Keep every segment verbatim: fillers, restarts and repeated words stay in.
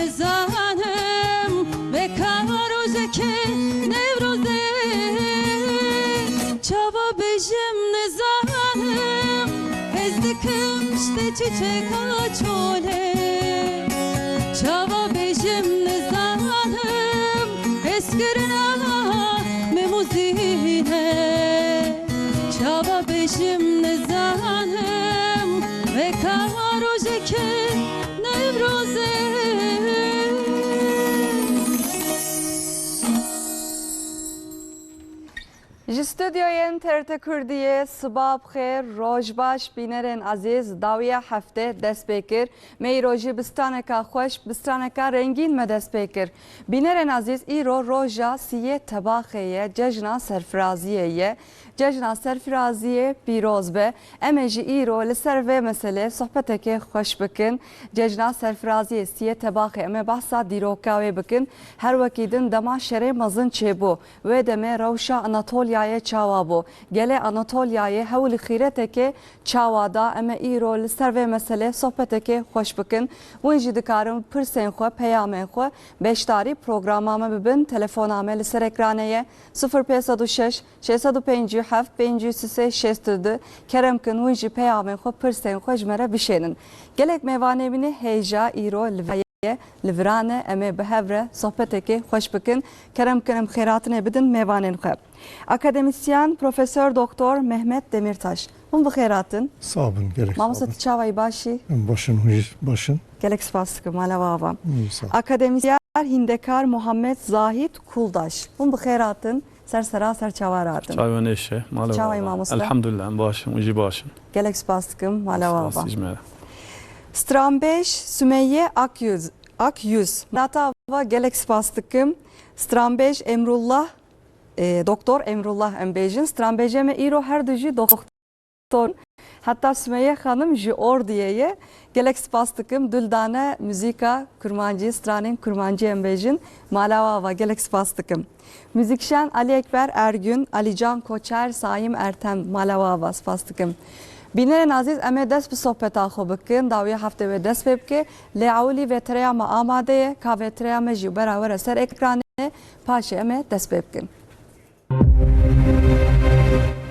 Nizanim veka rojekê Newrozê, çawa bêjim nizanim, ez dikim işte çiçeka çolê. Çawa bêjim nizanim, ez kirina me muzîne. Çawa bêjim nizanim, veka rojekê Newrozê. Ji stûdyoyên T R T Kurdiyê siba bi xêr, roj baş, bînerên ezîz, dawiya heftê dest pê kir. Me îro jî bi straneka xweş, bi straneka rengîn me dest pê kir. Bînerên ezîz, îro roja siyê Tebaxê ye, cejna serfiraziyê ye. Cejna serfiraziyê pîroz be. Em ê jî îro li ser vê meselê sohbetekê xweş bikin. Cejna serfiraziyê siyê Tebaxê, em ê behsa dîroka wê bikin. Her wekî din dema şerê mezin çêbû. Wê demê rewşa Anatolyayê çawa bû? Gelê Anatolyayê hewl û xîretekê çawa da? Em ê îro li ser vê meselê sohbetekê xweş bikin. Hûn jî dikarin pirsên xwe, peyamên xwe beşdarî programa me bibin. Telefona me li ser ekranê ye, sifir pênc sed û şeş, şeş sed û pêncî û heft, pêncî û sê, şêst û du. Kerem kin, hûn jî peyamên xwe, pirsên xwe ji me re bişênin. Gelek mêvanê min ê hêja îro li vê ye, li vira ne, em ê bi hev re sohbetekê xweş bikin. Kerem kin, em xêrhatinê bidin mêvanên xwe. Akademisyen Profesor Doktor Mehmet Demirtaş. Hûn bi xêr hatin. Sağ olun, gerek Mamoste, sağ olun. Tu çawa yî, baş î? Em baş in, hûn jî baş in. Gelek spas dikim, mala we ava. Sağ ol. Akademisyen Hindekar Muhammed Zahid Kuldaş. Hûn bi xêr hatin. Ser sera, ser çava re hatin. Çawa nêşe, mala we ava. Çawa yî, mamoste? Elhamdulillah, em baş in, hûn jî baş in. Gelek spas dikim, mala we ava. Spas ji me re. Stranbêj Sümeyye Akyüz, Akyüz. Nata ava gelek spas dikim. Stranbêj Emrullah, e, Doktor Emrullah em bêjin. Stranbêjê me îro her du jî doktor. Heta Sümeyye Xanim ji Ordiyê ye. Gelek spas dikim. Duldane muzîka kurmancî, stranên kurmancî em bêjin. Mala we ava, gelek spas dikim. Muzîkşen Ali Ekber Ergün, Alican Koçer, Saim Ertem, mala we ava, spas dikim. Bînerên azîz, em ê dest bi sohbeta xwe bikin. Dawiya heftê wê dest pê bike. Lê ewilî vêtereya me amade ye. Ka vêtereya me jî bera were ser ekranê, paşê em ê dest pê bikin.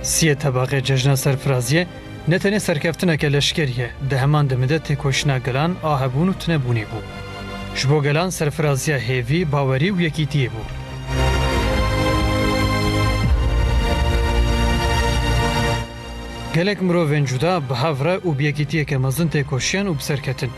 Siyê Tebaxê Cejna Serfiraziyê ne tenê serkeftineke leşkerî ye, di heman demê de têkoşîna gelan a hebûn û tunebûnê bû. Ji bo gelan serfiraziya hêvî, bawerî û yekîtiyê bû. Gelek mirovên cuda bi hev re û bi yekîtiyeke mezin têkoşiyan û bi ser ketin.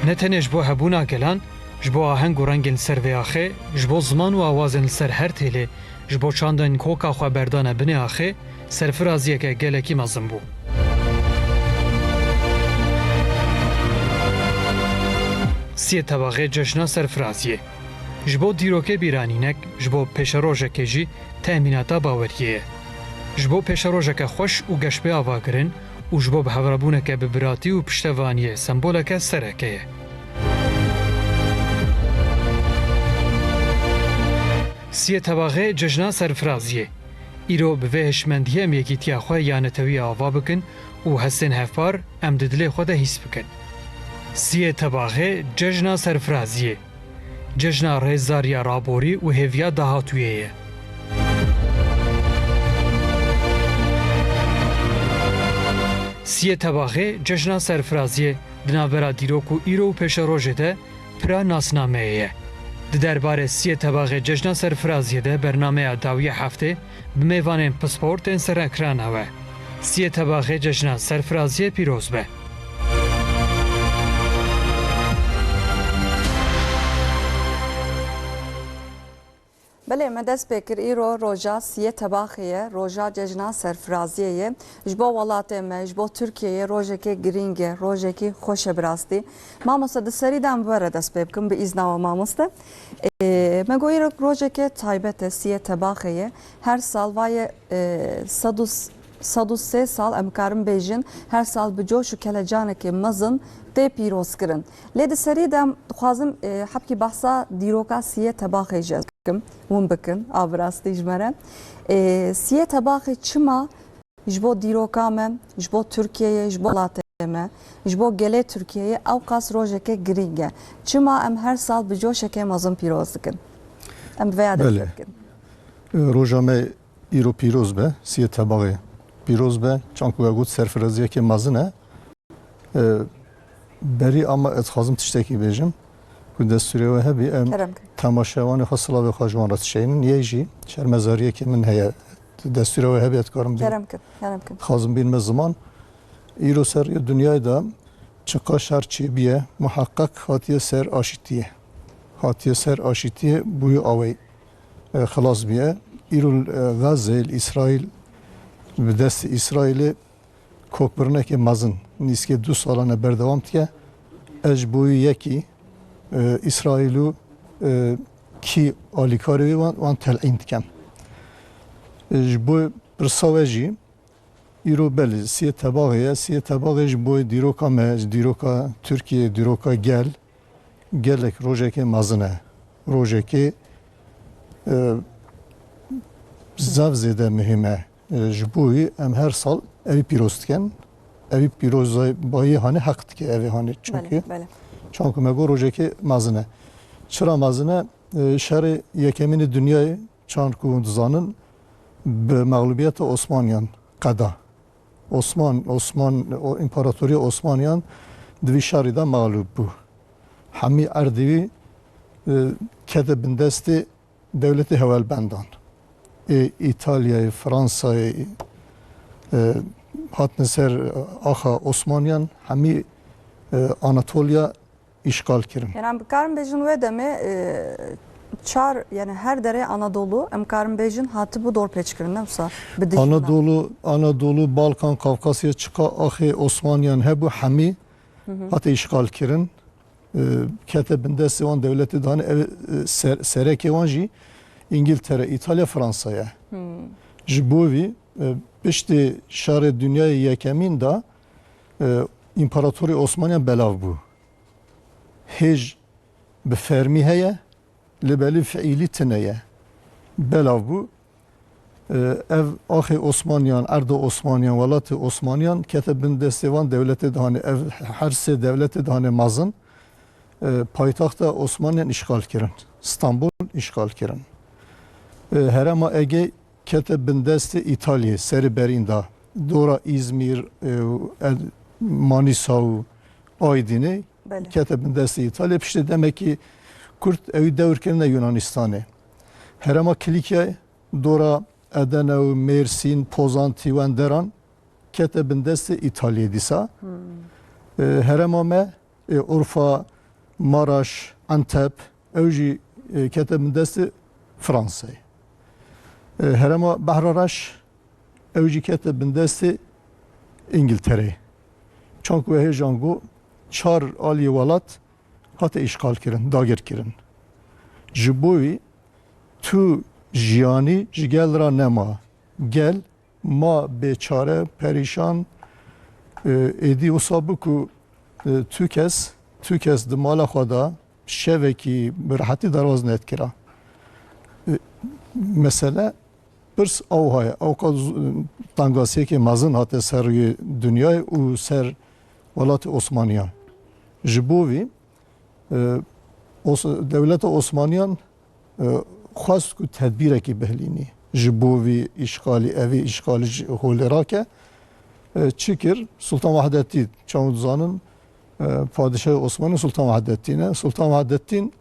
Ne tenê ji bo hebûna gelan, ji bo aheng û rengên li ser vê axê, ji bo ziman û awazên li ser her têlê, ji bo çandên koka xwe berdane binê axê, serfiraziyeke gelekî mezin bû. Siyê Tebaxê Cejna Serfiraziyê. Ji bo dîrokê bîranînek, ji bo pêşerojekê jî temînata baweriyê ye. Ji bo pêşerojeke xweş û geş bê avakirin û ji bo bihevrabûneke bi biratî û piştevaniyê semboleke sereke ye. Siyê Tebaxê Cejna Serfiraziyê. Îro bi vê hişmendiyê em yekîtiya xwe ya netewî ava bikin û hestên hevpar em di dilê xwe de hîs bikin. Siyê Tebaxê Cejna Serfiraziyê. Cejna rêzdariya raborî û hêviya dahatûyê ye. Siyê Tebaxê Cejna Serfiraziyê di navbera dîrok û îro û pêşerojê de pira nasnameyê ye. Di derbarê Siyê Tebaxê Cejna Serfiraziyê de bernameya dawiya heftê bi mêvanên pispor tên ser ekrana we. Siyê Tebaxê Cejna Serfiraziyê pîroz be. Belê, me dest pê kir, îro roja Siyê Tebaxê ye, roja Cejna Serfiraziyê ye. Ji bo welatê me, ji bo Tirkiyeyê rojekê girîng e, rojekî xweş e bi rastî. Mamoste, di serî de em bi we re dest pê bikim, bi îzna we mamoste. Ê, me got îro rojekê taybet e, Siyê Tebaxê ye. Her sal vaye, e, sed û, sed û sê sal em karin bêjin, her sal bi coş û kelecanekê mezin tê pîrozkirin. Lê di serî de em dixwazim, e, hebkî behsa dîroka Siyê Tebaxê jî ez bikim, hûn bikin, a bi rastî ji me re. E, Siyê Tebaxê çima ji bo dîroka me, ji bo Tirkiyeyê, ji bo welatê me, ji bo gelê Tirkiyeyê ewqas rojeke girîng e. Çima em her sal bi coşeke mezin pîroz dikin? Em bi vêya dest Belê. pê bikin. Roja me îro pîroz be, siyê tebaxê pîroz be. Çanku we got serfiraziyeke mezin e. E, berî ama ez dixwazim tiştekî bêjim. Ku destûrê we hebî, em Kerem kin. temaşevanê xwe silavê xwe ji wan re dişeynin. Yê jî şermezariyekê min heye. Destûrê we hebî ez dikarim bî. Kerem kin, kerem kin. Dixwazim bînime ziman. Îro ser rûyê dinyayê de çiqa şer çêbûye, muheqeq hatiye ser aşîtiyê. Hatiye ser aşîtiyê bûyî awey, e, xilas bûye. Îro, e, Gazze li Îsraîl, bi destê Îsraîlê kokbirinekê mezin nîskê du salane berdewam dike. Ez ji bo wî yekî, e, Îsraîl û, e, kî alîkarê wê wan, wan telîn dikem. E, ji bo pirsa we jî, îro belê siyê tebaxê ye. Siyê tebaxê ji bo dîroka me, ji dîroka Tirkiyê, dîroka gel, gelek rojekê mezin e. Rojekê, e, zaf zêde muhîm e. E, ji bo wî em her sal evî pîroz dikin. Evî pîroza bayê hanê heq dike evê hanê. Çünkü Belê, belê. çanku me got rojekê mezin e. Çira mezin e? E, şerê yekemîn ê dinyayê, çanku hûn dizanin, bi mexlûbiyeta Osmaniyan qeda. Osman, Osman, o împaratoriya Osmaniyan di vî şerî de mexlûb bû. Hemî erdê wî, e, kete bindestê dewletê hewelbendan. Ê Îtalyayê, Fransayê, e, hatine ser axa Osmaniyan, hemî, e, Anatoliya îşxal kirin. Yani em bikarin bêjin wê demê, e, çar, yani her derê Anadolu, em karin bêjin hatibû dorpêçkirin, ne wisa? Bi dijî me. Anadolu, Anadolu, Balkan, Kafkasya çiqa axê Osmaniyan hebû hemî Hı hı. hate îşxal kirin. E, kete bindestê wan dewletê dane ev, e, ser-, serekê wan jî Îngiltere, Îtalya, Fransa ye. Hmm. Ji bo vî, e, piştê şerê dinyayê yekemîn de, e, împaratorê Osmaniyan belav bû. Hêj bi fermî heye, lê belê fiîlî tune ye. Belav bû. E, ev axê Osmaniyan, erda Osmaniyan, welatê Osmaniyan kete bin destê van dewletê dihanê. Ev her sê dewletê dihanê mezin, e, paytaxta Osmaniyan îşxal kirin. Stenbul îşxal kirin. E, herêma Egey kete bin destê Îtalyê serê berîn de. Dora Îzmîr, e, û Ed-, Manîsa û Aydînê Belê. kete bin destê Îtalyê. Piştê demekî kurt ewî dewr kirine Yunanistanê. Herêma Kilîkyayê dora Edene û Mêrsîn, Pozantî û Enderan kete bin destê Îtalyê dîsa. Hmm. E, herêma me, e, Urfa, Maraş, Enteb, ew jî, e, kete bin destê Fransayê. E, herêma Behra Reş, ew jî kete bin destê Îngiltereyê. Çanku we hêjan got, çar aliyê welat hate îşxal kirin, dagir kirin. Ji bo wî tu jiyanî ji gel re nema. Gel ma bêçare, perîşan, e, êdî wisa bû ku, e, tu kes, tu kes di mala xwe de şevekî bi rehetî derbas nedikira. E, mesele pirs ew haye, ew qas tengasiyekê mezin hate ser rûyê dinyayê û ser welatê Osmaniyan. Ji bo vî, e, Os-, dewleta Osmaniyan, e, xwest ku tedbîrekî bihilînî. Ji bo vî îşxalî, evî îşxalî ji holê rake. E, çi kir? Sultan Wahdettîn, çawa dizanin, e, padişahê Osmanî Sultan Wahdettîn e. Sultan Wahdettîn,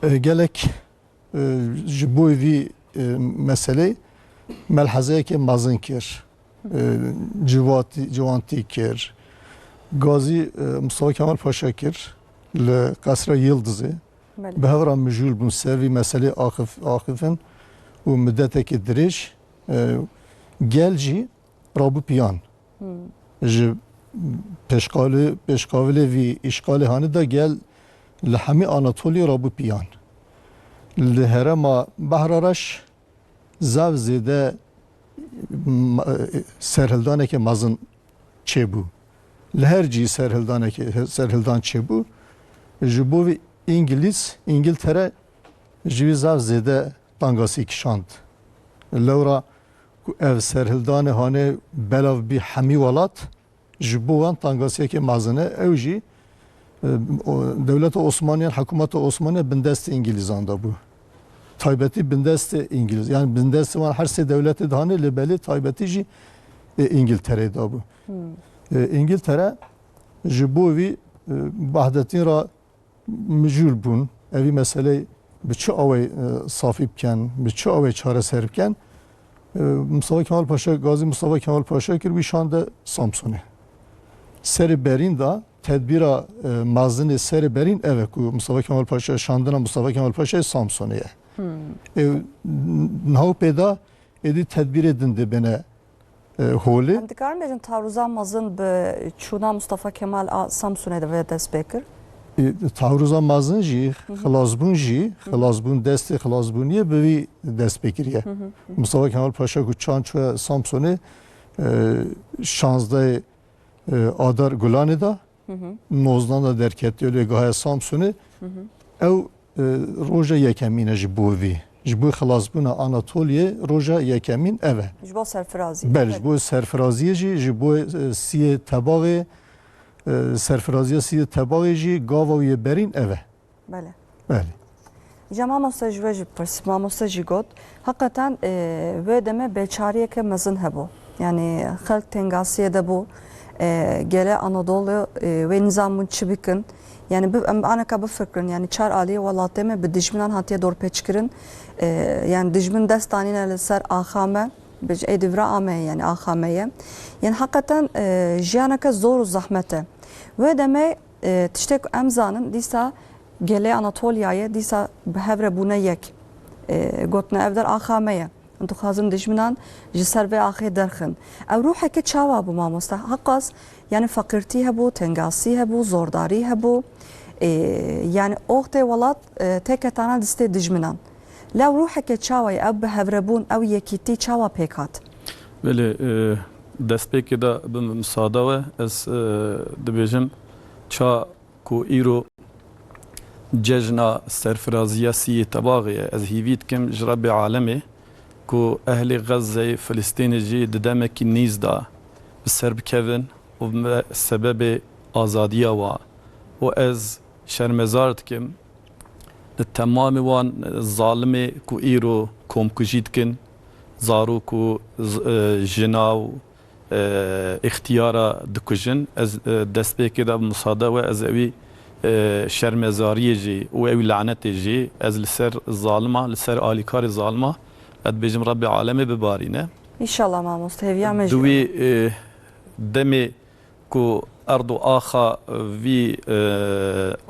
e, gelek, e, ji bo vî, e, meselê melhezeyekê mezin kir. E, ciwatî-, ciwantî kir. Gazî, e, Mustafa Kemal Paşa kir li Qesra Yıldızê. Belê. Bi hev re mijûl bûn ser vî meselê axif-, axifin û midetekê dirêj, e, gel jî rabû piyan. Hmm. Ji pêşqalê-, pêşqavilê vî îşxalê hanê de gel li hemî Anatoliyê rabû piyan. Li herêma Behra Reş zaf zêde, m-, serhildaneke mezin çêbû. Li her cî serhildaneke, serhildan çêbû. Ji bo vî Îngilîz, Îngiltere ji vî zaf zêde tangasî kişand. Lewra ku ev serhildanê hanê belav bî hemî welat, Ji bo wan tengasiyeke mezin e. Ew jî, e, o, dewleta Osmaniye, hikûmeta Osmaniye bindestê Îngilîzan de bû. Taybetî bindestê Îngilîz, yani bindestê wan her sê dewletê de hane, lê belê taybetî jî, e, Îngiltereyê de bû. E, Îngiltere ji bo vî, e, Bahdetîn re mijûl bûn, evî meseleyê bi çi awê, e, safî bikin, bi çi awê çareser bikin. E, Mustafa Kemal Paşa, Gazî Mustafa Kemal Paşa kir, wî şande Samsunê. Serê berîn de tedbîra, e, mezinê serê berîn ev e ku Mustafa Kemal Paşa, şandina Mustafa Kemal Paşayê Samsunê ye. E, niha pê de êdî tedbîrê din dê bêne, e, holê. Em dikarin bêjin taarruza mezin bi çûna Mustafa Kemal a Samsunê de vê dest pê kir? E, taarruza mezin jî, xilasbûn jî, xilasbûn, destê xilasbûniyê bi vî dest pê kiriye. Mustafa Kemal Paşa ku çand çûye Samsunê, e, şazdeh, e, Adar Gulanê de, nozdan de derketiye lê gahe Samsunê. Ew, e, roja yekemîn e ji bo vî. Ji bo xilasbûna Anatoliyê roja yekemîn ev e. Ji bo serfiraziyê. Belê, ji bo serfiraziyê jî, ji bo, e, siyê tebaxê, e, serfiraziya siyê tebaxê jî gava wî yê berîn ev e. Belê. Belê. Îca mamoste ji we jî pirs, mamoste jî got, heqeten, e, wê demê bêçariyeke mezin hebû. Yanî xelk tengasiyê de bû, e, gelê Anadolu, e, wê nizanbûn çi bikin. Yanî bi-, em aneka bifikirin, yanî çar aliyê welatê me bi dijminan hatiye dorpêçkirin. E, yanî dijmin dest danîne li ser axa me, bi êdî vira ame ye, yanî axa me ye. Yanî heqeten, e, jiyaneke zor û zehmet e. Wê demê, e, tiştê ku em zanin, dîsa gelê Anatoliyayê dîsa bi hev re bûne yek. E, gotine ev der axa me ye. Em dixwazin dijminan ji ser vê axê derxin. Ew ruheke çawa bû mamoste? Heqas, yani feqîrtî hebû, tengasî hebû, zordarî hebû. E, yani oxtê welat, e, têketana distê dijminan. Lê ew ruheke çawa ye? Ew bi hevrebûn, ew yekîtî çawa pêk hat? Belê, e, destpêkê de bi misada we ez, e, dibêjim ça ku îro cejna serfiraziya siyê tebaxê ye. Ez hîvî dikim ji Rebbê Alemê ku ehlê Xezzeyê, Filistînê jî di demekî nîz de bi ser bikevin û bibe sebebê azadiya wan. Û ez şermezar dikim li temamê wan zalimê ku îro komkujî dikin, zarok û z-, e, jina û e, îxtiyara dikujin. Ez, e, destpêkê de bi musade we ez ewî, e, şermezariyê jî û ewî lanetê jî ez li ser zalima, li ser alîkarê zalima, ez dibêjim Rebbê Alemê bibarîne. Înşallah mamoste, hêviya me jî. Di wî, e, demê ku erd û axa vî, e,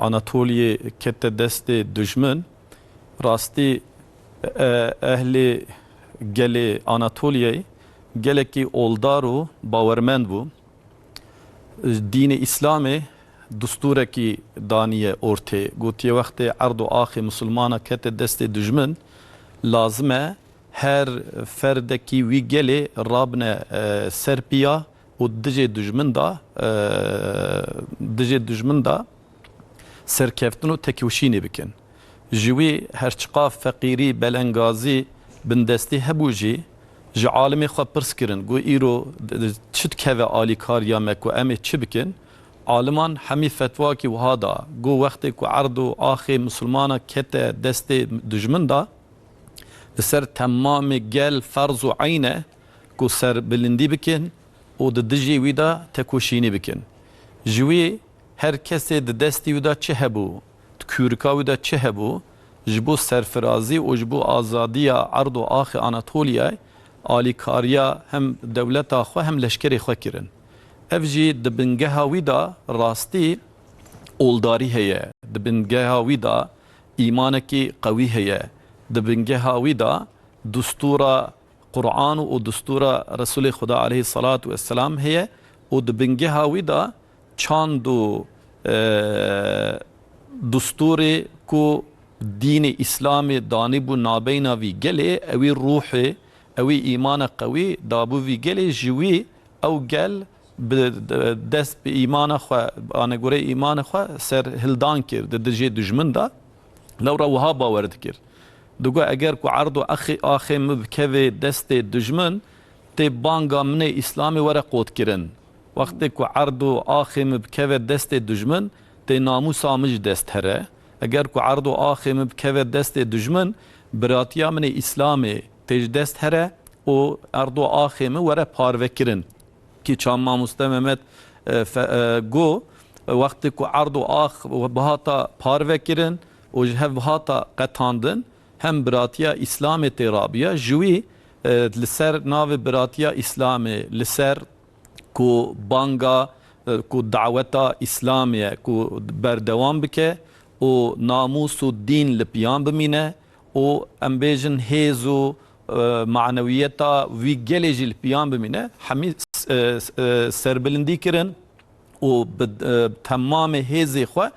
Anatoliyê kete destê dijmin, rastî, e, ehlê gelê Anatoliyeyê gelekî oldar û bawermend bû. Dînê Îslamê dustûrekî daniye ortê. Gotiye, wextê erd û axê misilmana kete destê dijmin, lazim e her ferdekî wî gelê rabine, e, ser piya û dijê dijmin de, e, dijê dijmin de serkeftin û tekoşînê bikin. Ji wî her çiqas feqîrî, belengazî, bindestî hebû jî, ji alimê xwe pirs kirin, got, îro d-, d-, çi dikeve alîkariya me ku em ê çi bikin? Aliman hemî fetvakî wiha da, got, wextê ku erd û axê misilmana kete destê dijmin de, li ser temamê gel ferz û eyn e ku serbilindî bikin û di dijî wî de tekoşînî bikin. Ji wî her kesê di destî wî de çi hebû, di kûrika wî de çi hebû, ji bo serfirazî û ji bo azadiya erd û axê Anatoliyayê alîkariya hem dewleta xwe hem leşkerê xwe kirin. Ev jî di bingeha wî de rastî oldarî heye, di bingeha wî de îmanekî qewî heye, di bingeha wî de dustûra Quran û dustûra Resûlê Xuda aleyhissalatu vesselam heye û di bingeha wî de çand û, e, dustûrê ku dînê Îslamê danîbû nabeyna vî gelê, ewî ruhê, ewî îmana qewî dabû vî gelê, ji wî ew gel bi, dest bi îmana xwe, anegorê îmana xwe serhildan kir di dijê dijmin de. Lewra wiha bawer dikir. Digot, eger ku erd û axê, axê min bikeve destê dijmin, tê banga min ê Îslamê were qotkirin. Wextê ku erd û axê min bikeve destê dijmin, tê namûsa min ji dest here. Eger ku erd û axê min bikeve destê dijmin, biratiya min ê Îslamê tê ji dest here û erd û axê min were parvekirin. Kî çawa mamoste Mehmet, e, fe-, e, got, wextê ku erd û ax bihata parvekirin û ji hev bihata qetandin, hem biratiya Îslamê tê rabiya, ji wî, e, li ser navê biratiya Îslamê, li ser ku banga, e, ku daweta Îslamê ye, ku berdewam bike û namûs û dîn li piyan bimîne û em bêjin hêz û, e, manewiyeta wî gelê jî li piyan bimîne, hemî, e, e, serbilindî kirin û bi, e, temamê hêzê xwe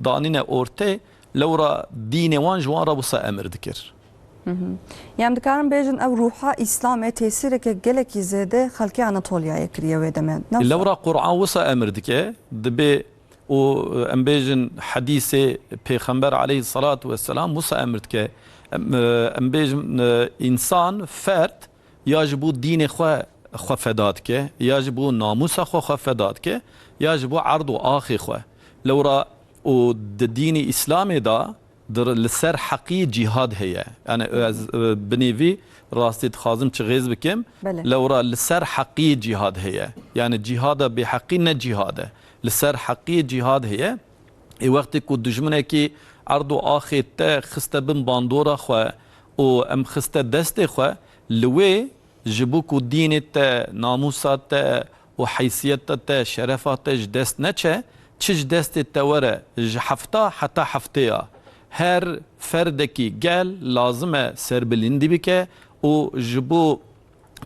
danîne ortê, lewra dînê wan ji wan re wisa emir dikir. Hı hı. Yan dikarin bêjin ev ruha Îslamê tesîreke gelekî zêde xelkê Anatoliyayê kiriye wê demê. Ne wisa? Lewra Qur'an wisa emir dike, dibê û, e, em bêjin hedîsê Pêxember aleyhissalatu vesselam wisa emir dike. Em, e, em bêjin, e, însan, ferd, ya ji bo dînê xwe, xwe feda dike, ya ji bo namûsa xwe, xwe feda dike, ya ji bo erd û axê xwe. Lewra û di dînî Îslamê de di, li ser heqî cîhad heye. Yani ez, e, binêvî rastî dixwazim çi xêz bikim. Belê. Lewra li ser heqî cîhad heye. Yani cîhada bêheqî ne cîhad e. Li ser heqî cîhad heye. Ê wextê ku dijminekî erd û axê te xiste bin bandora xwe û em xiste destê xwe, li wê ji bo ku dînê te, namûsa te û heysiyeta te, şerefa te ji dest neçe, çi ji destê te were, ji hefta heta hefteya, her ferdekî gel lazim e serbilindî bike û ji bo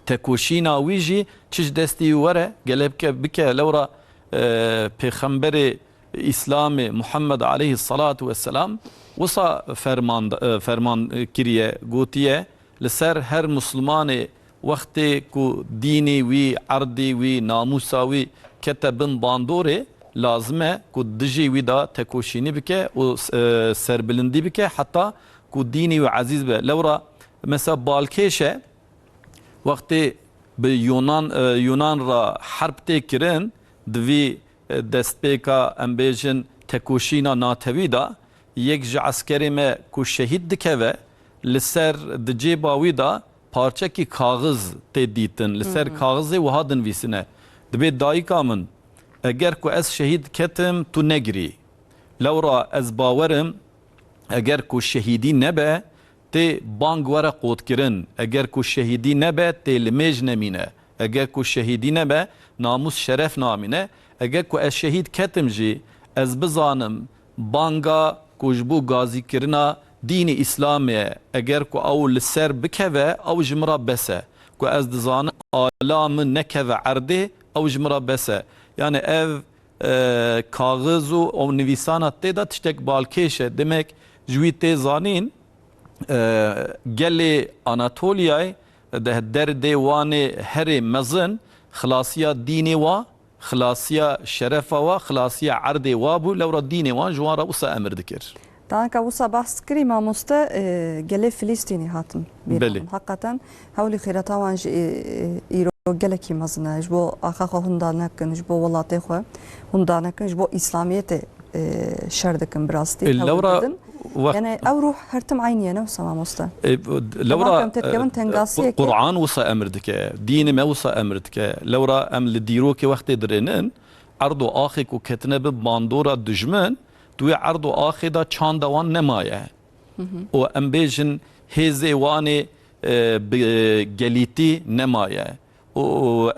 tekoşîna wî jî çi ji destî wî were, gelek bike, bike. Lewra, e, Pêxemberê Îslamê Muhammed aleyhissalatu vesselam wisa ferman, e, ferman, e, kiriye, gotiye, li ser her Muslimanê wextê ku dînê wî, erdê wî, namûsa wî kete bin bandorê, lazim e ku dijî wî de tekoşînî bike û, e, serbilindî bike heta ku dînê wî ezîz be. Lewra mesela balkêş e, wextê bi Yunan, e, Yunan re herb tê kirin, di vî, e, destpêka, em bêjin, tekoşîna natewî de, yek ji eskerê me ku şehîd dikeve, li ser di cêba wî de parçekî kaxiz tê dîtin. Li ser Hı hı. kaxizê wiha dinivîsine, dibê dayika min, eger ku ez şehîd ketim, tu negirî. Lewra ez bawerim, eger ku şehîdî nebe, tê bang were qotkirin. Eger ku şehîdî nebe, tê limêj nemîne. Eger ku şehîdî nebe, namûs şeref namîne. Eger ku ez şehîd ketim jî, ez bizanim banga ku ji bo gazîkirina dînê Îslamê ye. Eger ku ew li ser bikeve, ew ji min re bes e. Ku ez dizanim ala min nekeve erdê, ew ji min re bes e. Yani ev e, kaxiz û ew nivîsana tê de tiştek balkêş e. Demek ji wî tê zanîn, e, gelê Anatoliyayê, de-, derdê wan ê herê mezin, xilasiya dînê wa, xilasiya şerefa wa, xilasiya erdê wa bû, lewra dînê wan ji wan re wisa emir dikir. Tanka wisa behs kirî mamoste, e, gelê Filistînî hatin bîra Belê. min. Heqeten hewlî xîreta wan jî, e, e, îro gelekî mezin e. Ji bo axa xwe hunda nekin, ji bo welatê xwe hunda nekin, ji bo Îslamiyetê, e, şer dikin bi rastî. E, hewl lewra didin. wext Yani ew ruh her tim eynî ye, ne wisa mamoste? E, Heman lewra, ku em têdikevin e, tengasiyekê. Qur'an wisa emir dike, dînê me wisa emir dike. Lewra em li dîrokê wextê dirênin, erd û axê ku ketine bi bandora dijmin, di wê erd û axê de çanda wan nemaye. Hı hı. Û em bêjin hêzê wan ê, e, bi gelîtî nemaye. Û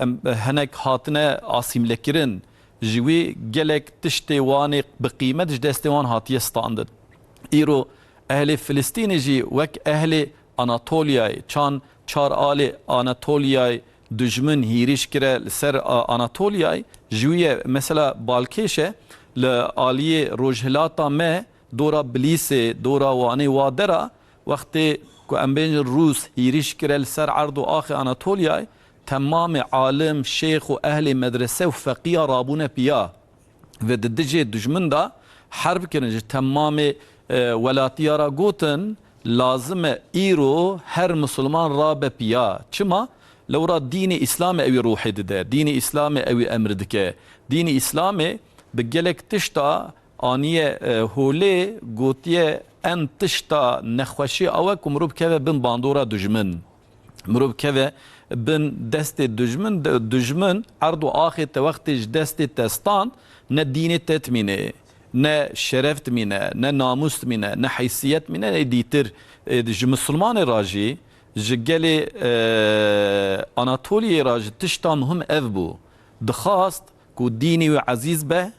em, hinek hatine asîmlekirin. Ji wî gelek tiştê wan ê bi qîmet ji destê wan hatiye standin. Îro ehlê Filistînê jî wek ehlê Anatoliyayê, çan çar alê Anatoliyayê dijmin hîrîş kire li ser, a, Anatoliyayê, ji wî ye mesela balkêş e li aliyê rojhilata me, dora Bilîsê, dora Wanê wa dera, wextê ku em bêjin Rûs hîrîş kire li ser erd û axê Anatoliyayê, temamê alim, şêx û ehlê medrese û feqiya rabûne piya. Ve di dijê dijmin de herb kirin, ji temamê, e, welatiya re gotin, lazim e îro her misilman rabe piya. Çima? Lewra dînê Îslamê ewî ruhê dide. Dînê Îslamê ewî emr dike. Dînê Îslamê bi gelek tişta aniye, e, holê, gotiye, en tişta nexweşî ew e ku mirov keve bin bandora dujmin. Mirov keve bin destê dujmin, de-, dujmin erd û axê te wextê ji destê te stand, ne dînê te dimîne, ne şeref dimîne, ne namûs dimîne, ne heysiyet dimîne, ne dîtir. E, ji misilmanê re jî, ji gelê, e, Anatoliyê re jî tişta muhim ev bû. Dixwast ku dînê wî ezîz be,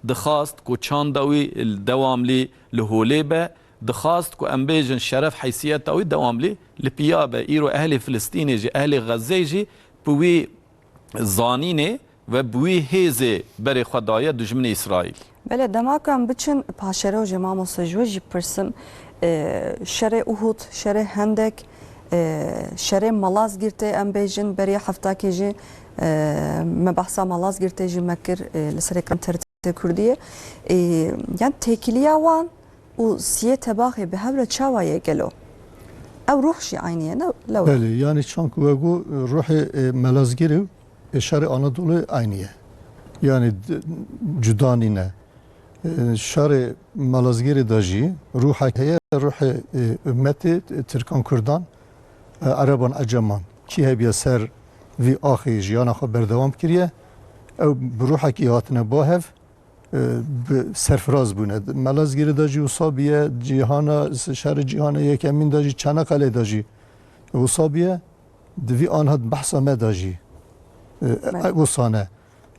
dixwast ku çanda wî dewamlî li holê be, dixwast ku em bêjin şeref heysiyeta wî dewamlî li piya be. Îro ehlê Filistînê jî, ehlê Xezzeyê jî bi wî zanînê ve bi wî hêzê berê xwe daye dijminê Îsraîl. Belê, dema ku em biçin paşerojê, mamoste, ji we jî pirsim, e, şerê Uhud, şerê Hendek, e, şerê Malazgirtê em bêjin, beriya heftakê jî, e, me behsa Malazgirtê jî me kir, e, li serê kanter Kurdiyê. E, yan têkiliya wan û siyê tebaxê bi hev re çawa ye gelo? Ew ruh jî aynî ye, ne? Lew. Belê, yanî çanku we got, ruhê, e, Malazgirê û, e, şerê Anadolê aynî ye. Yanî d-, cuda nîne. E, şerê Malazgirê de jî ruhek heye, ruhê, e, ummetê, e, Tirkan, Kurdan, e, Ereban, Eceman. Kî hebiye ser vî axê jiyana xwe berdewam kiriye, ew bi ruhekî hatine ba hev, e, bi serfiraz bûne. Malazgirê de jî wisa bûye, cîhana, şerê cîhana yekemîn de jî, Çanakkale de jî wisa bûye. Di vî anha di behsa me de jî, e, Evet. wisa ne.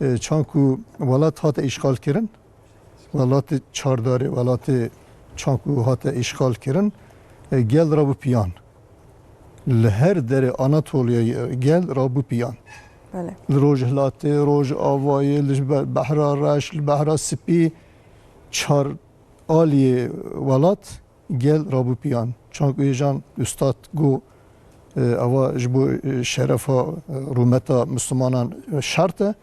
E, çanku welat hate îşxal kirin, welatê çardarê, welatê çanku hate îşxal kirin, e, gel rabû piyan. Li her derê Anatoliyayê gel rabû piyan. Belê. Li Rojhilatê, Rojavayê, li be-, Behra Reş, li Behra Spî, çar aliyê welat gel rabû piyan. Çanku hêjan Ustad got, e, eva ji bo, e, şerefa, e, rûmeta Mislimanan, e, şert e.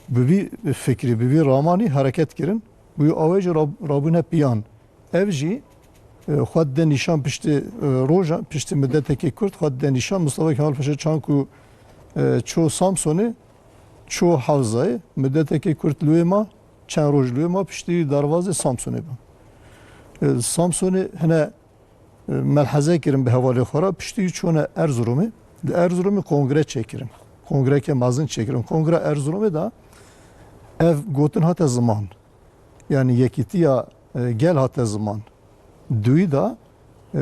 Bi vî fikrî, bi vî ramanî hereket kirin. Bi wî awê jî rab-, rabûne piyan. Ev jî, e, xwe dide nîşan piştî, e, roja, piştî midetekê kurt xwe dide nîşan. Mustafa Kemal Paşa çanku, e, çû Samsonê, çû Hewzayê, midetekê kurt li wê ma, çend roj li wê ma, piştî wî derbazê Samsonê bû. E, Samsonê hine, e, melheze kirin bi hevalê xwe re, piştî wî çûne Erzurumê. Di Erzurumê kongre çêkirin. Kongreke mezin çêkirin. Kongra Erzurumê de ev gotin hate ziman. Yanî yekîtiya, e, gel hate ziman. Di wî de, e,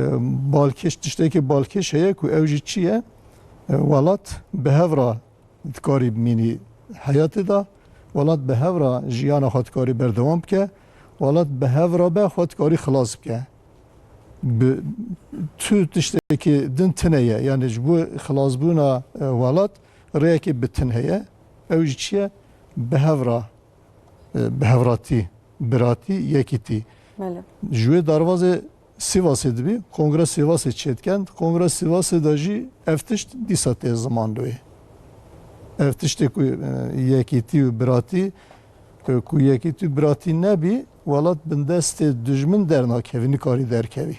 balkêş, tiştekî balkêş heye ku ew jî çi ye? E, welat bi hev re dikarî bimînî heyatê de, welat bi hev re jiyana xwe dikarî berdewam bike, welat bi hev re be xwe dikarî xilas bike. Bi tu tiştekî din tune ye. Yanî ji bo xilasbûna, e, welat rêyekê bi tin heye. Ew jî çi ye? Bi hev re, e, bi hevratî, biratî, yekîtî. Belê. Ji wê derbazê Sivasê dibî, Kongra Sivasê çêdiken. Kongra Sivasê de jî ev tişt dîsa tê ziman li wê. Ev tiştê ku, e, yekîtî û biratî, e, ku yekîtî û biratî nebî, welat bin destê dijmin dernakevî, nikarî derkevî.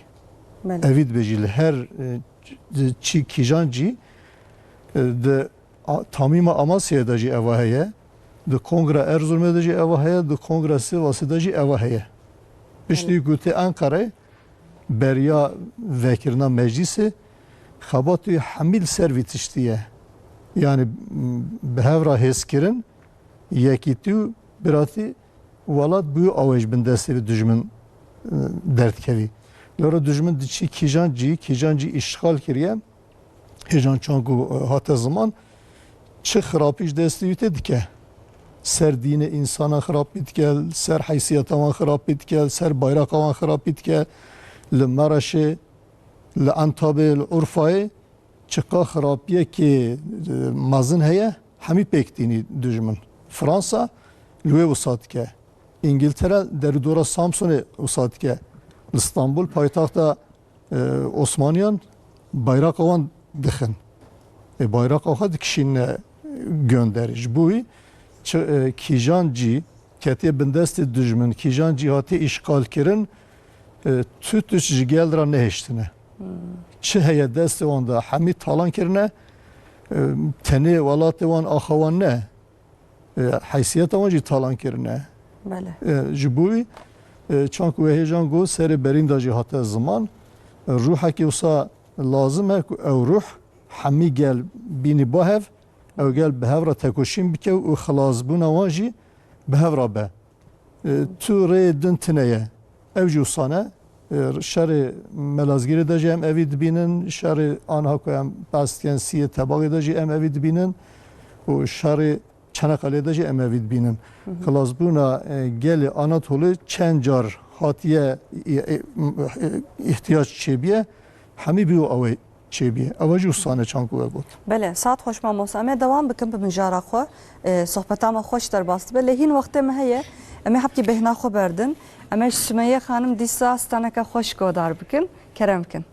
Belê. Evî dibêjî li her, e, çi kîjan cî, e, di A-, Tamîma Amasyayê de jî eva heye, di Kongra Erzurumê de jî eva heye, di Kongra Sivasê de jî eva heye. Piştî Evet. ku tê Enqereyê beriya vekirina meclîsê, xebatê hemî li ser vî tiştî ye. Yanî, m, bi hev re hêzkirin, yekîtî û biratî welat bû awê ji bin destê vî dijmin, e, derdikevî. Lewra dijmin diçî kîjan cî, kîjan cî îşxal kiriye, hêjan çanku, e, hate ziman, çi xirapî ji destê wî tê dike. Ser dînê însanan xirapî dike, ser heysiyeta wan xirapî dike, ser bayraqa wan xirapî dike. Li Mereşê, li Entabê, li Urfayê çiqa xirapiyekê, e, mezin heye, hemî pêk tînî dijmin. Fransa li wê wisa dike. Îngiltere derûdora Samsonê wisa dike. Li Stenbul, paytexta, e, Osmaniyan, bayraqa wan dixin. E, bayraqa xwe dikişîne gund derê. Ji bo wî çi, e, kîjan cî ketiye bin destê dijmin, kîjan cî hatiye îşxal kirin, e, tu tişt ji gel re nehiştine. Hmm. Çi heye destê wan de hemî talan kirine, E, tenê welatê wan axa wan ne. E, heysiyeta wan jî talan kirine. Belê. E, ji bo wî, e, çanku we hêjan got, serê berîn de jî hate ziman. E, ruhekî wisa lazim e ku ew ruh hemî gel bînî ba hev, ew gel bi hev re tekoşîn bike û xilasbûna wan jî bi hev re be. E, tu rêyê din tine ye. Ew jî wisa ne. E, şerê Melazgîrê de jî em evî dibînin, şerê anha ku em behs dikin Siyê Tebaxê de jî em evî dibînin û şerê Çanakkale de jî em evî dibînin. Hı hı. Xilasbûna, e, gelê Anatolê çend car hatiye, e, e, ihtiyac çêbiye, hemî bîyo ew ê çêbî. Ew jî wisa ne çanku we got. Belê, saet xweş mamosta. Em ê dewam bikin bi mijara xwe. E, sohbeta me xweş derbas dibe. Lê hîn wextê me heye. Em ê hebkî bêhna xwe berdin. Em ê ji Sumeyye Xanim dîsa staneke xweş godar bikin. Kerem bikin.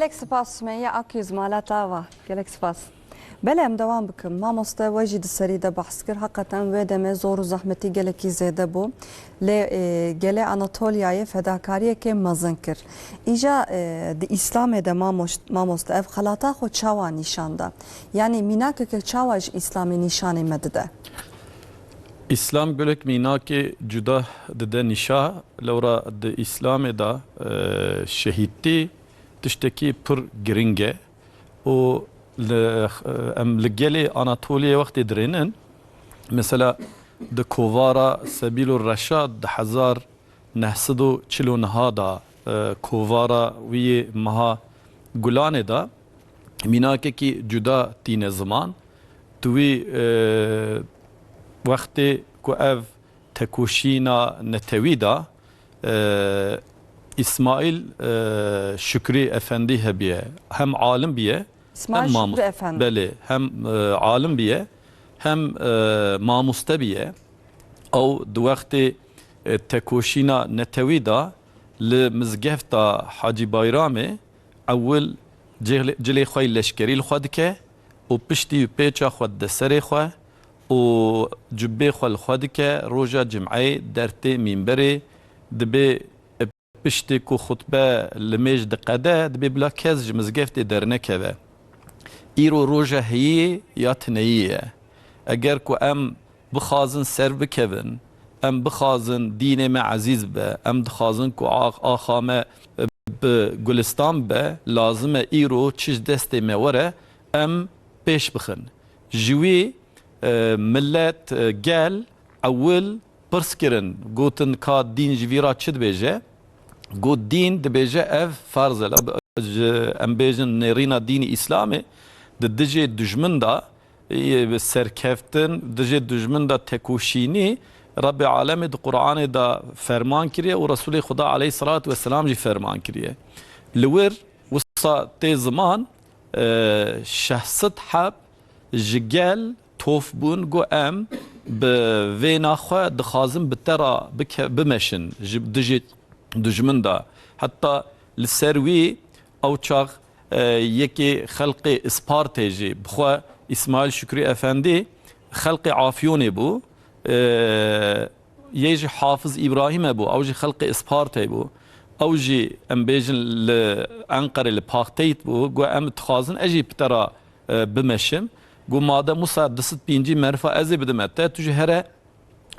Gelek spas Sumeyye Akyüz, Malata Ava. Gelek spas. Belê, em dewam bikin. Mamoste, we jî di serî de behs kir. Heqeten wê demê zor û zehmetî gelekî zêde bû. Lê, e, gelê Anatoliyayê fedakariyekê mezin kir. Îja, e, di Îslamê de mamos-, mamoste, ev xelata xwe çawa nîşan da? Yanî mînakeke çawa ji Îslamê nîşanê me dide? Îslam gelek mînakê cuda dide nîşa. Lewra di Îslamê de, e, şehîdtî tiştekî pir giring e û li, em li gelê Anatoliyê wextê dirênin, mesela di kovara Sebîlur Reşad di hezar neh sed û çil û neh de, e, kovara wî yê meha Gulanê de mînakekî cuda tîne ziman. Tu wî, e, wextê ku ev tekoşîna netewî de, e, Îsmaîl, e, Şukrî Efendî hebiye. Hem alim biye, Îsmaîl hem Şukrî mamoste. Efendî. Belê, hem, e, alim biye, hem, e, mamoste biye. Ew di wextê, e, tekoşîna netewî de li mizgefta Hacî Bayramê ewil cil-, cilê xwe yî leşkerî li xwe dike û piştî wî pêça xwe dide serê xwe û cubê xwe li xwe dike, roja cimeyê dertê mînberê dibê, piştê ku xutbe li mêj diqede, dibê bila kes ji mizgeftê dernekeve. Îro roja heyî ya tineyî ye. Eger ku em bixwazin ser bikevin, em bixwazin dînê me ezîz bibe, em dixwazin ku ax-, axa me bi gulistan bibe, lazim e îro çi ji destê me were, em pêş bixin. Ji wî, e, milet, e, gel, ewil pirs kirin, gotin ka dîn ji vî re çi dibêje? Got, dîn dibêje ev ferz e. La bi-, ji, em bêjin nêrîna dînî Îslamê di dijê dijmin de, e, serkeftin, dijê dijmin de tekoşînî, Rebbê Alemê di Qur'anê de ferman kiriye û Resulê Xuda aleyhisselatu vesselam jî ferman kiriye. Li wir wisa tê ziman, e, şeş sed heb ji gel tof bûn, got, em bi vêna xwe dixwazin bi te re bike-, bimeşin ji dijî dijmin de. Heta li ser wî ew çax, e, yekê xelqê Ispartê jî, bi xwe Îsmaîl Şukrî Efendî xelqê Afyonê bû. E, yê jî Hafiz Îbrahîm e bû, ew jî xelqê Ispartê bû. Ew jî, em bêjin, li Enqerê, li Paxteyt bû. Got, em dixwazin ez jî bi te re, e, bimeşim. Got, madem wisa di sed pêncî merifa ez ê bidime te, tu jî here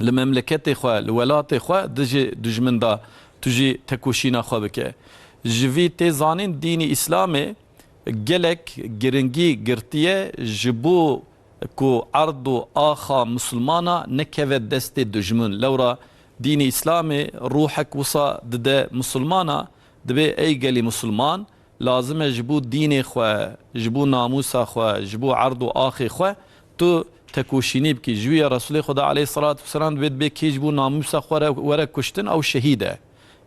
li memleketê xwe, li welatê xwe dijî dijmin de tu jî tekoşîna xwe bike. Ji vî tê zanîn dînî Îslamê gelek giringî girtiye ji bo ku erd û axa misilmana nekeve destê dijmin. Lewra dînê Îslamê ruhek wisa dide misilmana, dibê ey gelî misilman, lazim e ji bo dînê xwe, ji bo namûsa xwe, ji bo erd û axê xwe tu tekoşînî bikî. Ji wî ye Resulê Xuda aleyhisselatu vesselam dibê, dibê kî ji bo namûsa xwe re-, were kuştin ew şehîd e.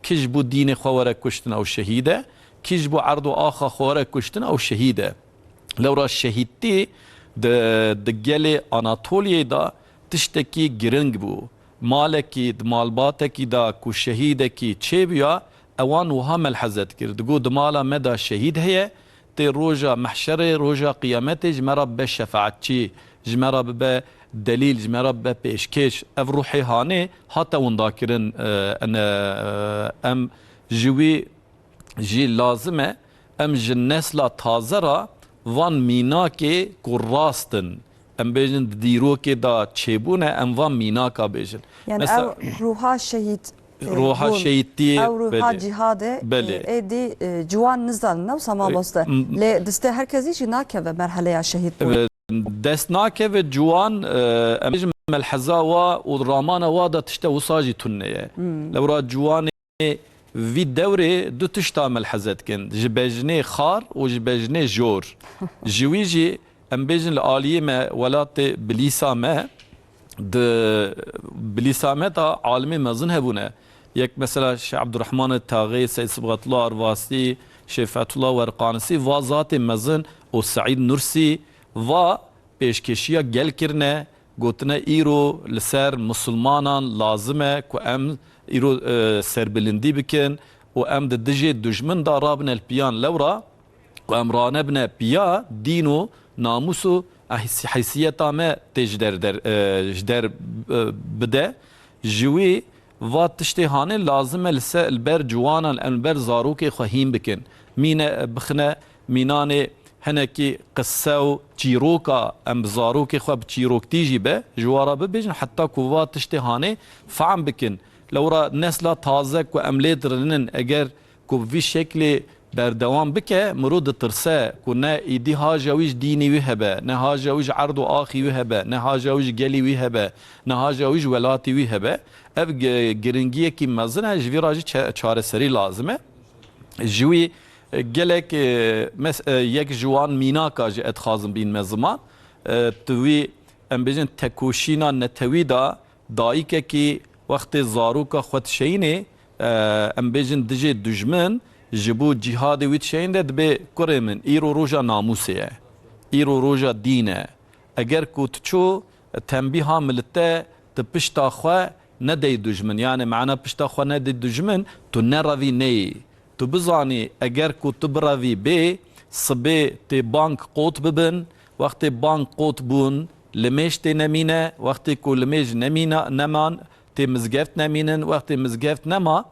Kî ji bo dînê xwe were kuştin ew şehîd e. Kî ji bo erd û axa xwe were kuştin ew şehîd e. Lewra şehîdtî di, di gelê Anatoliyê de tiştekî giring bû. Malekî, di malbatekî de ku şehîdekî çêbûya, ewan wiha melheze dikir. Digot, di mala me de şehîd heye, tê roja mehşerê, roja qiyametê ji me re bibe şefaetçî, ji me re bibe delîl, ji me re bibe pêşkêş. Ev ruhê hanê hate windakirin, e, ene, e, em ji wî jî lazim e em ji nesla taze re van mînakê ku rast in, em bêjin di dîrokê de çêbûne, em van mînaka bêjin. Yani Mesela ew ruha şehîd, e, Roha bûn, şehîdtiyê, ew ruha belê. Cihadê, Belê. E, êdî, e, ciwan nizanin, ne wisa mamoste? E, m- Lê distê her kesî jî nakeve merheleya şehîd bûn. E, dest nakeve ciwan, e, em bêjin melheza wa û ramana wa da tişte wisa jî tune ye. Hmm. Lewra ciwanê vî dewrê du tişta melheze dikin. Ji bejnê xar û ji bejnê jor. Ji wî jî em bêjin li aliyê me welatê Bilîsa me, di Bilîsa me de alimê mezin hebûne. Yek mesela Şêx Ebdurrehman Taxê, Seyd Sibxetullah Arvasî, Şêx Fethullah Werqanisî, va zatê mezin û Seîd Nursî, va pêşkêşiya gel kirine, gotine, îro li ser misilmanan lazim e ku em îro, e, serbilindî bikin û em di dijê dijmin de rabine li piyan. Lewra ku em ranebine piya dîn û namûs û ehs-, heysiyeta me tê ji der, der, e, ji der, e, bide. Ji wî va tiştê hanê lazim e li se-, li ber ciwanan em li ber zarokê xwe hîn bikin. Mîne, bixine mînanê hinekî qise û çîroka em bi zarokê xwe bi çîroktî jî be, ji wa re bibêjin heta ku va tiştê hanê fehm bikin. Lewra nesla taze ku em lê dirinin, eger ku bi vî şeklê berdewam bike, mirov ditirse ku ne îdî haja wî ji dînê wî hebe, ne haja wî ji erd û axî wî hebe, ne haja wî ji gelê wî hebe, ne haja wî ji welatê wî hebe. Ev gi-, giringiyekî mezin e, ji vî re jî çe-, çareserî lazim e. Ji wî, e, gelek, e, mes-, e, yek ji wan mînaka jî ez dixwazim bînme ziman. E, tu wî, em bêjin, tekoşîna netewî de dayikekî wextê zaroka xwe dişeyînê, e, em bêjin dijê dujmin, ji bo cîhadê wî dişeyîn de dibê, kurê min, îro roja namûsê ye. Îro roja dîn e. Eger ku tu çû tembîha milite, tu pişta xwe nedey dujmin. Yani mana pişta xwe nedey dujmin, tu nerevî neyî. Tu bizanî, eger ku tu birevî bê, sibê tê bank qot bibin, wextê bank qot bûn, limêj tê nemîne, wextê ku limêj nemîne, neman, tê mizgeft nemînin, wextê mizgeft nema,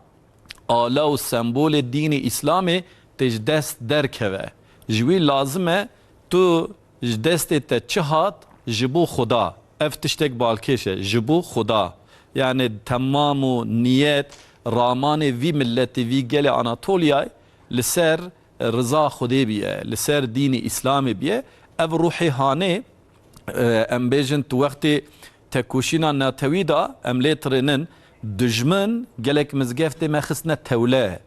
ala û sembolê dînê Îslamê tê ji dest derkeve. Ji wî lazim e tu ji destê te çi hat, ji bo Xuda. Ev tiştek balkêş e, ji bo Xuda. Yani temam û niyet, ramanê vî milletê, vî gelê Anatoliyayê li ser riza Xwedê biye, li ser dînê Îslamê biye. Ev ruhê hanê, e, em bêjin tu wextê tekoşîna netewî de em lê tirênin, dijmin gelek mizgeftê me xistine tewle.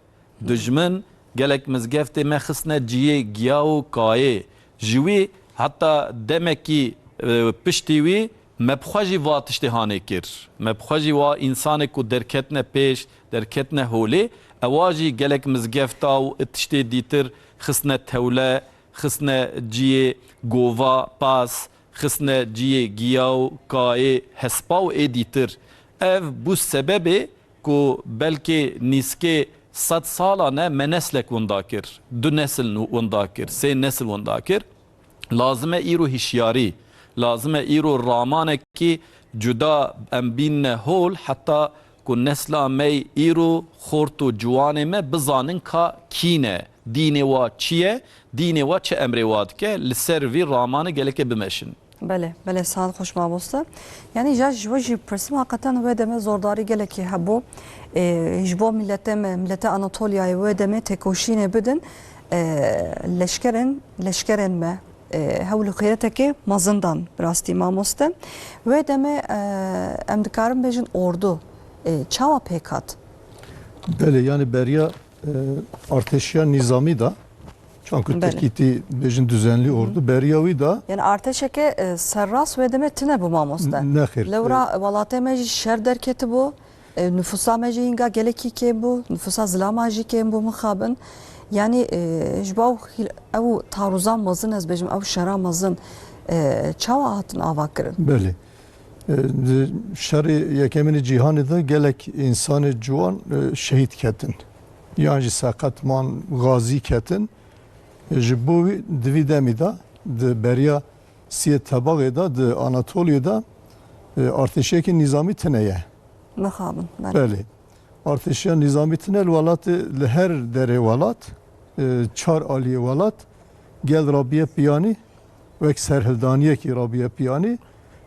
Dijmin gelek mizgeftê me xistine cihê giya û kayê. Ji wî heta demekî, e, piştî wî me bi xwe jî va tiştê hanê kir. Me bi xwe jî wa însanê ku derketine pêş, derketine holê, ewa jî gelek mizgefta û tiştê dîtir xistine tewle, xistine cihê gova, pas, xistine cihê giya û kayê, hespa û ê dîtir. Ev bû sebebê ku belkê nîskê sed salan e me neslek winda kir, du nesil winda kir, sê nesil winda kir. Lazim e îro hişyarî, lazim e îro ramanekî cuda em bînne hol, heta ku nesla me îro xort û ciwanê me bizanin ka kî ne, dînê wa çi ye, dînê wa çi emrê wa dike, li ser vî ramanê gelekê bimeşin. Belê, belê, saet xweş mamoste. Yani ja ji we jî pirsim, heqeten wê demê zordarî gelekî hebû. Ê, ji bo milletê me, milletê Anatoliyayê wê demê têkoşînê bidin. Ê, leşkerên, leşkerên me, ê, hewl û xêretekê mezin dan bi rastî mamoste. Wê demê, ê, em dikarin bêjin ordu, ê, çawa pêk hat? Belê, yani beriya, e, artêşiya nîzamî de, çanku Belê. Tirkî tî bêjin düzenli ordu, beriya wî de Yani artêşeke, e, serrast wê demê tine bû mamoste. N-, nexêr. Lewra welatê me jî şer derketibû, e, nüfusa me jî hînga gelekî kêm bû, nüfusa zilama jî kêm bû mixabin. Yani, e, ji bo ew hîl-, ew tarûza mezin, ez bêjim, ew şera mezin, e, çawa hatin ava kirin? Belê. E, di şerê yekemînê cîhanê de gelek însanê ciwan, e, şehîd ketin. Yan jî seqet man, gazî ketin. E, ji bo wî di vî demî de, di beriya siyê tebaxê de, di Anatoliyê de, e, artêşiyekî nîzamî tine ye. Mixabin, belê. Belê. Artêşiya nîzamî tine li welatê, li her derê welat, e, çar aliyê welat gel rabiye piyanî, wek serhildaniyekî rabiye piyanî,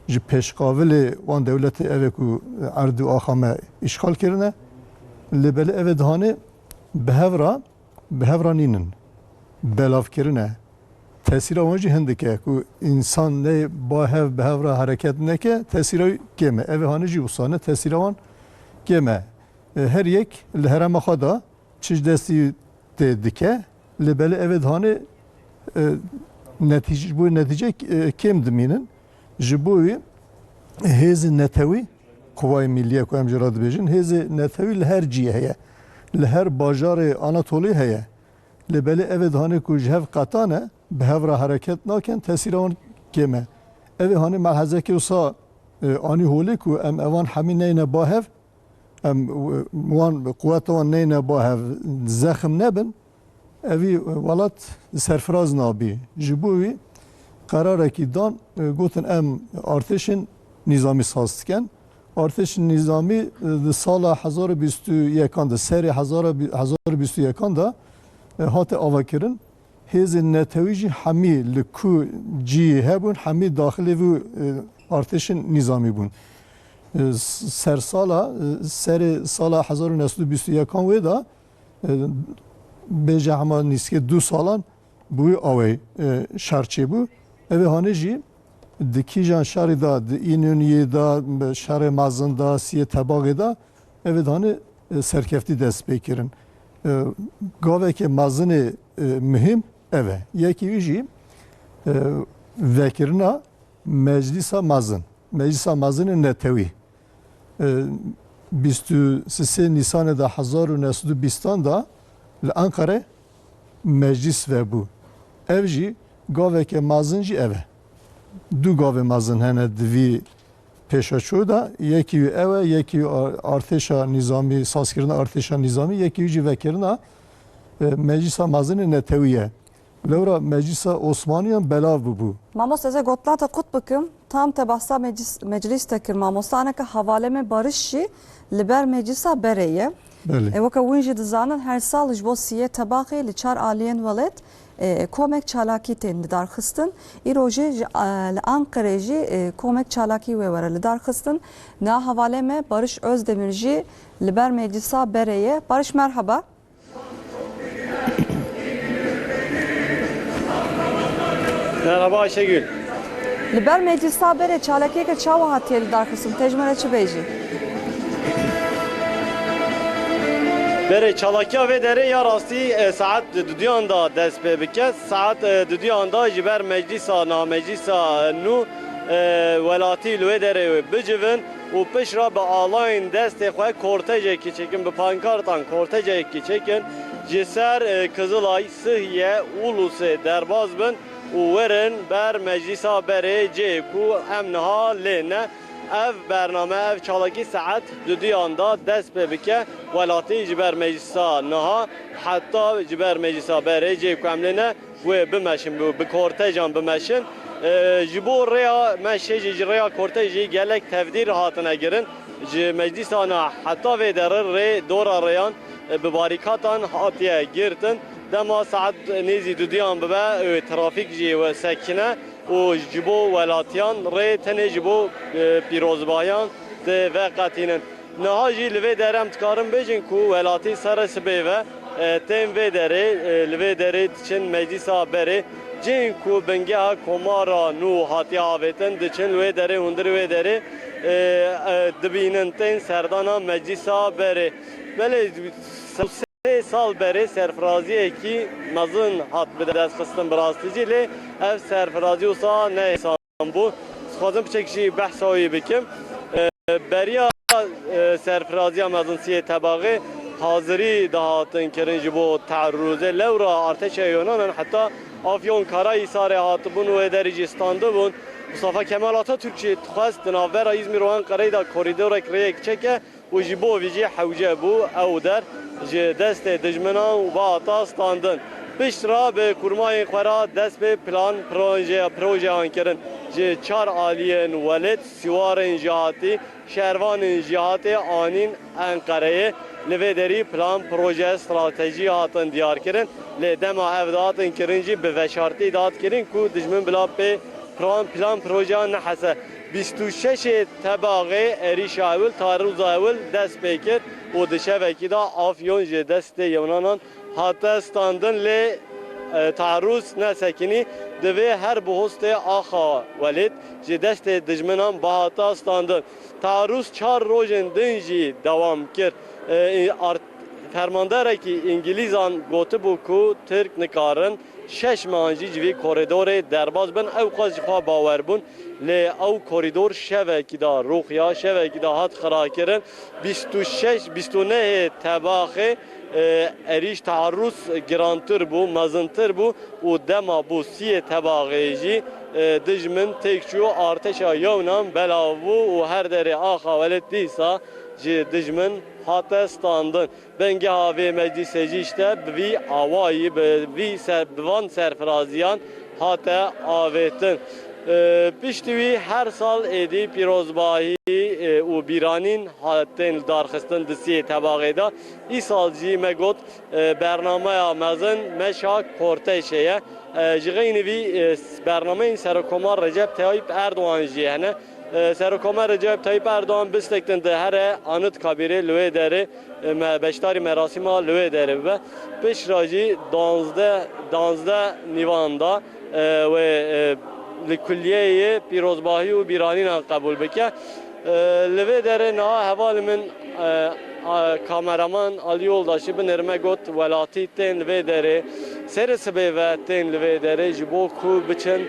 ji pêşqavilê wan dewletê ev ê ku erd û axa me îşxal kirine, lê belê ev ê dihanê bi hev re, bi hev re nînin. Belav kirine. Tesîra wan jî hindik e ku însan neyê ba hev, bi hev re hereket neke, tesîra wî kêm e. Ev ê hanê jî wisa ne, tesîra wan kêm e. E, her yek li herêma xwe de çi ji destî tê dike, lê belê ev ê dihanê, e, netîce, ji bo netîce, e, kêm dimînin. Ji bo wî hêzên netewî, Quwayê Millî ye ku em jê re dibêjin, hêzê netewî li her cihê heye. Li her bajarê Anatoliyê heye. Lê belê ev ê dihanê ku ji hev qeta ne, bi hev re hereket nakin, tesîra wan kêm e. Ev ê hanê melhezekê wisa, e, anî holê ku em evan hemî neyne ba hev, em, e, wan quweta wan neyne ba hev, zexm nebin. Evî welat serfiraz nabî. Ji bo wî qerarekî dan, e, gotin em artêşên nîzamî saz dikin. Artêşên nîzamî, e, di sala hezar û bîst û yekan de, serê hezar û bîst û yekan de, e, hate avakirin. Hêzên netewî jî hemî li ku cihê hebûn, hemî daxilê vî, e, artêşên nîzamî bûn. E, s-, sersala, e, serê sala hezar û neh sed û bîst û yekan wê de, e, bêje hema nîskê du salan bi wî awê, e, şer çêbû. Ev ê hanê jî di kîjan şerî de, di Înûniyê de, şerê mezin de, Siyê Tebaxê de, ev ê hanê, e, serkeftî dest pê kirin. E, gaveke mezinê, e, muhîm ev e. Yekî wî jî, e, vekirina Meclîsa Mezin. Meclîsa Mezin ê Netewî. E, bîst û sê Nîsanê de hezar û neh sed û bîstan de li Enqere meclîs vebû. Ev jî gaveke mezin jî ev e. Du gavê mezin hene di vî pêşaçû de. Yekî wî ew e, yekî wî ar-, artêşa nîzamî, sazkirina artêşa nîzamî, yekî wî jî vekirina, e, Meclîsa Mezin ê Netewî ye. Lewra Meclîsa Osmaniyan belav bûbû. Mamoste, ez ê gotina te qut bikim. Tam te behsa meclis-, meclîs te kir mamoste. Aneke Hevalê me Barış jî li ber Meclîsa Berê ye. Belê. E, weke hûn jî dizanin, her sal ji bo Siyê Tebaxê li çar aliyên welêt, e, komek çalakî tên lidarxistin. Îro jî ji, e, li Anqerê jî, e, komek çalakî wê were lidarxistin. Niha hevalê me Barış Özdemir jî li ber Meclîsa Berê ye. Barış, merhaba. Merhaba Ayşegül. Li ber Meclîsa Berê çalakiyeke çawa hatiye lidarxistin? Tê ji me re çi bêjî? Berê, çalakiya vê derê ya rastî, e, saet duduyan da dest pê bike. Saet, e, duduyan da ji ber meclîsa, na meclîsa, e, nû, e, welatî li wê derê bicivin û pişt re bi alayên destê xwe kortejekî çêkin, bi pankartan kortejekî çêkin, ji ser, e, Kizilay, Sihiye, Ulusê derbas bin û werin ber Meclîsa Berê, cihê ku em niha lê ne. Ev bername, ev çalakî saet duduyan da dest pê bike. Welatî ji ber Meclîsa niha heta ji ber Meclîsa Berê, cihê ku em lê ne, wê bimeşin, bi, bi kortejan bimeşin. E, ji bo rêya meşê jî, ji rêya kortejî gelek tevdîr hatine girin. Ji meclîsana heta vê derê rê, dora rêyan, e, bi barîkatan hatiye girtin. Dema saet nêzî dudiyan bibe, e, trafîk jî we sekine û ji bo welatiyan rê tenê ji bo, e, pîrozbahiyan tê veqetînin. Niha jî li vê derê em dikarin bêjin ku welatî serê sibê ve, e, tên vê derê, e, li vê derê diçin Meclîsa Berê. Cihên ku bingeha komara nû hatiye avêtin, diçin li wê derê, hundirê wê derê, e, e, dibînin tên serdana Meclîsa Berê. Belê, sê sal berê serfiraziyekî mezin hat bi dest xistin bi rastî jî, lê ev serfirazî wisa ne hêsan bû. Dixwazim piçek jî behsa wî bikim. E, beriya, e, serfiraziya mezin Siyê Tebaxê hazirî dihatin kirin ji bo teerûzê. Lewra artêşa Yunanan heta Afyon Karahisarê hatibûn û wê derê jî standibûn. Mustafa Kemal Atatürk jî dixwest di navbera Îzmîr û Enqereyê de korîdorek, rêyek çeke û ji bo vî jî hewce bû ew der ji destê dijminan û bihata standin. Pişt re bi kurmayên xwe re dest pê plan proje, projeyan kirin. Ji çar aliyên welêt, sîwarên jêhatî, şervanên jêhatê anîn Enqereyê. Li vê derî plan, proje, stratejî hatin diyar kirin. Lê dema ev dihatin kirin jî bi veşartî dihat kirin ku dijmin bila pê plan, plan projeyan nehese. Bîst û şeşê Tebaxê êrîşa ewil, tarûza ewil dest pê kir û di şevekî de Afyon ji destê Yewnanan hate standin, lê, e, tarûz nesekinî. Divê her bihostê axa welêt ji destê dijminan bihata standin. Tarûz çar rojên din jî dewam kir. E, art-, fermandarekî îngilîzan gotibû ku Tirk nikarin şeş mehan jî ji vî korîdorê derbas bin. Ew qas ji xwe bawer bûn, lê ew korîdor şevekî de rûxiya, şevekî de hat xirakirin. Bîst û şeş, bîst û nehê Tebaxê, e, êrîş, teerûz girantir bû, mezintir bû û dema bû siyê Tebaxê jî, e, dijmin têk çû, artêşa Yewnan belav bû û her derê axa welêt dîsa ji dijmin hate standin. Bingeha vê meclîsê jî işte bi vî awayî, bi vî ser, bi van serfiraziyan hate avêtin. E, piştî wî her sal êdî pîrozbahî, e, û bîranîn ha-, tên darxistin di siyê tebaxê de. Îsal jî me got, e, bernameya mezin meşa kortejê ye. E, ji xeynî vî, e, bernameyên Serokkomar Recep Tayyip Erdogan jî hene. E, Serokkomar Recep Tayyip Erdogan bistektin di here Anıtkabirê li wê derê, e, me, beşdarî merasîma li wê derê bibe. Piştre jî danzdeh, danzdeh nîvan da, e, wê, e, li kulliyeyê pîrozbahî û bîranînan qebûl bike. E, li vê derê niha hevalê min, e, a, kameraman Alî Yoldaşî binêrime got, welatî tên li vê derê serê sibê ve tên li vê derê ji bo ku biçin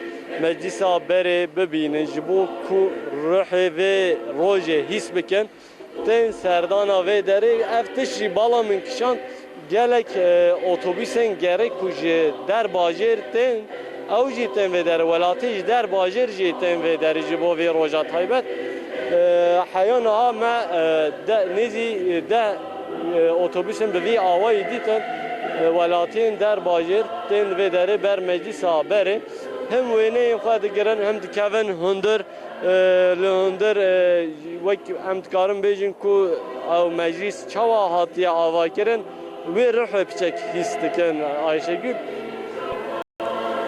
meclîsa berê bibînin, ji bo ku ruhê vê rojê hîs bikin. Tên serdana vê derê, ev tişt jî bala min kişand, gelek, e, otobusên gerek ku ji der bajêr tên, ew jî tên vê derê, welatî ji der bajêr jî tên vê derê ji bo vê roja taybet. E, heya niha me, e, de, nêzî, e, deh, e, otobusên bi vî awayî dîtin, e, welatiyên der bajêr tên vê derê ber meclîsa berê. Him wêneyên xwe digirin, him dikevin hundir. E, li hundir, e, wek em dikarin bêjin ku ew meclîs çawa hatiye avakirin, wê ruhê piçek hîs dikin Ayşegül.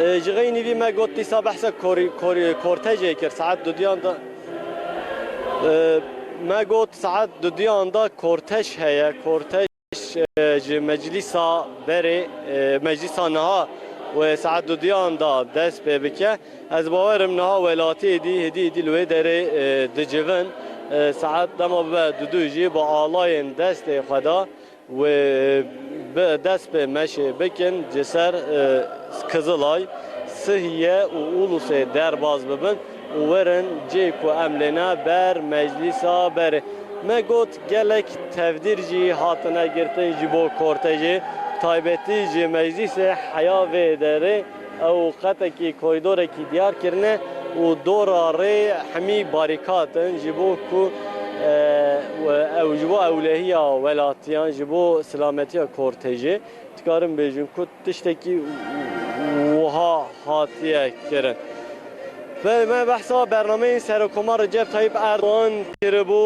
E, ji xeynî vî me got dîsa behsa korî-, korî-, kortejê kir saet dudiyan da. E, me got saet dudiyan da kortej heye, kortej. E, ji meclîsa berê, e, meclîsa niha wê saet dudiyan da dest pê bike. Ez bawerim niha welatiyê dî hêdî hêdî li wê derê, e, dicivin. E, saet dema bibe dudu jî bi alayên destê xwe da wê bi dest pê meşê bikin, ci ser, e, Kizilay, Sihiye û Ulusê derbas bibin û werin cê ku em lê ne ber meclîsa berê. Me got gelek tevdîr jî hatine girtin ji bo kortejê, taybetî ji meclîsê heya vê derê ew qetekî korîdorekî diyar kirine û dora rê hemî barîkat in ji bo ku, e, ew ji bo ewlehiya welatiyan, ji bo silametiya kortejê dikarin bêjin ku tiştekî wiha hatiye kirin. Belê, me behsa bernameyên Serokkomar Recep Tayyip Erdogan kiribû.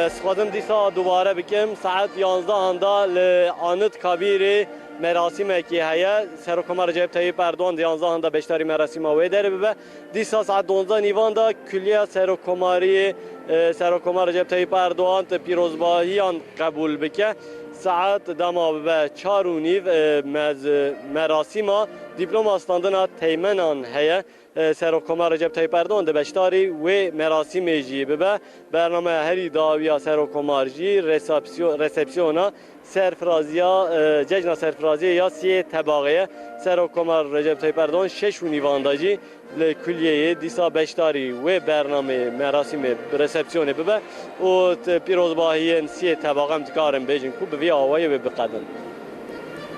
Ez dixwazim dîsa dubare bikim. Saet yanzdehan da li Anıtkabirê merasîmekî heye. Serokkomar Recep Tayyip Erdogan di yanzdehan da beşdarî merasîma wê derê bibe. Dîsa saet duwazdeh nîvan da Kulliya Serokkomariyê, e, Serokkomar Recep Tayyip Erdogan di pîrozbahiyan qebûl bike. Saet dema bibe çar û nîv, e, mez-, merasîma dîploma standina teğmenan heye. E, Serokkomar Recep Tayyip Erdogan di beşdarî wê merasîmê jî bibe. Bernameya herî dawiya Serokkomar jî resepsiyo-, resepsiyona serfiraziya, e, cejna serfiraziyê ya siyê tebaxê ye. Serokkomar Recep Tayyip Erdogan şeş û nîvan da jî li Kulliyeyê dîsa beşdarî wê bernameyê, merasîmê, resepsiyonê bibe û t-, pîrozbahiyên siyê tebaxê em dikarin bêjin ku bi vî awayî wê biqedin.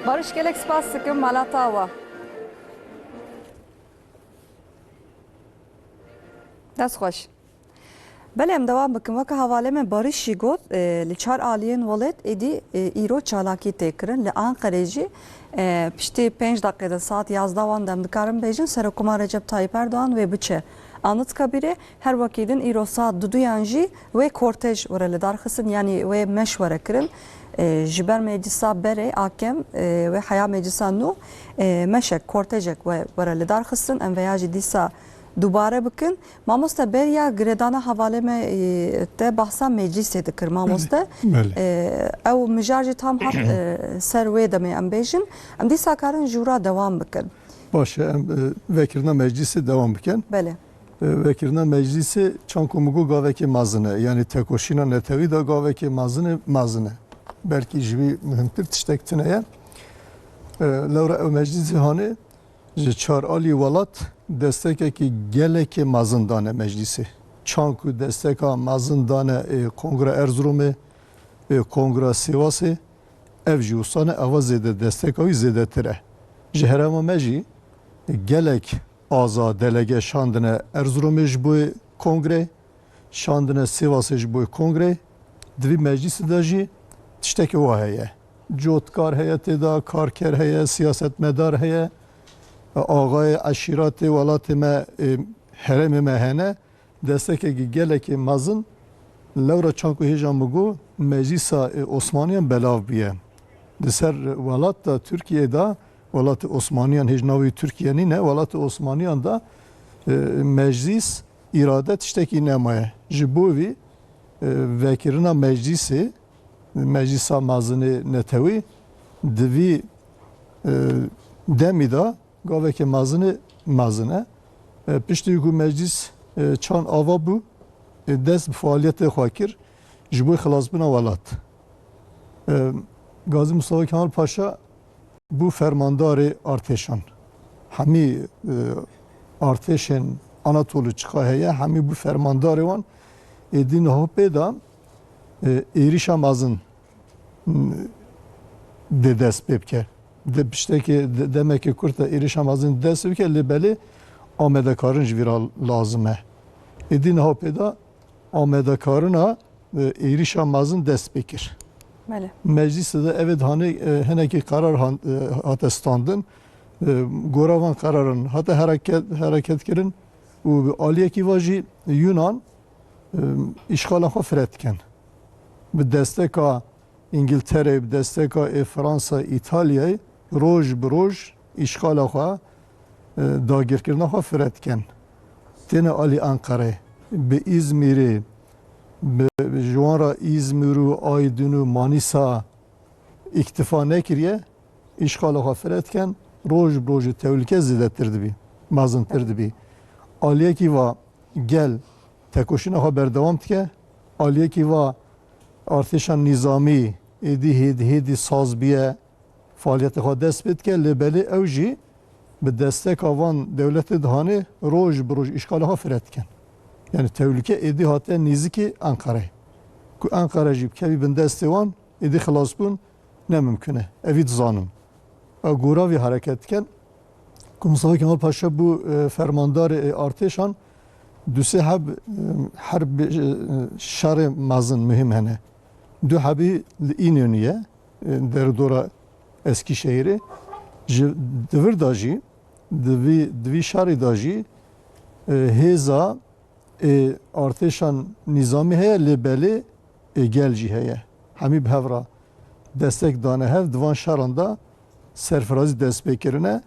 Barış, gelek spas dikim, mala te ava. Dest xweş. Belê, em dewam bikin. Weke hevalê me Barış jî got, e, li çar aliyên welêt êdî, e, îro çalakî tê kirin. Li Anqerê jî, e, piştî pênc deqê de, saet yazdehan de em dikarin bêjin, Serokkomar Recep Tayyip Erdogan wê biçe Anıtkabirê. Her wekî din îro saet duduyan jî wê kortej were lidarxistin, yanî wê meş were kirin. E, ji ber meclisa berê a kem, e, wê heya meclisa nû, e, meşek, kortejek we-, were lidarxistin. Em veya jî dîsa dubare bikin. Mamoste, beriya girêdana hevalê me, e, te bahsa meclîsê dikir, mamoste. Belê. E, ew mijar jî tam hat, e, ser wê demê em bêjin. Em dîsa karin jû re dewam bikin. Baş e, em, e, vekirina meclîsê dewam bikin. Belê. E, vekirina meclîsê çanku min got gavekê mezin e. Yanî tekoşîna netewî de gavekê mezin e, mezin e. Belkî ji wî muhimtir tiştek tune ye. E, lewra ew meclîsê hanê, ji çar alî welat destekekî gelekê mezin dane meclîsê. Çanku desteka mezin dane, ê, Kongra Erzurumê, ê, Kongra Sêwasê, ev jî wisa ne, eva zêde, desteka wî zêdetir e. Ji herêma me jî gelek aza delege şandine Erzurumê ji bo kongre, şandine Sêwasê ji bo kongrê. Di vî meclîsê de jî tiştekî wa heye. Cotkar heye tê de, karker heye, siyasetmedar heye, axayê eşîretê welatê me, e, herêmê me hene. Destekekî gelekî mezin lewra çanku hêja min got, Meclîsa, e, Osmaniyan belav bûye. Li ser welat de, Tirkiyeyê de, welatê Osmaniyan, hêj navê Tirkiye nîne, welatê Osmaniyan de, e, meclîs, îrade tiştekî nemaye. Ji bo vî, e, vekirina meclîsê, meclîsa mezinê netewî, di vî, e, demî de gaveke mezinê mezin e. E, piştî ku meclîs, e, çand ava bû, e, dest bi faaliyetê xwe kir ji bo xilasbûna welat. E, Gazî Mustafa Kemal Paşa bû fermandarê artêşan. Hemî, e, artêşên Anatolî çiqa heye, hemî bû fermandarê wan. Êdî niha pê de, e, êrîşa mezin, m, dê dest pê bike. Di piştekê, de-, demekê kurt de êrîşa mezin dest pê bike, lê belê amadekarin ji vî re lazim e. Êdî niha pê de amadekarina, e, êrîşa mezin dest pê kir. Belê. Meclîsê de evê dihanê, e, hinekî qerar han-, e, hate standin. E, gora van qeraran hate hereket, hereket kirin û bi aliyekî va jî Yunan, e, îşxala xwe fire dikin. Bi desteka Îngiltereyê, bi desteka ê Fransa, Îtalyayê roj bi roj îşxala xwe, e, dagirkirina xwe fire dikin. Têne alî Enqerê. Bi Îzmîrê, bi, ji wan re Îzmîr û Aydin û Manîsa îktifa nekiriye, îşxala xwe fire dikin, roj bi rojê tehlûke zêdetir dibî, mezintir dibî. Aliyekî va gel tekoşîna xwe berdewam dike, aliyekî va artêşa nîzamî êdî hêdî hêdî saz bûye, faaliyetê xwe dest pê dike, lê belê ew jî bi desteka van dewletê dihanê roj bi roj îşxala xwe fire dikin. Yani tehlûke êdî hate nêzîkî Enqereyê. Ku Enqere jî bikevî bin destê wan, êdî xilasbûn ne mimkun e. Evî dizanin. Ew gora vî hereket dikin. Ku Mustafa Kemal Paşa bû, e, fermandarê, e, artêşan, du sê heb, e, herb, e, şerê mezin muhîm hene. Du hebî li Înonî ye, e, deredora Eskîşehîrê. Ji di vir de jî, di vî, di vî şerî de jî, e, hêza ê artêşan nîzamî heye, lê belê ê gel jî heye. Hemî bi hev re destek dane hev, di van şeran de serfirazî dest pê kirine.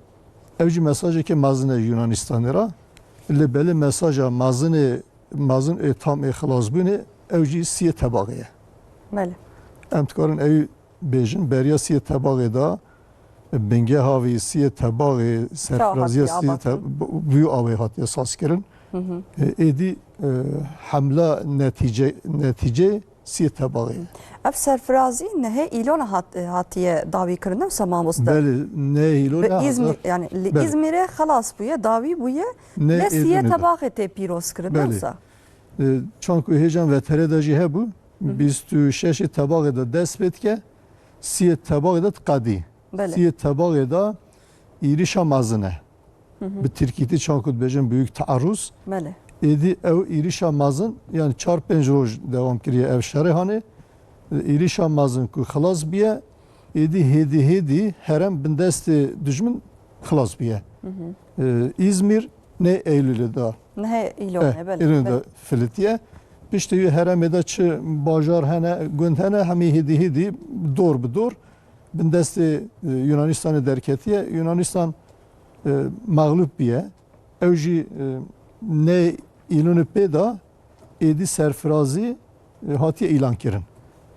Ew jî mesajeke mezin e Yunanistanê re. Lê belê mesaja mezinê, mezin ê tam ê xilasbûnê, ew jî siyê tebaxê ye. Belê. Em dikarin ew bêjin, beriya siyê tebaxê de, bingeha vî siyê tebaxê, serfiraziya siyê te-, bi wî awê hatiye sazkirin. Hı hı. E, êdî, e, hemla netîce, netîcê siyê tebaxê. Ev serfirazî nehê îlona hat-, hatiye dawî kirin, ne wisa mamoste? Belê, nehê îlona Bi Îzmîr, hatiye. Yani li Belê. Îzmîrê xelas bûye, dawî bûye, Nehê ne siyê Îlonê de. Tebaxê tê pîroz kirin, ne Belê. Wisa? E, çanku hêjan vetere de jî hebû, Hı hı. bîst û şeş tebaxê de dest pê dike, siyê tebaxê de diqedî. Belê. Siyê tebaxê de îrîşa mezin e. Hı hı. Bi tirkîtî çanku dibêjin büyük taarruz. Belê. Êdî ew îrîşa mezin, yani çar pênc roj dewam kiriye ev şerê hanê. Îrîşa mezin ku xilas biye, êdî hêdî hêdî herem bin destê dijmin xilas biye. Hı hı. E, Îzmîr nê Eylûlê de. Nehê Îlonê, Eh, belê, Îlonê de belê. Filitiye. Piştî wî heremê de çi bajar hene, gund hene, hemî hêdî hêdî, dor bi dor, bin destê, e, Yunanistanê derketiye. Yunanistan, e, mexlûb biye. Ew jî, e, nê Îlonê pê de êdî serfirazî, e, hatiye îlan kirin.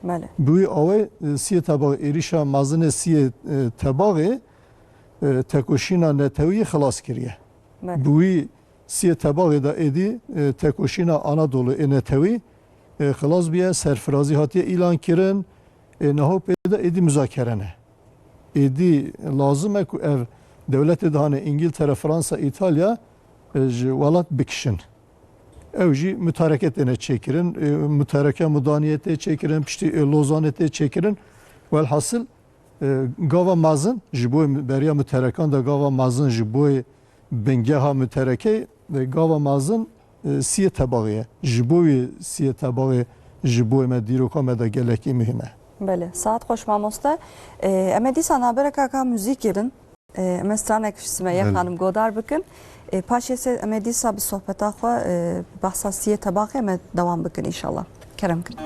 Belê. Bi wî awê, e, siyê tebaxê, êrîşa mezinê siyê, e, tebaxê, e, tekoşîna netewî xilas kiriye. Belê. Bi wî siyê tebaxê de êdî, e, tekoşîna Anadolu ê netewî, e, xilas biye, serfirazî hatiye îlan kirin, e, niha pê de êdî muzakere ne. Êdî lazim e ku ev dewletê dihanê Îngiltere, Fransa, Îtalya, e, ji welat bikişin. Ew jî mutareke têne çêkirin, e, mutareke mudaniyê tê çêkirin, piştî, e, Lozanê tê çêkirin. Welhasil, e, gava mezin, ji bo beriya muterekan de gava mezin, ji bo bingeha muterekê, e, gava mezin, e, siyê tebaxê ye. Ji bo wî siyê tebaxê ji bo me, dîroka me de gelekî muhîm e. Belê, saet xweş mamoste. Ee, em ê dîsa navbereka ka muzîkê din. Ee, em ê stranek ji Sümeyye Belê. Xanim godar bikin. Ee, paşê se em ê dîsa bi sohbeta xwe, ee, bi behsa siyê tebaxê me dewam bikin înşallah. Kerem kin.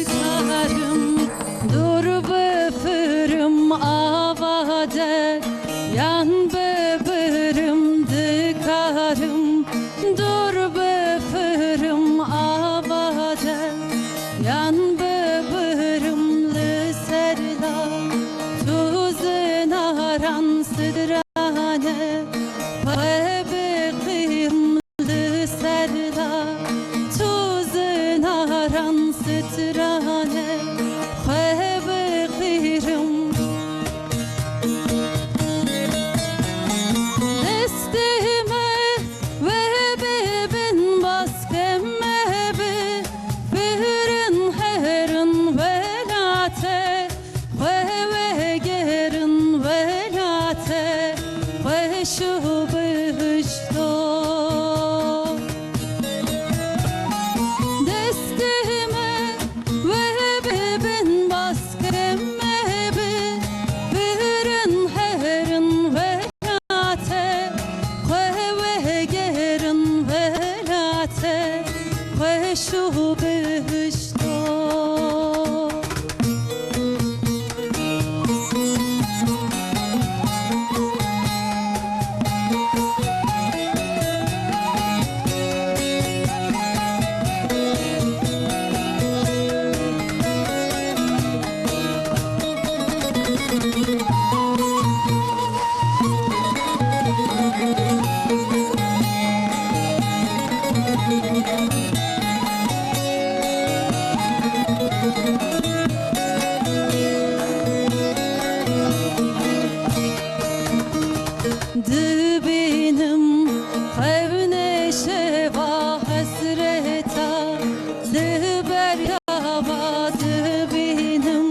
Dikarim dur bifirim ava de, yan bibirim dikarim, dur bifirim ava de, yan bibirim li ser la, tu zinaran sidrane, xwe biqîm li ser la, tu zinaran sidrane, xwe biqîrim. Destê me we bibin baskê me bi, birin herin welate, xwe vegerin welate, xweş û bihişto. Destê me we bibin baskê me bi, birin herin welate, xwe vegerin welate, xweş û bihişto. Dibînim xewnê şeva hesreta, li ber çava dibînim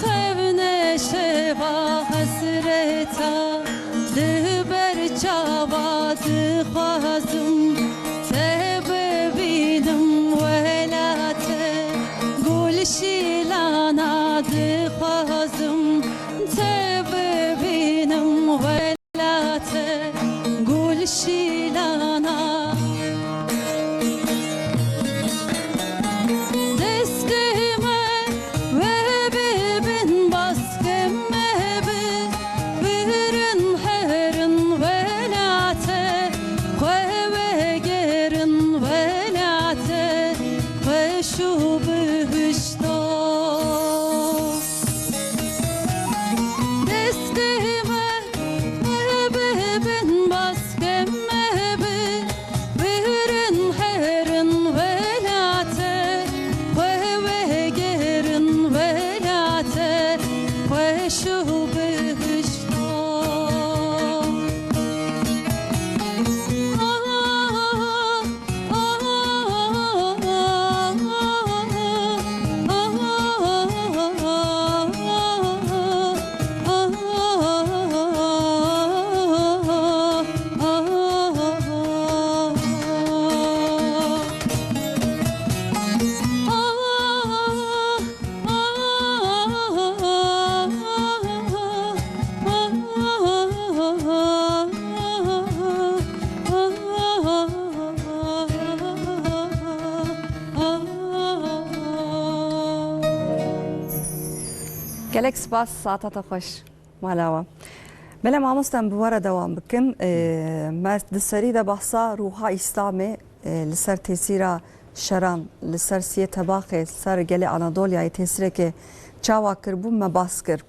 xewnê şeva hesreta, li ber çava dixwazim te bibînim welate, gulşîlana dixwazim te bibînim welate, gulşîlana. Destê me we bibin baskê me bi, birin herin welate, xwe vegerin welate, xweş û bihişto. Destê me we bibin baskê me bi, birin herin welate, xwe vegerin welate, xweş û bihişto. Gelek spas, saeta te xweş. Mala we. Belê mamoste, em bi we re dewam bikin. Ee, me di serî de behsa ruha Îslamê, ee, li ser tesîra şeran li ser Siyê Tebaxê, ser gelê Anadolyayê tesîrekê çawa kiribû, me bas kir.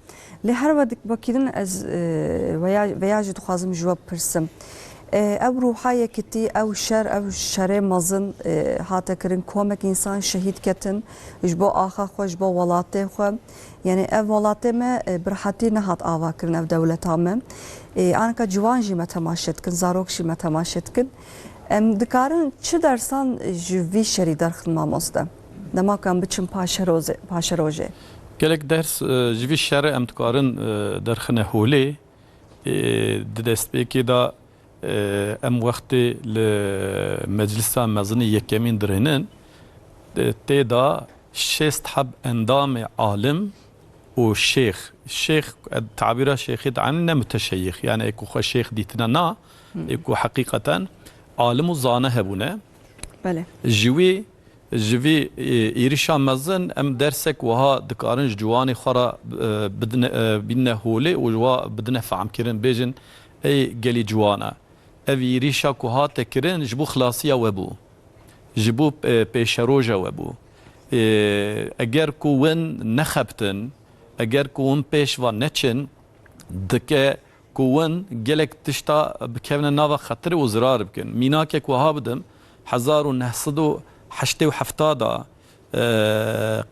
Lê her we dik-, wekî din ez, e, veya, veya jî dixwazim ji we bipirsim. E, ew ruha yekitî, ew şer, ew şerê mezin, e, hate kirin, komek însan şehîd ketin ji bo axa xwe, ji bo welatê xwe. Yanî ev welatê me, e, bi rehetî nehat ava kirin, ev dewleta me. E, anka ciwan jî me temaşe dikin, zarok jî me temaşe dikin. Em dikarin çi dersan ji vî şerî derxin, mamoste? Dema ku em biçin paşerozê-, paşerojê. Gelek ders, e, ji vî şerê em dikarin, e, derxine holê. E, di destpêkê de, e, em wextê li Meclisa Mezinê Yekemîn dirênin, e, tê de şêst heb endamê alim û şêx, şêx, e, tabîra şêxê de ne muteşeyîx, yani ê ku xwe şêx dîtine na, ê ku heqîqeten alim û zane hebûne. Belê. Ji wî, ji vî, e, êrîşa mezin em dersek wiha dikarin ji ciwanê xwe re, e, bidine, e, bînine holê û ji wa bidine fehmkirin, bêjin, ey gelî ciwan e. Ev êrîşa ku hate kirin ji bo xilasiya we bû. Ji bo, e, pêşeroja we bû. E, eger ku win nexebtin, eger ku win pêş va neçin, dike ku win gelek tişta bikevine nava xetirê û zirar bikin. Mînakek wiha bidim, hezar û neh sed û heştê û heft de, e,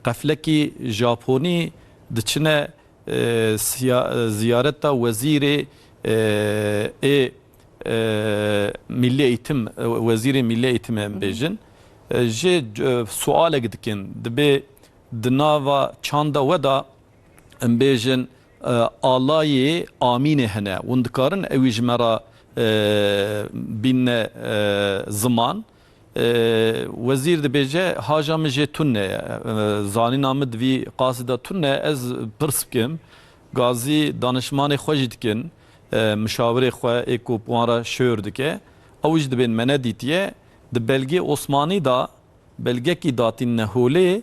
qeflekî Japonî diçine, e, siya-, e, ziyareta wezîrê, e, ê, e, Milli Eğitim, e, Wezîrê Milli Eğitimê em bêjin. E, jê, e, sualek dikin, dibê di nava çanda we de em bêjin, e, alayê Amînê hene. Hûn dikarin ewî ji me re, e, bînne, e, ziman. E, wezîr dibêje, haja min jê tune ye. E, zanîna min di vî qasî de tune ye. Ez pirs bikim. Gazî danişmanê xwe jî dikin. E, mişawirê xwe ê ku bi wan re şêwir dike. Ew jî dibên me nedîtiye. Di belgê Osmanî de belgekî datînne holê,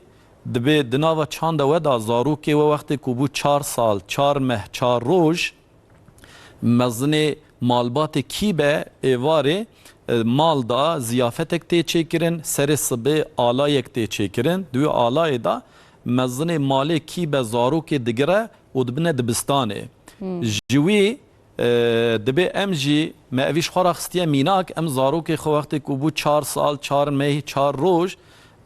dibê di nava çanda we de zarokê we wextê ku bû çar sal, çar meh, çar roj, mezinê malbatê kî be êvarê, e, mal da ziyafetek tê çêkirin, serê sibê alayek tê çêkirin. Di wî alayê de mezinê malê kî be zarokê digire û dibine dibistanê. Hmm. Ji wî, e, dibê em jî, me evî ji xwe re xistiye mînak, em zarokê xwe wextê ku bû çar sal, çar meh, çar roj,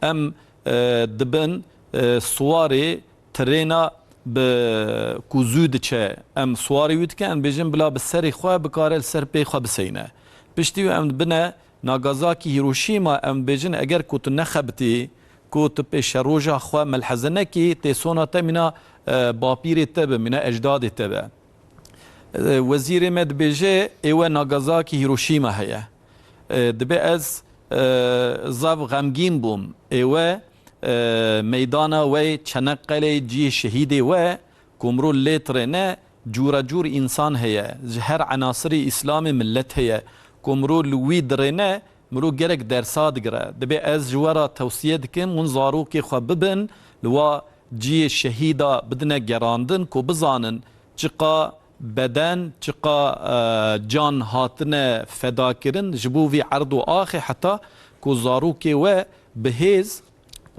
em, e, dibin, e, siwarê tirêna bi ku zû diçe, em siwarê wî dikin, em bêjin bila bi serê xwe bikare li ser pê xwe biseyne. Piştî wî em dibine Nagasaki, Hiroşîma, em bêjin eger ku tu nexebitî, ku tu pêşeroja xwe melheze nekî, tê sona te mîna, e, bapîrê te be, mîna ecdadê te be. E, wezîrê me dibêje, êwe Nagasaki, Hiroşîma heye. E, dibê ez, e, zaf xemgîn bûm. Êwe, e, meydana we, Çeneqelê, cihê şehîdê we, ku mirov lê tirêne, cûra cûr însan heye. Ji her enasirî Îslamê milet heye. Ku mirov li wî dirêne, mirov gerek dersa digire. Dibê ez ji we re tewsiye dikim, hûn zarokê xwe bibin, li wa cihê şehîda bidine gerandin ku bizanin çiqa beden, çiqa, e, can hatine fedakirin ji bo vî erd û axê, heta ku zarokê we bi hêz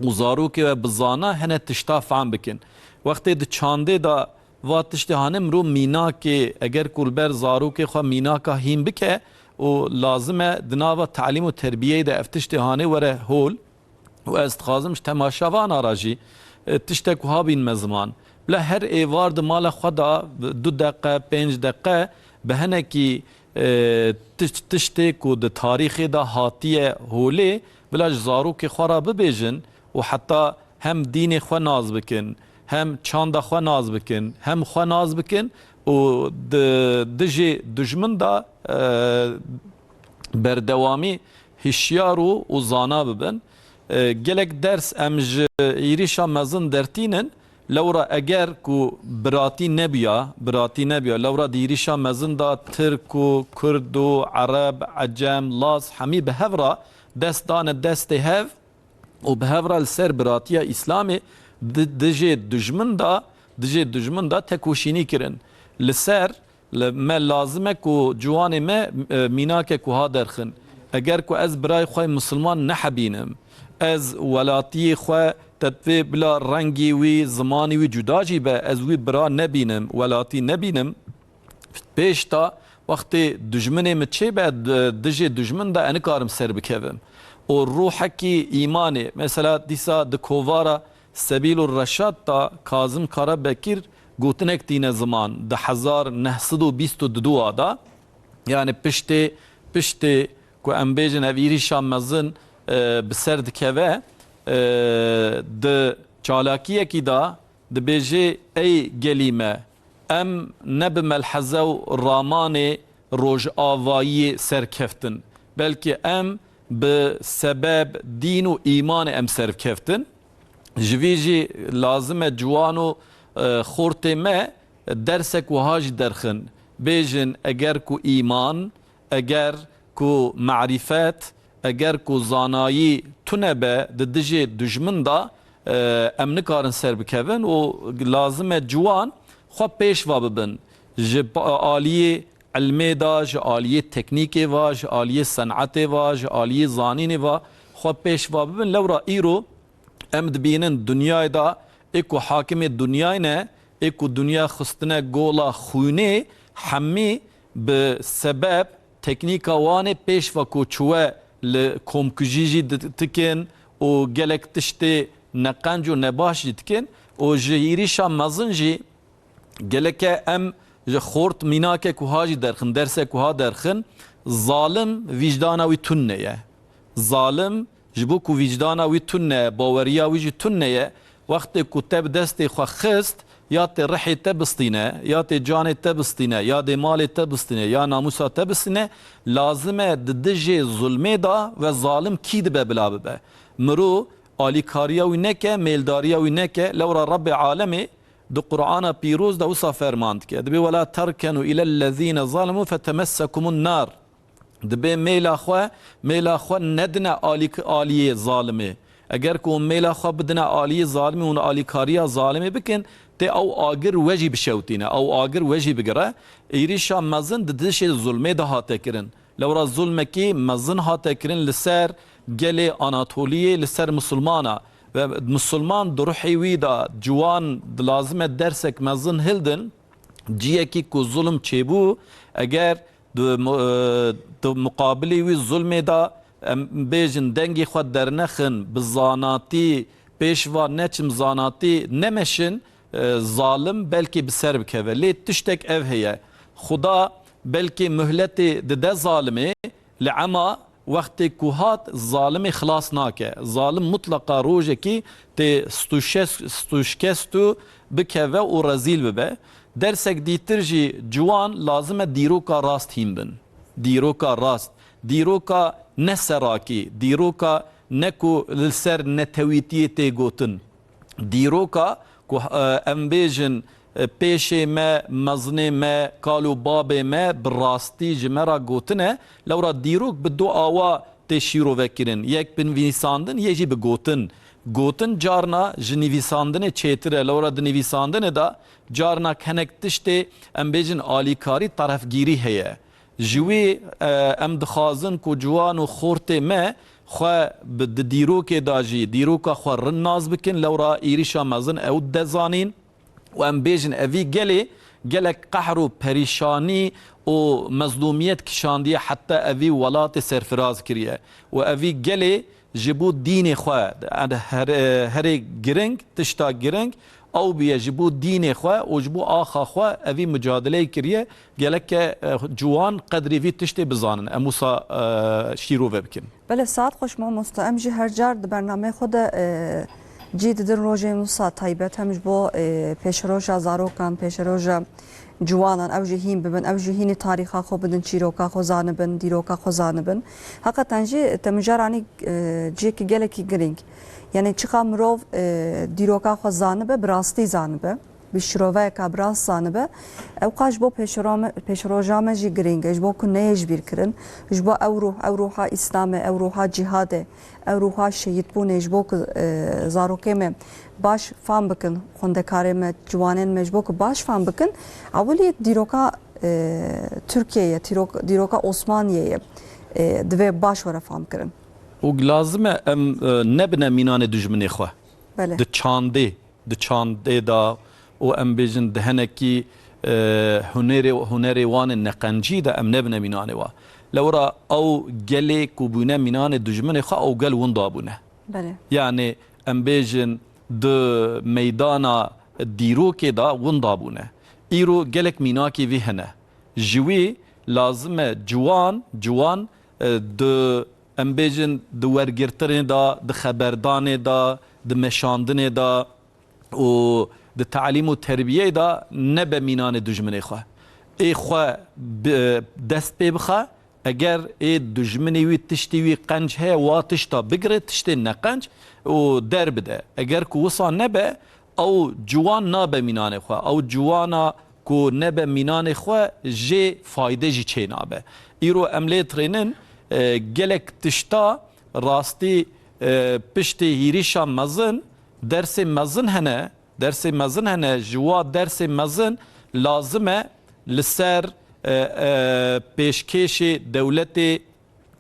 û zarokê we bi zana hene tişta fehm bikin. Wextê di çandê de va tiştê hane mirov mînakê, eger ku li ber zarokê xwe mînaka hîn bike û lazim e di nava telîm û terbiyeyê de ev tiştê hane were hol, û ez dixwazim ji temaşevana re jî, e, tiştek wiha bînme ziman. Bila her êvar di mala xwe de du deqe, pênc deqe bi hinekî, e, tiş-, tiştê ku di tarîxê de hatiye holê, bila ji zarokê xwe re bibêjin û heta hem dînê xwe nas bikin, hem çanda xwe nas bikin, hem xwe nas bikin û di dijî dijmin de, e, berdewamî hişyar û, û zana bibin. E, gelek ders em ji êrîşa mezin dertînin. Lewra eger ku biratî nebiya, biratî nebiya, lewra di êrîşa mezin de Tirk û Kurd û Ereb, Ecem, Laz hemî bi hev re dest dane destê hev û bi hev re li ser biratiya Îslamê di, dijê dijmin de, dijê dijmin de tekoşînî kirin. Li ser Li me lazim e ku ciwanê me, e, mînakek wiha derxin. Eger ku ez birayê xwe yê misilman nehebînim, ez welatiyê xwe, te divê bila rengî wî, zimanî wî cuda jî be, ez wî bira nebînim, welatî nebînim. Pêş de wextê dijminê min çêbe, di-, dijê dijmin de ez nikarim ser bikevim. Û ruhekî îmanê, mesela dîsa di kovara Sebîl û Reşad de Kazim Karabekir gotinek tîne ziman, di hezar neh sed û bîst û du de, yani piştê, piştê ku em bêjin ev êrîşa mezin, e, bi ser dikeve, e, di çalakiyekî de dibêje, ey gelî me, em ne bi melheze û ramanê rojavayiyê serkeftin, belkî em bi sebeb dîn û îmanê em serkeftin. Ji vî jî lazim e ciwan û, e, xortê me dersek wiha jî derxin. Bêjin, eger ku îman, eger ku marîfet, eger ku zanayî tune be di dijê dijmin de, e, em nikarin ser bikevin û lazim e ciwan xwe pêşva bibin. Ji pa-, aliyê ilmê de, ji aliyê teknîkê ve, ji aliyê senetê ve, ji aliyê zanînê ve xwe pêşva bibin. Lewra îro em dibînin dinyayê de ê ku hakimê dinyayê ne, ê ku dinya xistine gola xwînê, hemî bi sebeb teknîka wan ê pêş ve ku çûye li komkujî jî di-, dikin û gelek tiştê neqenc û nebaş jî dikin û ji êrîşa mezin jî geleke em ji xort mînakek wiha jî derxin, dersek wiha derxin, zalim vîcdana wî tune ye. Zalim ji bo ku vîcdana wî tune, baweriya wî jî tune ye, wextê ku te bi destê xwe xist, ya tê rihê te bistîne, ya tê canê te bistîne, ya dê malê te bistîne, ya namûsa te bistîne, lazim e di dijê zulmê de ve zalim kî dibe bila bibe. Miro alîkariya wî neke, mêldariya wî neke, lewra Rebbê alemê di Qur'ana pîroz de wisa ferman dike. Dibê, "Wela terkenu ilellezîne zalemû fetemessekumun nar." Dibê mêla xwe, mêla xwe nedine alîk-, aliyê zalimê. Eger ku hûn mêla xwe bidine aliyê zalimê, hûn alîkariya zalimê bikin, tê ew agir we jî bişewtîne, ew agir we jî bigire. Êrîşa mezin di dişê zulmê de hate kirin. Lewra zulmekî mezin hate kirin li ser gelê Anatoliyê, li ser misilmana. Ve misilman di ruhê wî de ciwan di lazim e dersek mezin hildin, ciyekî ku zulm çêbû, eger di mu-, e, di muqabilê wî zulmê de, em bêjin, dengê xwe dernexin, bi zanatî pêşva neçim, zanatî nemeşin, e, zalim belkî bi ser bikeve. Lê tiştek ev heye. Xuda belkî muhletê dide zalimê, li ema wextê ku hat, zalimê xilas nake. Zalim mutleqa rojekî tê stûşes-, stûşkest û bikeve û rezîl bibe. Dersek dîtir jî ciwan lazim e dîroka rast hîn bin. Dîroka rast. Dîroka ne serakî. Dîroka ne ku li ser netewîtiyê tê gotin. Dîroka ku, e, em bêjin, e, pêşê me, mezinê me, kal û babê me bi rastî ji me re gotine, lewra dîrok bi du awa tê şîrove kirin. Yek bi nivîsandin, yek jî bi gotin. Gotin carna ji nivîsandinê çêtir e. Lewra di nivîsandinê de carna hinek tiştê, em bêjin, alîkarî, terefgîrî heye. Ji wî, e, em dixwazin ku ciwan û xortê me xwe bi, di dîrokê de jî dîroka xwe rind nas bikin, lewra êrîşa mezin ew dide zanîn û em bêjin, evî gelê gelek qehr û perîşanî û mezlûmiyet kişandiye, heta evî welatê serfiraz kiriye û evî gelê ji bo dînê xwe, her-, herê giring, tişta giring ew bûye, ji bo dînê xwe û ji bo axa xwe evî mucadeleyê kiriye. Geleke, e, ciwan qedrê vî tiştê bizanin. Em wisa, e, şîrove bikin. Belê, saet xweş mamosta. Em jî her car di bernameyê xwe de, e, cî didin rojên wisa taybet, hem ji bo, e, pêşeroja zarokan, pêşeroja ciwanan, ew jî hîn bibin, ew jî hînî tarîxa xwe bidin, çîroka xwe zanibin, dîroka xwe zanibin. Heqeten jî te mijar anî, e, cihekî gelekî girîng. Yanî çiqa mirov, e, dîroka xwe zanibe, bi rastî zanibe, bi şiroveyeka bi rast zanibe, ew qas ji bo pêşerome-, pêşeroja me jî girîng e, ji bo ku neyê ji bîr kirin, ji bo ew ruh, ew ruha Îslamê, ew ruha cîhadê, ew ruha şehîdbûnê, ji bo ku, e, zarokê me baş fam bikin, xwendekarê me, ciwanên me, ji bo ku baş fam bikin, ewilî dîroka, e, Tirkiyeyê ye, dîrok-, dîroka Osmaniyê ye, e, divê baş were fam kirin. û lazim e em, e, nebine mînanê dijminê xwe. Belê. Di çandê, di çandê de û em bêjin di henekî, e, hunerê, hunerê wan ê neqencî de em nebine mînanê wa. Lewra ew gelê ku bûne mînanê dijminê xwe, ew gel winda bûne. Belê. Yani em bêjin di meydana dîrokê de winda bûne. Îro gelek mînakê vî hene. Ji wî lazim e ciwan, ciwan, e, di, em bêjin, di wergirtinê de, di xeberdanê de, di meşandinê de û di talîm û terbiyeyê de nebe mînanê dijminê xwe. Ê xwe bi, dest pê bixe, eger ê dijminê wî tiştê wî qenc heye, wa tişta bigire, tiştê neqenc û derbide. Eger ku wisa nebe, ew ciwan nabe mînanê xwe. Ew ciwana ku nebe mînanê xwe jê fayde jî çênabe. Îro em lê dirênin, e, gelek tişta rastî, e, piştî hîrîşa mezin, dersê mezin hene, dersê mezin hene, ji wa dersê mezin lazim e li ser, e, e, pêşkêşê dewletê,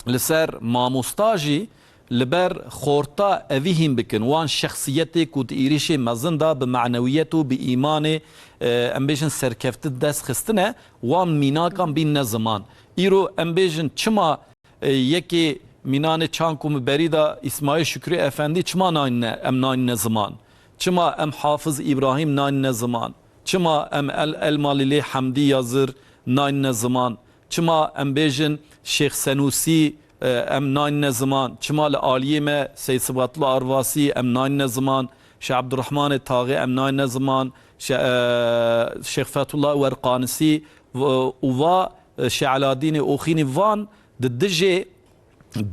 li ser mamosta jî li ber xorta evî hîn bikin. Wan şexsiyetê ku di êrîşê mezin de bi manewiyet û bi îmanê, e, em bêjin serkeftin dest xistine, wan mînakan bînne ziman. Îro em bêjin çima, e, yekê mînanê çand ku min berî de Îsmaîl Şükrü Efendî çima nayne, em nayne ziman? Çima em Hafiz Îbrahîm nayne ziman? Çima em El, Elmalî Lê Hemdî Yazir nayne ziman? Çima em bêjin Şêx Senûsî, e, em nayne ziman? Çima li aliyê me Seyd Sibatullah Arvasî em nayne ziman? Şêx Ebdurrahmanê Taxê em nayne ziman? Şe-, e, Şêx Fethullah Werqanisî v-, û va, e, Şêx Eladînê Oxînî van di dijê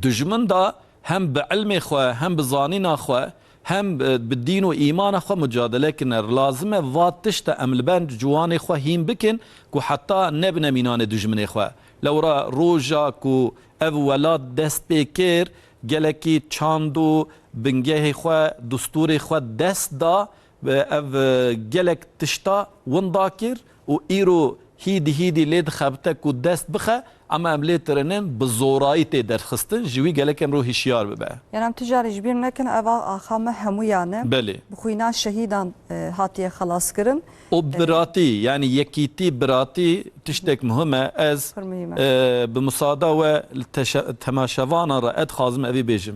dijmin de hem bi ilmê xwe, hem bi zanîna xwe, hem bi, bi dîn û îmana xwe mucadele kirine. Lazim e va tişta em li ber ciwanê xwe hîn bikin ku heta nebine mînanê dijminê xwe. Lewra roja ku ev welat dest pê kir, gelekî çand û bingehê xwe, distûrê xwe dest da, ev, e, gelek tişta winda kir û îro hîdî hîdî lê dixebite ku dest bixe, ema em lê tirinin bi zorayî tê derxistin, ji wî gelek em ro hişyar bibe. Yani em tu carî ji bîr nekin, eva axa me hemûyan e. Belê. Bi xwîna şehîdan, e, hatiye xelas kirin. O, e, biratî, yani yekîtî, biratî tiştek muhim e. Ez, pir muhîm e, e, bi musada we li teşe-, temaşevanan re ez dixwazim evî bêjim.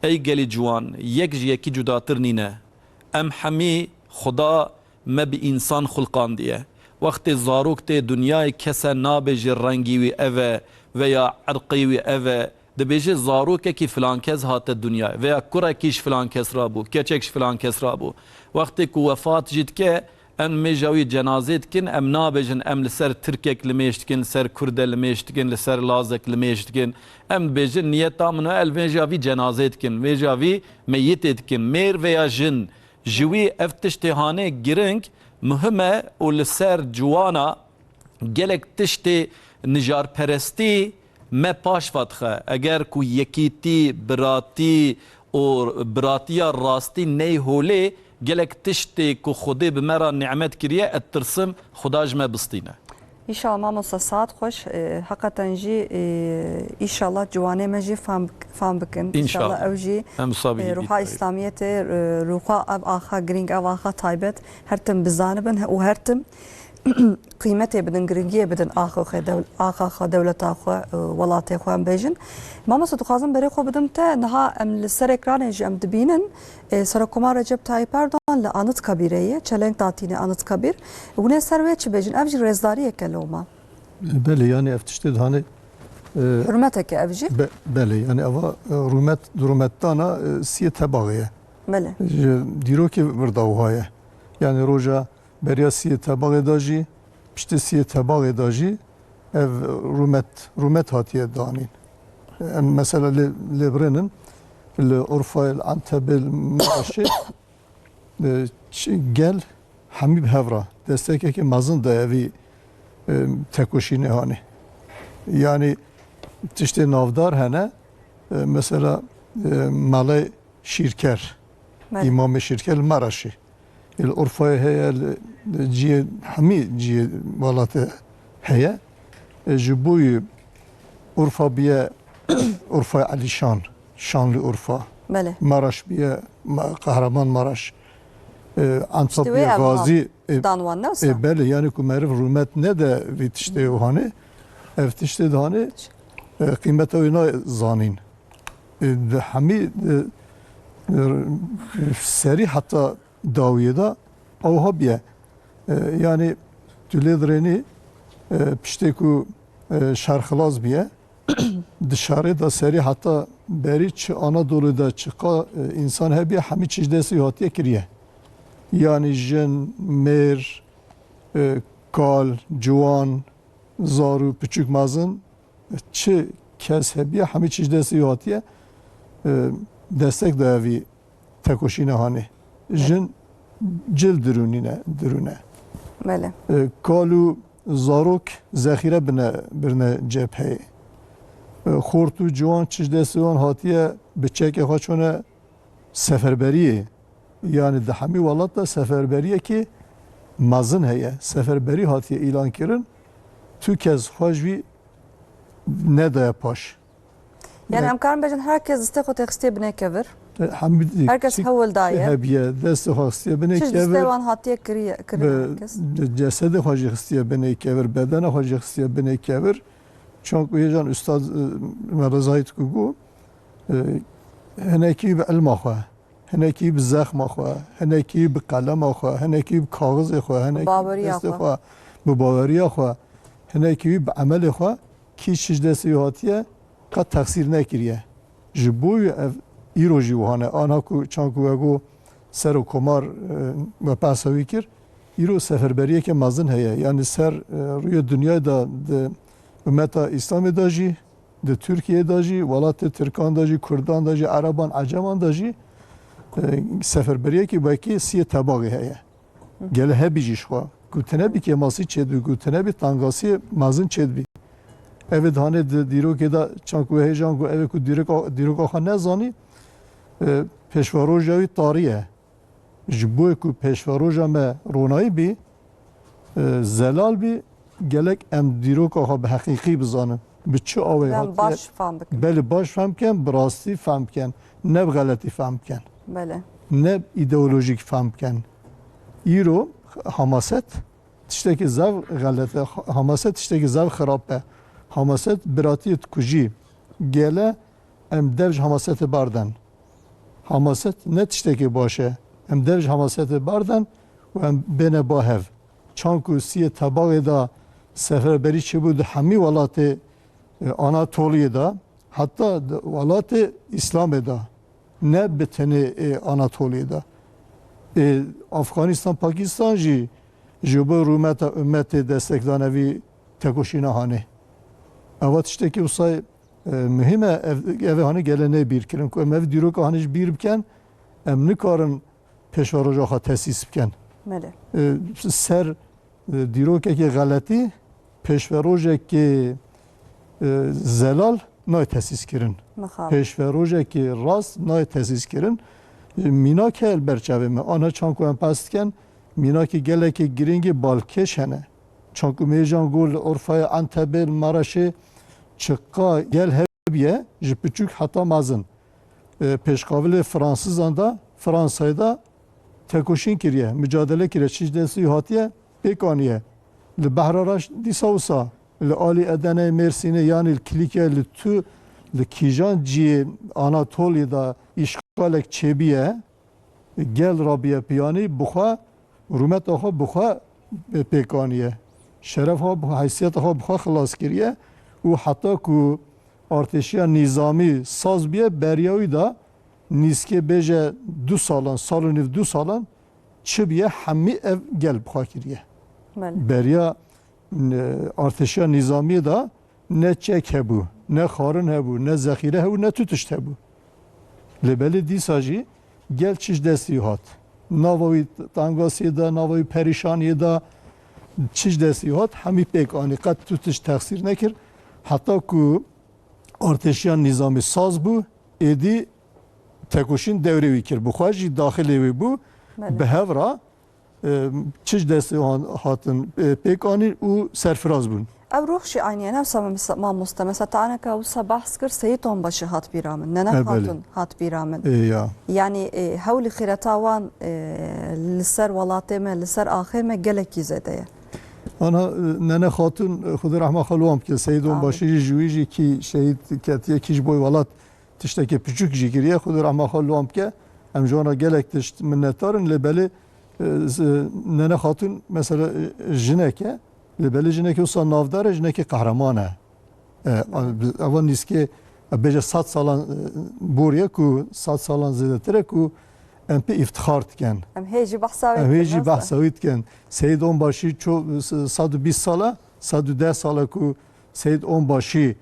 Ey gelî ciwan, yek ji yekî cudatir nîne. Em hemî Xuda me bi însan xulqandiye. Wextê zarok tê dinyayê, kese nabêje rengî wî ev e veya irqê wî ev e. Dibêje zarokekî filan kes hate dinyayê veya kurekî ji filan kes rabû, keçek ji filan kes rabû. Wextê ku wefat jî dike, em mêja wî cenazê dikin, em nabêjin em li ser tirkek limêj dikin, li ser kurde limêj dikin, li ser lazek limêj dikin. Em dibêjin niyeta min e, el mêja vî cenazê dikin, mêja vî meyitê dikin, mêr veya jin. Ji wî ev tiştê hanê giring, muhim e û li ser ciwana gelek tiştê nijarperestî me paş ve dixe. Eger ku yekîtî, biratî û biratiya rastî ney holê, gelek tiştê ku Xwedê bi me re nîmet kiriye, ez tirsim Xuda ji me bistîne. Înşallah mamosta, saet xweş. E, heqeten jî, e, înşallah ciwanê me jî fam, fam bikin. Înşallah. Înşallah ew jî, em sabî e, ruha Îslamiyetê, e, ruha ev axa girîng, ev axa taybet her tim bizanibin û her tim qîmetê bidin, giringiyê bidin axa xwe, dew-, axa xwe, dewleta xwe, e, welatê xwe em bêjin. Mamosta, dixwazim berê xwe bidim te. Niha em li ser ekranê jî em dibînin, e, Serokomar Recep Tayyip Erdogan li Anıtkabir'e ye, çeleng datîne Anıtkabir. Hûn ê ser wê çi bêjin? Ev jî rêzdariyeke loma. Belê, yani ev tiştê dihane, e, hurmeteke ev jî? Be-, belê, yani eva, e, rûmet, di rûmetdana, e, siyê tebaxê ye. Belê. Ji dîrokê vir de wiha ye. Yani roja beriya siyê tebaxê de jî, piştî siyê tebaxê de jî ev rûmet, rûmet hatiye danîn. Em mesela lê, lê birênin, li Urfayê, li Entebê, li Meraşê, e, çi, gel hemî bi hev re destekeke mezin daye vî, e, tekoşînê hanê. Yani tiştê navdar hene, e, mesela, e, Malê Şîrker, Belê. Îmamê Şîrker li Meraşê. Li Urfayê heye, li, li cihê, hemî cihê welatê heye. E, ji bo yî Urfa biye Urfayê Elîşan. Şanlıurfa, Belê. Maraş biye, Ma-, Kahramanmaraş, e, Antakya, wê ev Gazî, e, dan wan, ne wisa? E, belê, yani ku meriv rûmet nede vî tiştê û hanê, ev tiştê dihanê, e, qîmeta wê nayê zanîn. E, di hemî, e, e, serî heta dawiyê de ewha biye. E, yani tu lê dirênî, e, piştê ku, e, şer xilas biye, di şerê de serî heta berî çi Anadolû de çiqa, e, însan hebiye, hemî çîj destî hatiye kiriye. Yani jin, mêr, e, kal, ciwan, zarû, piçûk, mezin, çi kes hebiye, hemî çîj destî hatiye, e, destek daye vî tekoşîna hanê. Jin cil dirûnîne, dirûne. Belê. E, kal û zarok zexîre bine, birine cepheyê. E, xort û ciwan çi ji destê wan hatiye bi çekê xwe çûne seferberiyê. Yani di hemî welat de seferberiyekê mezin heye. Seferberî hatiye îlan kirin. Tu kes xwe ji vî nedaye paş. Yani em karin bêjin her kes destê xwe tê xistiye binê kevir. E, hemî Her kes çi, hewil daye. Çi hebiye, destê xwe xistiye binê kevir. Çi destê wan hatiye kiriye, kirin Ve her kes. Cesedê xwe jî xistiye binê kevir, bedena xwe jî xistiye binê kevir. Çanku hêjan Ustad, e, Mela Zahîd ku got, e, hinekî bi ilma xwe, hinekî bi zexma xwe, hinekî bi qelema xwe, hinekî bi kaxizê xwe, hinekî bi Baweriya destê xwe. Xwe, bi baweriya xwe, hinekî wî bi emelê xwe, kî çi ji destê wî hatiye, qet texsîr nekiriye. Ji bo wî ev îro jî wiha ne. Anha ku çanku we got Serokomar, e, we behsa wî kir, îro seferberiyeke mezin heye. Yani ser, e, rûyê dinyayê de di umeta Îslamê de jî, di Tirkiyeyê de jî, welatê Tirkan de jî, Kurdan de jî, Ereban, Eceman de jî, e, seferberiyekî wekî Siyê Tebaxê heye. Gele hebî jî ji xwe. Ku tune bî kêmasî çêdibî, ku tune bî tangasiyê mezin çêdibî. Ev ê dihanê di dîrokê de çanku hêjan ku ev ê ku dîroka, dîroka xwe nezanî, e, pêşveroja wî tarî ye. Ji bo ku pêşveroja me ronayî bî, e, zelal bî, gelek em dîroka xwe bi heqîqî bizanin. Bi çi awê Em hatiye? Baş fam bikin. Belê, baş fam bikin, bi rastî fam bikin. Ne bi xeletî fam bikin. Belê. Ne îdeolojîk fam bikin. Îro hamaset tiştekî zev xelet e, hamaset tiştekî zev xirab e. Hamaset biratiyê dikujî. Gele em dev ji hamasetê barden. Hamaset ne tiştekê baş e. Em dev ji hamasetê barden û em bêne ba hev. Çanku Siyê Tebaxê de seferberî çêbû di hemî welatê, e, Anatoliyê de, heta di welatê Îslamê de, ne bi tenê, e, Anatoliyê de. E, Afganistan, Pakistan jî ji bo rûmeta ummetê destekdane vî tekoşîna hanê. Eva tiştekî wisa, e, muhîm e, ev, ev hanê gele nê bîr kirin ku em ev dîroka hanê ji bîr bikin, em nikarin pêşveroja xwe tesîs bikin. Belê. E, ser, e, dîrokekê xeletî, pêşverojekê, e, zelal nayê tesîs kirin. Mixabin. Pêşverojekê rast nayê tesîs kirin. E, mînak heye li ber çavê me. Ana çanku em behs dikin, mînakê gelekê girîngê balkêş hene. Çanku mêjan got li Urfayê, Entebê, li Maraşê çiqa gel hebiye, ji piçûk heta mezin. E, pêşqavilê Fransizan de, Fransayê de tekoşîn kiriye, micadele kiriye, çi ji destî hatiye pêk aniye. Li Behra Reş dîsa wisa, li alî Edeneyê, Mêrsînê, yanî li Kilîkê, li tu, li kîjan cihê Anatoliyê de îşxalek çêbiye, gel rabiye piyanî, bi xwe rûmeta xwe bi xwe pêk aniye. Şeref xwe, bi xwe, heysiyeta xwe bi xwe xilas kiriye û heta ku artêşiya nîzamî saz biye, beriya wî de nîskê bêje du salan, sal û nîv, du salan çi biye, hemî ev gel bi xwe kiriye. Belê. Beriya, e, artêşiya nîzamiyê de ne çek hebû, ne xwarin hebû, ne zexîre hebû, ne tu tişt hebû. Lê belê dîsa jî gel çi ji destî hat. Nava wî tangasiyê de, nava wî perîşaniyê de çi ji destî hat, hemî pêk anî. Qet tu tişt texsîr nekir. Heta ku artêşiya nîzamî saz bû, êdî tekoşîn dewrê wî kir. Bi xwe jî daxilê wî bû. Belê. Bi hev re, e, çi ji destê wan hatin, e, pêk anîn û serfiraz bûn. Ev ruh jî aynî ye, ne wisa me-, mamoste. Mesela te aneka wisa behs kir, Seyîd Onbaşî hat bîra min, Nene He, belê. Xatun hat bîra min. Ê, ya. Yanî, e, hewlî xîreta wan, e, li ser welatê me, li ser axê me gelekî zêde ye. Ana, e, Nene Xatun, e, Xwedê rehma xwe li wan bike. Seyîd Amîn. Onbaşî jî ji wî jî kî şehîd ketiye, kî ji bo welat tiştekê piçûk jî kiriye. Xwedê rehma xwe li wan bike. Em ji wan re gelek tişt minnetdar in. Lê belê, e, z-, Nene Xatun mesela, e, jinek e. Lê belê jinekê wisa navdar e, jinekê qehreman e. E, a, bi-, eva nîskê, e, bêje sed salan, e, bor ye ku sed salan zêdetir e ku em pê îftixar dikin. Em hê jî behsa wê Em hê dikin, jî nas e? behsa wî dikin. Seyîd Onbaşî ço-, s-, sed û bîst sal e, sed û deh sal e ku Seyîd Onbaşî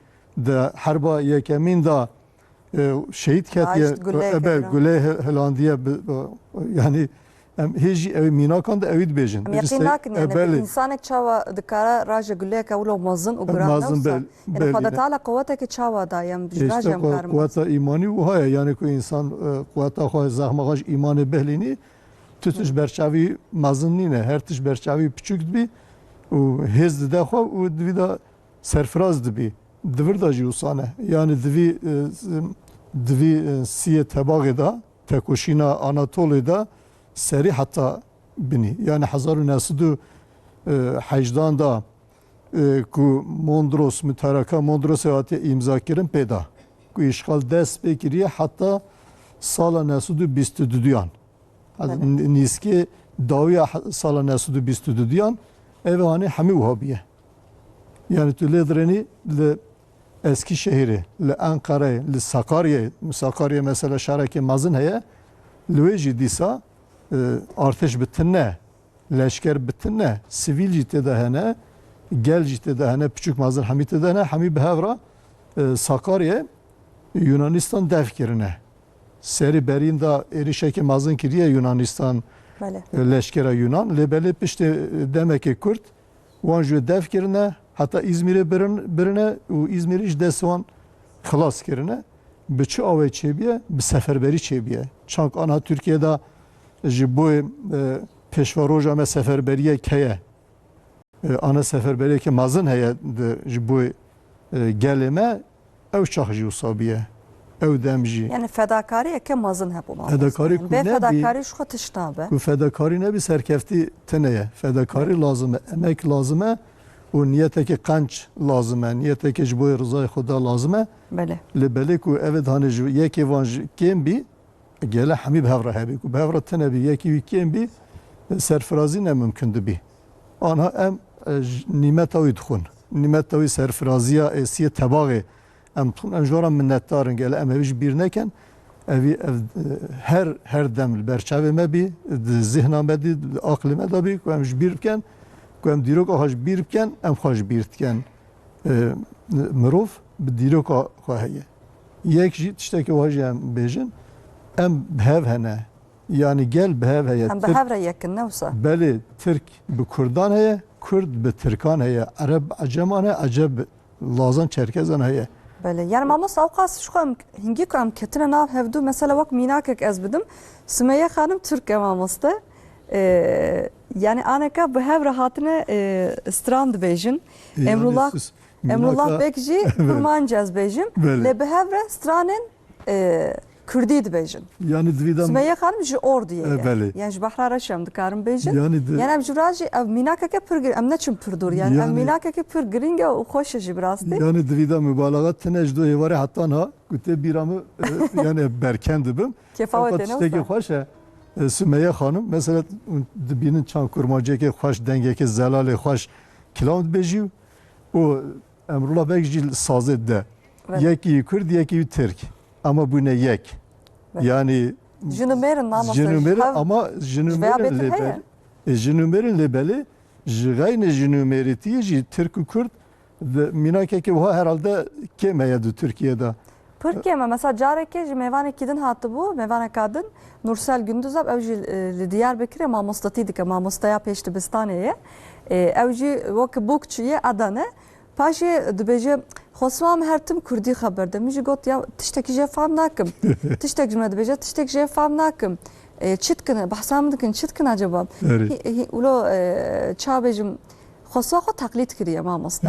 di herba yekemîn de, e, şehîd ketiye. Raşt guleyeke Ebe, giran. gulê he-, helandiye bi, bi, yanî em hê jî ew mînakan de ewî dibêjin. Em Bêjin yeqîn Sey-, nakin, e, yani, belê. Însanek çawa dikare raje guleyeke wilo mezin û giran Mezin newsa? bel-, Yani, belê Xweda ne. Teala quweteke çawa daye, em ji Ê, raje işte em ku-, karin quweta îmanî wiha ye, yani ku însan, e, quweta xwe, zexma xwe ji îmanê bihlînî, tu tişt berçavî mezin nîne, her tişt berçavî piçûk dibî û hêz dide xwe û divî de serfiraz dibî. Di vir de jî wisa ne. Yani divî, e, divî, e, siyê tebaxê de, tekoşîna Anatolê de serî heta binî. Yani hezar û neh sed û hejdan de, e, ku Mondros, mutaraka Mondrosê hatiye îmza kirin pê de. Ku îşxal dest pê kiriye heta sala neh sed û bîst û duyan. Belê. N-, nîskê dawiya he-, sala neh sed û bîst û duyan, ev hanê hemî wiha bûye. Yani tu lê dirênî li Eskîşehîrê, li Enqereyê, li Sakaryayê, Sakarya mesela şarekê mezin heye, li wê jî dîsa, e, artêş bi tune, leşker bi tune, sivîl jî tê de hene, gel jî tê de hene, piçûk mezin hemî tê de hene, hemî bi hev re, e, Sakarya Yunanistan def kirine. Serî berîn de êrişekê mezin kiriye Yunanistan, Belê. e, leşkera Yunan. Lê belê piştê demekê kurt wan ji wê def kirine, heta Îzmîrê birin-, birine û Îzmîrê ji dest wan xilas kirine. Bi çi awê çêbûye? Bi seferberî çêbûye. Çank ana Tirkiye de ji bo, e, pêşveroja me seferberiyek heye. E, ana seferberiyeke mezin heye di, ji bo, e, gelê me, ew çax jî wisa bûye. Ew dem jî. Yani fedakariyeke mezin hebû, mamoste. Fedakarî ku Bê nebî, fedakarî ji xwe tişt nabe. ku fedakarî nebî, serkeftî tune ye. Fedakarî lazim e, emek lazim e û niyeteke qenc lazim e. Niyeteke ji bo rizayê Xweda lazim e. Belê. Lê belê ku ev ê dihanê ji yekê van ji kêm bî, gele hemî bi hev re hebî. Ku bi hev re tune bî, yekî wî kêm bî, serfirazî ne mimkun dibî. Anha em, e, j-, nîmeta wî dixwin. Nîmeta wî serfiraziya êsiyê tebaxê. Em dixwin, em ji wan re minnetdar in. Gele em evî ji bîr nekin. Evî, ev, e, her, her dem li ber çavê me bî, di zihna me dî, di aqilê me de bî, ku em ji bîr bikin, ku em dîroka xwe ji bîr bikin, em xwe ji bîr dikin. E, mirov bi dîroka xwe heye. Yek jî tiştekî wiha jî em bêjin, em bi hev hene. Yanî gel bi hev heye. Em bi Tirk hev re yek in, ne wisa? Belê, Tirk bi Kurdan heye, Kurd bi Tirkan heye, Ereb bi Eceman heye, Eceb bi Lazan Çerkezan heye. Belê. Yani mamoste, ewqas ji xwe em hingî ku em ketine nav hevdû, mesela wek mînakek ez bidim, Sumeyye Xanim Tirk e mamoste. E, yani aneka bi hev re hatine, e, stran dibêjin. E, yani Emrullah, siz Emrullah mînaka Beg jî Belê. Kurmanc ez bêjim. Belê. Lê bi hev re stranên, e, Kurdî dibêjin. Yani divî de Sumeyye Xanim ji Orduyê E, ye. belê. Yani ji Behra Reş em dikarin bêjin. Yani di- Yani em ji vira jî ev mînakeke pir gir-, em neçin pir dûr. Yani ev Yani mînakeke pir giring e û xweş e jî bi rastî. Yani divî de mubalaxa tine ji do êvarê hetan ha, ku tê bîra min, e, yani berken dibim. Kefa we Fakat tê ne tiştekî wisa? xweş e. E, Sumeyye Xanim, mesela dibînin çan kurmancekê xweş, dengekê zelalê xweş, kilam dibêjî û Emrullah Beg jî li sazê dide. Evet. Yekî Kurd, yekî Tirk. Ama bûne yek. Evet. Yani Jin û mêr in, mamoste, jin û mêr in, hev ama jin û ji vê mêr in bêtir lê heye? bel-, e, jin û mêr in lê belê, ji xeynê jin û mêrîtiyê jî Tirk û Kurd di mînakeke wiha herhalde kêm heye di Tirkiye de. Pir kêm e. Mesela carekê ji mêvanekî din hatibû, mêvaneka din, Nursel Gündüzalp, ew jî, e, li Diyarbekirê mamostetî dike, mamosteya pêşdibistanê ye. E, ew jî wek bûkçî ye, Adane. Paşê dibêje, Xwesima min her tim kurdî xeber de. Min jî got, ya tiştekî jê fam nakim. Tiştek ji me dibêje, tiştek jê fam nakim. E, çi dikin, behsa min dikin, çi dikin acaba? Erê. Hî-, hî-, wilo, e, ça bêjim, xwestiya xwe teqlîd kiriye mamoste.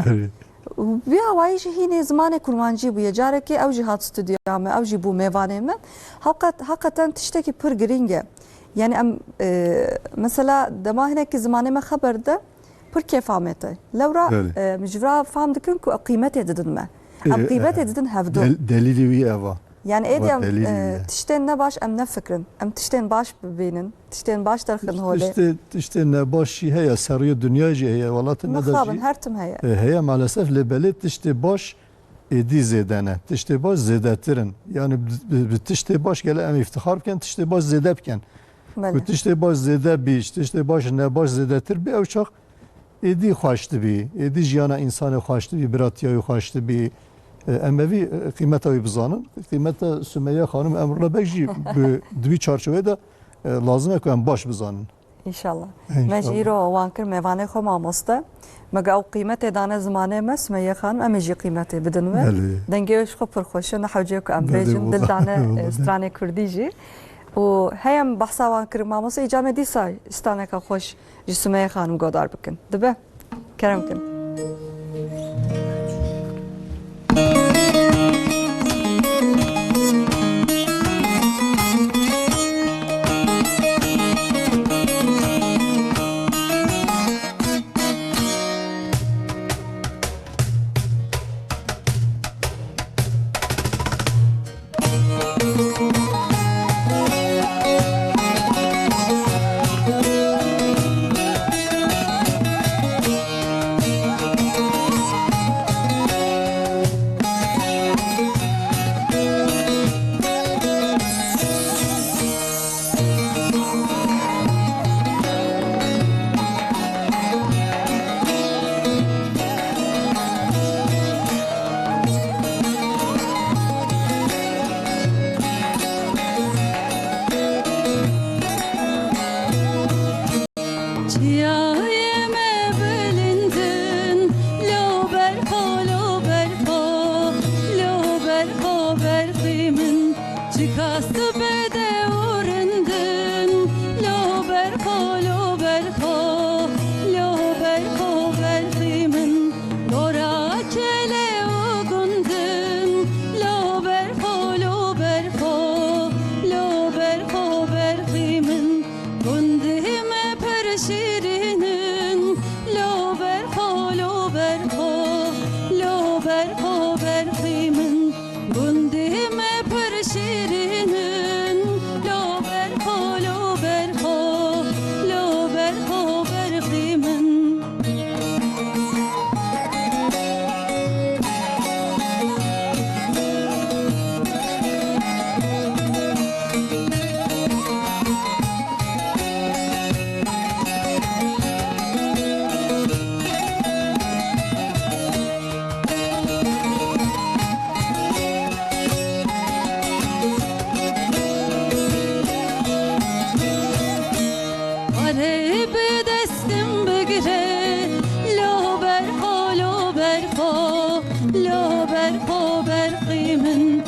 Û bi awayî jî hînî zimanê kurmancî bûye. Carekê ew jî hat stûdyoya me, ew jî bû mêvanê min. Heqet-, heqeten tiştekî pir girîng e. Yani em, e, mesela dema hinekî zimanê me xeber de pir kêfa me te. Lewra, Belê. e, min ji vira fam dikin ku qîmetê didin me. Em E, qîmetê e, didin hevdu. del-, delîlî wî ev a. Yani êdî Wa em, delîlî e, wî ye. tiştên nebaş em nefikirin. Em tiştên baş bibînin, tiştên baş derxin holê. Tiştê, tiştê nebaş jî heye, seriyê dinya jî heye, welatê me de Mixabin, jî, her tim heye. e, heye maalesef, lê belê tiştê baş êdî zêde ne. Tiştê baş zêdetir in. Yani bi, bi, bi tiştê baş gele em îftixar bikin, tiştê baş zêde bikin. Belê. Ku tiştê baş zêde bî, tiştê baş nebaş zêdetir bî, ew çax êdî xweş dibî, êdî jiyana însanê xweş dibî, biratiya wî xweş dibî. E, em evî, e, qîmeta wî bizanin. Qîmeta Sumeyye Xanim Emrullah Beg jî bi, di vî çarçoveyê de, e, lazim e ku em baş bizanin. Înşallah. Me jî Înşallah. îro wan kir mêvanê xwe mamoste. Me got ew qîmetê dane zimanê me, Sumeyye Xanim, em ê jî qîmetê bidin we. Belê. Dengê wê ji xwe pir xweş e, ne hewce ku em Belê, bêjin, wela. dil dane, Wela. e, stranê kurdî jî. Û heye em behsa wan kirin mamoste, îca me dîsa straneka xweş ji Sumeyye Xanim godar bikin. Dibe? Kerem kin. Çiyayê me bilind in, lo ber xwe, lo ber xwe, lo ber xwe berxî min. Çiqas tu bede û rind in, lo ber xwe, lo ber xwe, lo ber xwe berxî min. Dora kele û gund in, lo ber xwe, lo ber xwe, lo ber xwe berxî min. Gundê me pir şîrîn in, lo ber xwe, lo ber xwe, lo ber xwe berxî min. Gundê me pir şîrîn in, lo ber xwe, lo ber xwe, lo ber xwe berxî min. Were bi destim bigire, lo ber xwe, lo ber xwe, lo ber xwe berxî min.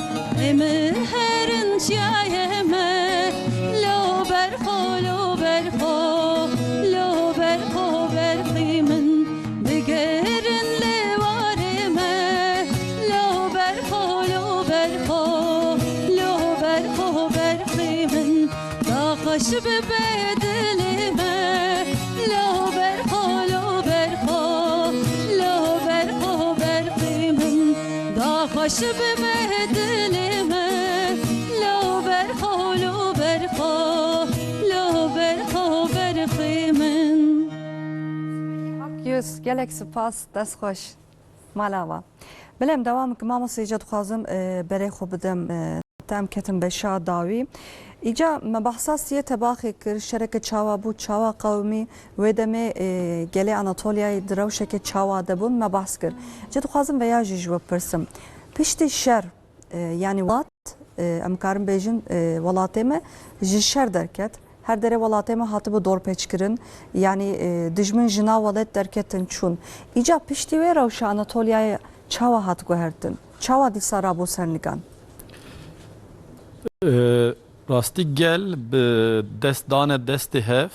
Ê min herin çiyayê me, lo ber xwe, lo ber xwe, lo ber xwe berxî min. Bigerin lê warê me, lo ber xwe, lo ber xwe, lo ber xwe berxî min. Da xweş bibe dilê me, lo ber xwe, lo ber xwe, lo ber xwe berxî min. Da xweş bibe dilê me, lo ber xwe, lo ber xwe, lo ber xwe berxî min. Hak yüz, gelek spas, dest xweş. Mala we. Belê, em dewam bikin. Mamoste, îca dixwazim, e, berê xwe bidim, e, te em ketin beşa dawî. Îca me behsa Siyê Tebaxê kir, şereke çawa bû, çawa qewimî, wê demê, e, gelê Anatoliyayê di rewşeke çawa de bûn, me behs kir. Îca dixwazim veya jî ji we bipirsim. Piştî şer, e, yanî welat, e, em karin bêjin, e, welatê me ji şer derket. Her derê welatê me hatibû dorpêçkirin. Yanî, e, dijmin ji nav welêt derketin çûn. Îca piştî wê rewşa Anatoliyayê çawa hat guhertin? Çawa dîsa rabû ser nigan? E, rastî gel bi dest dane destê hev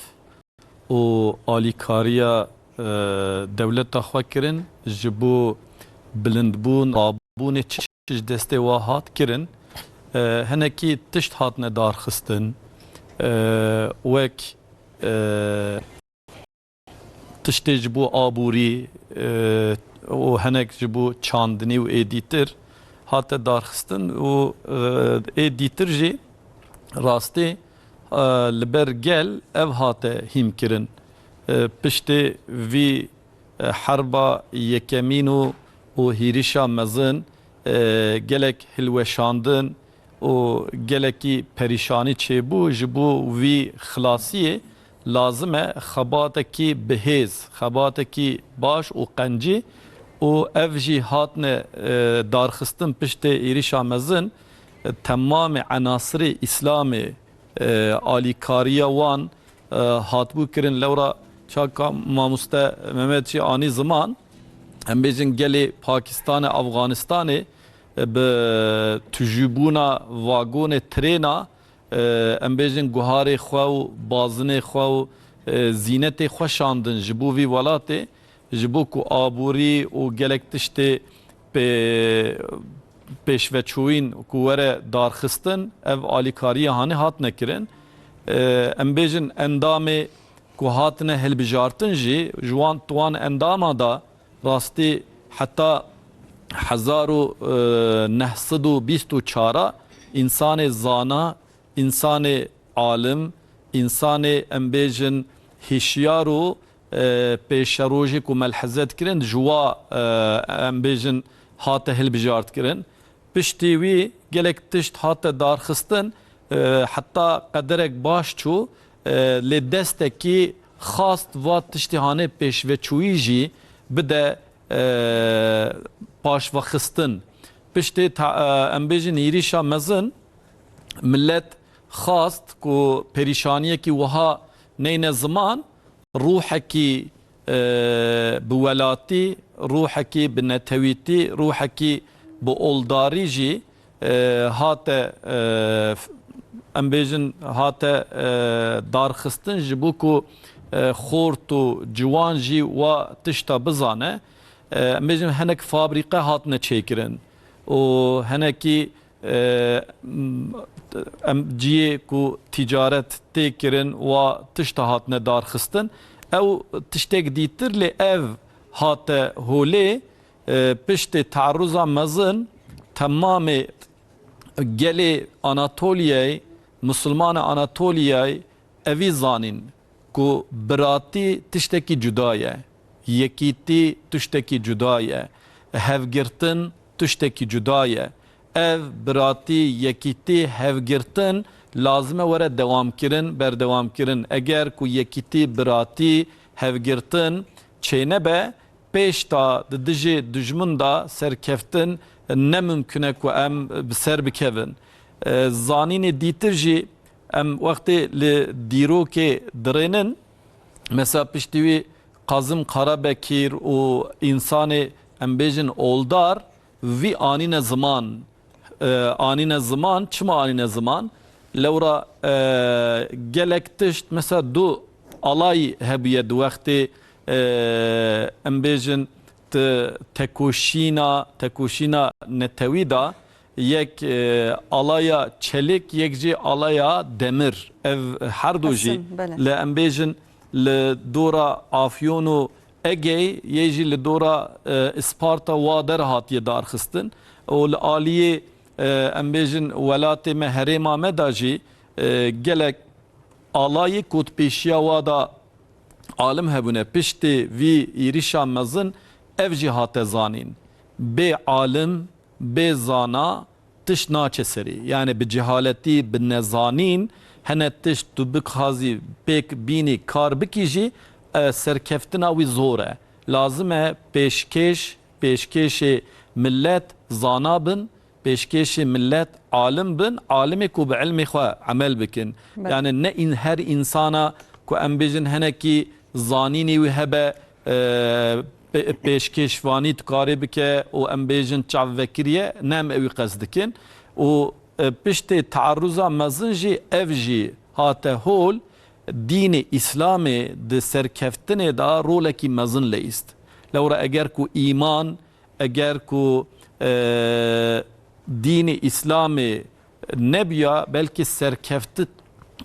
û alîkariya e, dewleta xwe kirin, ji bo bilindbûn, rabûnê çi ji destê wa hat kirin. E, hinekî tişt hatine darxistin. E, wek, e, tiştê ji bo aborî, e, û hinek ji bo çandinî û ê dîtir hate darxistin û, e, ê dîtir jî rastî, e, li ber gel ev hate hîmkirin. E, piştê vî, e, herba yekemîn û, û hîrişa mezin, e, gelek hilweşandin û gelekî perîşanî çêbû. Ji bo vî xilasiyê lazim e xebatekî bihêz, xebatekî baş û qencî û ev jî hatine, e, darxistin piştê êrîşa mezin, e, temamê enasirê Îslamê, e, alîkariya wan, e, hatbû kirin. Lewra çaka mamoste Mehmet jî anî ziman, em bêjin gelê Pakistanê, Afganistanê, e, bi tujîbûna vagonê trêna, e, em bêjin guharê xwe û bazinê xwe û, e, zînetê xwe şandin ji bo vî welatê, ji bo ku aborî û gelek tiştê pê-, pêşveçûyîn ku were darxistin, ev alîkariya hanê hatine kirin. E, em bêjin endamê ku hatine hilbijartin jî, ji wan, di wan endama de rastî heta hezar û neh sed û bîst û çar a însanê zana, însanê alim, însanê, em bêjin, hişyar û, e, pêşerojê ku melheze dikirin, ji wa, e, em bêjin, hate hilbijartkirin. Piştî wî gelek tişt hate darxistin, e, heta qederek baş çû, e, lê destekî xast va tiştî hanê pêşveçûyî jî bide, e, paşvexistin. Piştê ta-, e, em bêjin hîrîşa mezin, millet xast ku perîşaniyekî wiha neyne ziman, ruhekî, e, bi welatî, ruhekî bi netewîtî, ruhekî bi oldarî jî, e, hate, e, f-, em bêjin hate, e, darxistin ji bo ku, e, xort û ciwan jî wa tişta bizane. E, em bêjin hinek fabrîqe hatine çêkirin û hinekî, e, m-, em cihê ku tîcaret tê kirin wa tişta hatine darxistin. Ew tiştek dîtir lê ev hate holê, e, piştê teerruza mezin temamê gelê Anatoliyayê, Musulmanê Anatoliyayê, evî zanîn ku biratî tiştekî cuda ye, yekîtî tiştekî cuda ye, hevgirtin tiştekî cuda ye. Ev biratî, yekîtî, hevgirtin lazim e were dewamkirin, berdewamkirin. Eger ku yekîtî, biratî, hevgirtin çênebe, pêşta di dijî dijmin de serkeftin ne mimkun e ku em bi ser bikevin. E, zanînê dîtir jî em wextê li dîrokê dirênin, mesela piştî wî Kazim Karabekir û însanê, em bêjin, oldar, vî anîne ziman. E, anîne ziman, çima anîne ziman? Lewra, e, gelek tişt, mesela du alay hebûye di wextê, e, em bêjin, te-, tekoşîna, tekoşîna netewî de yek, e, alaya çelik, yek jî alaya demir. Ev her du jî Hesin, belê. Li, em bêjin, li dora Afyon û Egey, yê jî li dora, e, Isparta wa der hatiye darxistin. Û li aliyê, e, em bêjin, welatê me, herêma me de jî, e, gelek alayî ku di pêşiya wa de alim hebûne. Piştê vî êrîşa mezin ev jî hate zanîn. Bê alim, bê zana, tişt naçe serî. Yani bi cehaletî, bi nezanîn, hene tişt tu bixazî pêk bînî, kar bikî jî, e, serkeftina wî zor e. Lazim e pêşkêş, pêşkêşê millet zana bin, pêşkêşê millet alim bin, alimê ku bi ilmê xwe emel bikin. Belê. Yani ne in-, her insana ku em bêjin hinekî zanînê wî hebe, e, pê-, pêşkêşvanî dikarê bike û em bêjin çav vekiriye, ne em ewî qest dikin. Û, e, piştê teerruza mezin jî ev jî hate hol, dînê Îslamê di serkeftinê de rolekî mezin leyîst. Lewra eger ku îman, eger ku, e, dînê Îslamê nebiya, belkî serkeftin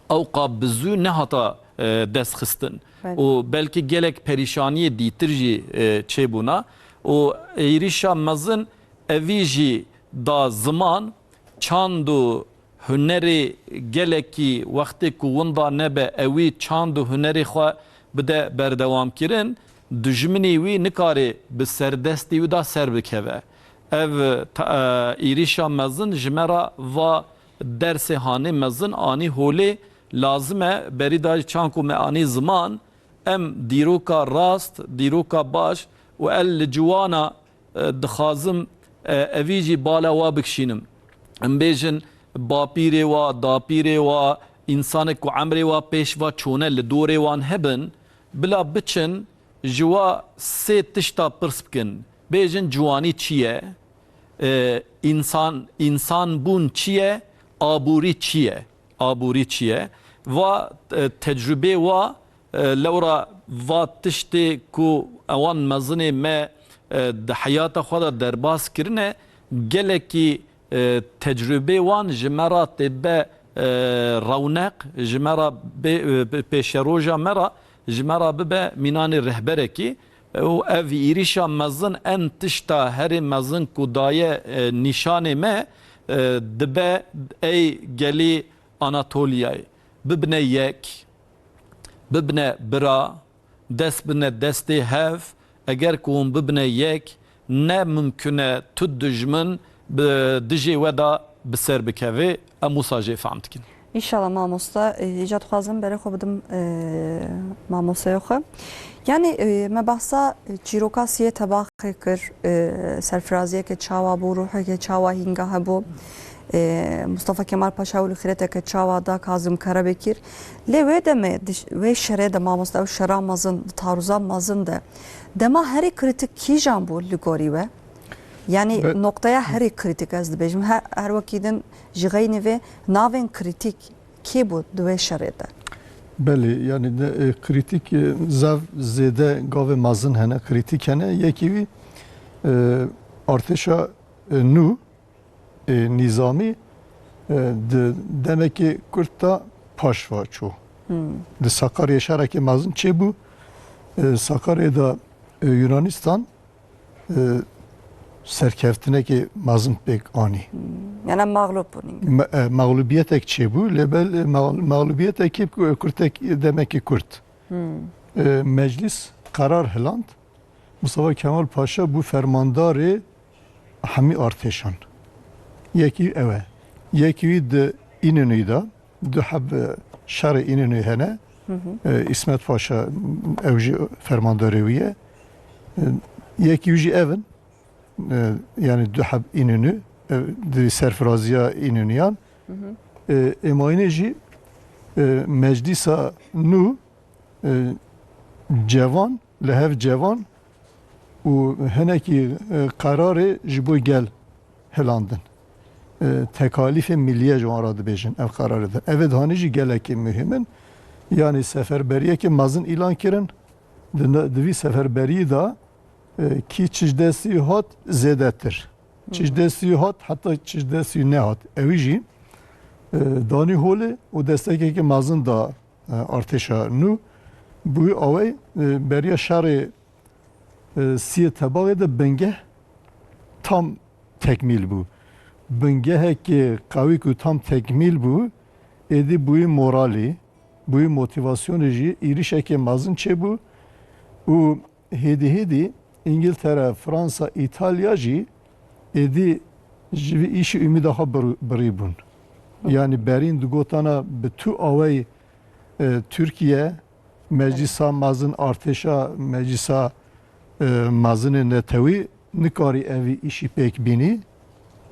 ewqa bi zû nehata, e, destxistin. Belê. Û belkî gelek perîşaniyê dîtir jî, e, çêbûna. Û êrîşa mezin evî jî da ziman, çand û hunerê gelekî wextê ku winda nebe, ewî çand û hunerê xwe bide berdewamkirin, dijminê wî nikare bi serdestê wî de ser bikeve. Ev ta-, e, êrîşa mezin ji me re va dersê hanê mezin anî holê, lazim e berî da çand ku me anî ziman, em dîroka rast, dîroka baş û el li ciwana, e, dixwazim, e, evî jî bala wa bikişînim. Em bêjin bapîrê wa, dapîrê wa, însanek ku emrê wa pêş va çûne li dorê wan hebin, bila biçin ji wa sê tişta pirs bikin. Bêjin ciwanî çi ye? E, însan, însan bûn çi ye? Aborî çi ye? Aborî çi ye? Va, e, tecrûbê wa, e, lewra va tiştê ku ewan mezinê me, e, di heyata xwe de derbas kirine, gelekî, e, tecrûbê wan ji me re tê be, e, rewneq, ji me re bê, e, pêşeroja me re, ji me re bibe mînanê rehberekî. Û ev êrîşa mezin en tişta herê mezin ku daye, e, nîşanê me, e, dibe ey gelî Anatoliyayê. Bibine yek, bibine bira, dest bine destê hev, eger ku hûn bibine yek, ne mimkun e tu dijmin bi dijê we de bi ser bikeve, em wisa jê fehm dikin. Înşallah mamosta, e, îca dixwazim berê xwe bidim, e, mamoseyo xwe. Yanî, e, me behsa, e, çîroka siyê tebaxê kir, e, serfiraziyeke çawa bû, ruheke çawa hînga hebû. E, Mustafa Kemal Paşa û li xîreteke çawa da Kazim Karabekir. Lê wê demê, di ş-, wê şerê de mamoste, ew şera mezin, di taruza mezin de, dema herî krîtîk kîjan bû li gorî we? Yanî Be- noqteya herî krîtîk ez dibêjim. Her, her wekî din ji xeynî vê navên krîtîk kê bû di wê şerê de? Belê, yanî de, e, krîtîk, e, zaf zêde gavê mezin hene, krîtîk hene. Yekî wî, e, artêşa, e, nû, e, nîzamî, e, di demekê kurt de paşva çû. Hmm. Di Sakaryayê şerekê mezin çêbû. E, Sakaryayê de, e, Yunanistan, e, serkeftinekê mezin pêk anî. Hmm. Yanî mexlûb bûn. Me-, e, mexlûbiyetek çêbû, lê bel, e, mex-, mexlûbiyetekê ku-, kurtek demekê kurt. Hmm. E, meclîs qerar hiland, Mustafa Kemal Paşa bû fermandarê hemî artêşan. Yekî ew e. Yekî wî di Înonuyê de, du heb, e, şerê Înonuyê hene. Hı hı. E, Îsmet Paşa, ew jî fermandarê wî ye. E, yekî wî jî ev in. E, yanî du heb Înonû, e, di serfiraziya Înonuyan. Hı hı. E, êmayînê jî, e, meclîsa nû, e, cevan, li hev cevan û hinekî, e, qerarê ji bo gel hilandin. E, tekalîfê milî ye ji wan re dibêjin ev qerarê de. Ev ê dihanî jî gelekî muhîm in. Yanî seferberiyekê mezin îlan kirin. Di ne-, di vî seferberiyî de, e, kî çi ji destî hat zêdetir. Çi ji destî hat, heta çi ji destî nehat. Ewî jî, e, danî holê û destekekê mezin da e, artêşa nû. Bi wî awayî, e, beriya şerê, e, siyê tebaxê de bingeh tam tekmîl bû. Bingehekê qewî ku tam tekmîl bû, êdî bi wî moralî, bi wî motîvasyonê jî êrîşekê mezin çêbû û hêdî hêdî Îngiltere, Fransa, Îtalya jî êdî ji vî îşî umîda xwe bir-, birî bûn. Yanî berîn digotana bi tu awayî, e, Tirkiye, meclîsa mezin, artêşa meclîsa, e, mezinê netewî nikarî evî îşî pêk bînî,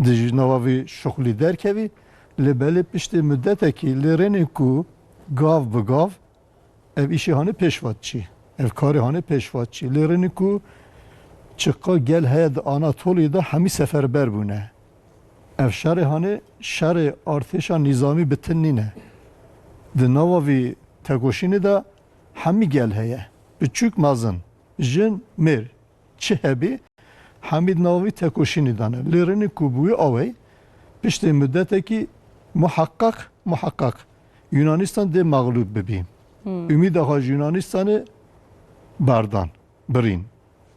di ji nava vî şuxlî derkevî, lê belê piştê mudetekî lê rênê ku gav bi gav ev îşê hanê pêş ve diçî. Ev karê hanê pêş ve diçî. Lê rênî ku çiqa gel heye di Anatoliyê de hemî seferber bûne. Ev şerê hanê şerê artêşa nîzamî bi tin nîne. Di nava vî tekoşînê de hemî gel heye. Biçûk, mezin, jin, mêr, çi hebî, hemî di nava vî tekoşînê de ne. Lê rênî ku bi wî awey, piştê mudetekî muheqeq, muheqeq Yunanistan dê mexlûb bibî. Umîda xwe ji Yunanistanê berdan, birîn.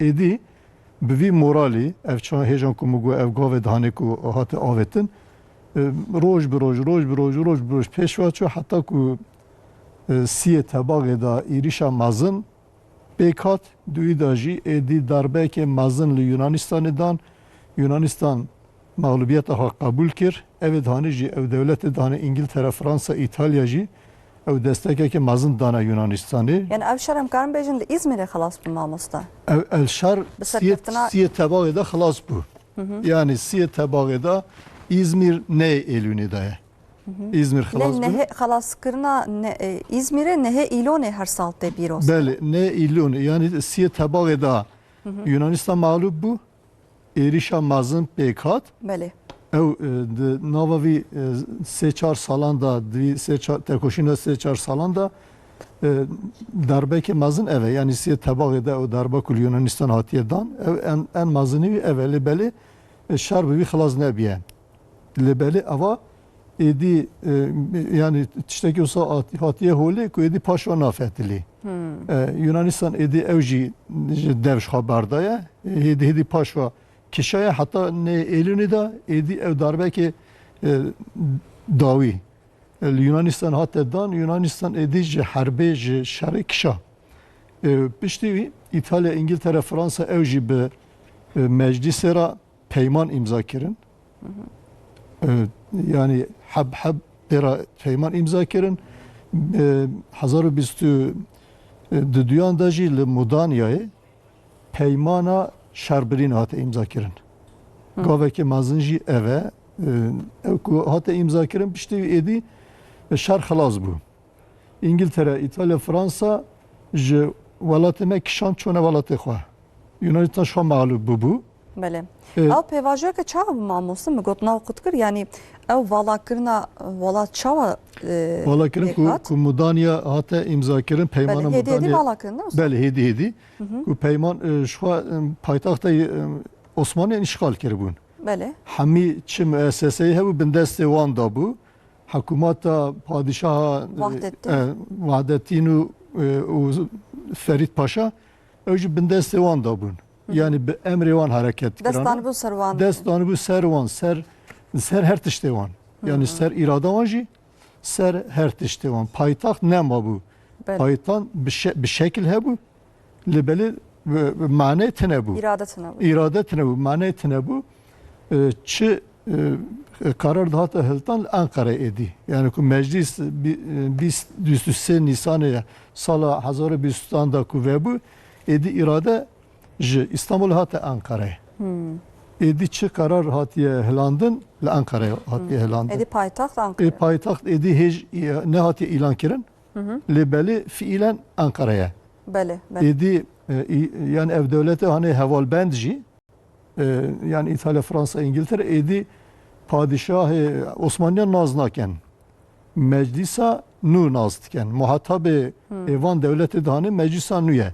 Êdî bi vî moralî, ev çawa hêjan ku min got, ev gavê dihanê ku hate avêtin, e, roj bi roj, roj bi roj, roj bi roj pêş ve çû, heta ku, e, siyê Tebaxê de êrîşa mezin pêk hat, di wî de jî êdî darbeyekê mezin li Yunanistanê dan, Yunanistan mexlûbiyeta xwe qebûl kir. Ev ê dihanê jî, ew dewletê dihanê, Îngiltere, Fransa, Îtalya jî ew destekeke mezin dana Yunanistanê. Yani ev şer em karin bêjin li Îzmîrê xelas bû, mamoste? Ev, ev şer Bi siyê, serkeftina siyê Tebaxê de xelas bû. Yani siyê Tebaxê de Îzmîr neyê Êlûnê de ye. Îzmîr Ne, xelas bû. nehê xelaskirina ne, e, Îzmîrê nehê Îlonê her sal tê bîros. Belê, ne Îlonê. Yani siyê Tebaxê de Yunanistan mağlup bû. Êrîşa mezin pêk hat. Belê. Ew, e, di nava vî, e, sê çar salan de, di vî sê çar, tekoşîna sê çar salan de, e, darbeke mezin ev e. Yani siyê Tebaxê de ew darbe ku li Yunanistan hatiye dan, ew en, en mezinî wî ev e. Lê belê, e, şer bi vî xilas nebiye. Lê belê eva êdî, e, yani tiştekî wisa hat-, hatiye holê ku êdî paşwa nafetilî. E, Yunanistan êdî ew jî ji dev ji xwe berdaye. Hêdî hêdî paşwa kişaye heta nê Êlûnê de êdî ew darbekê, e, dawî, e, li Yunanistan hate dan, Yunanistan êdî ji herbê, ji şerê kişa. E, piştî wî Îtalya, Îngiltere, Fransa ew jî bi, e, meclîsê re peyman îmza kirin. E, yani heb heb tê re peyman îmza kirin. E, hezar û bîst û duyan de jî li Mudanyayê peymana şerbirîn hate îmza kirin. Gaveke mezin jî ev e. E, ew ku hate îmza kirin, piştî wî êdî, e, şer xilas bû. Îngiltere, Îtalya, Fransa ji welatê me kişand çûne welatê xwe. Yunanistan şa mağlup bûbû. Belê. E, Ew pêvajoyeke çawa bû, mamoste? Min got nav qut kir, yanî ew valakirina welat çawa, e, Valakirin ku, pêk hat? ku Mudanya hate îmza kirin, peymana Belê, hêdî hêdî Mudanya. valakirin, değil mi? Belê, hêdî hêdî. Ku peyman, e, ji xwe, e, paytexta, e, Osmaniyan îşxal kiribûn. Belê. Hemî çi muesseseyê hebû, bindestê wan da bû. Hikûmeta padîşaha, Vahdettin. e, Vahdettin û, e, û Ferîd Paşa, ew jî bindestê wan da bûn. Yani bi emrê wan hereket Dest kirin. danibû ser wan. Dest danibû ser wan, ser, ser her tiştê wan. Yani ser îrada wan jî, ser her tiştê wan. Paytaxt nema bû. Belê. Paytaxt bi şe-, bi şekil hebû, lê belê bi, bi manê tine bû. Îrade tine bû. Îrade tine bû, manê tine bû. E, çi, e, karar dihate hiltan li Enqereyê êdî. Yani ku meclis bi, e, bîst, bîst û sê Nîsanê sala hezar û bîst û sê da ku vebû, êdî îrade ji Îstanbul hate Enqereyê. Êdî çi karar hatiye hilandin, li Enqereyê hatiye hilandin. Êdî paytaxt Ê Enqere. paytaxt êdî hêj, e, nehatiye îlan kirin. Lê belê fiilen Enqereyê. Belê, belê. Êdî, e, î-, yani ev dewlete hanê hevalbend jî, e, yani Îtalya, Fransa, Îngiltere, êdî padîşahê Osmaniyan nas nakin. Meclîsa nû nas dikin. Muhatabê ê van dewletê dihanê meclîsa nû ye.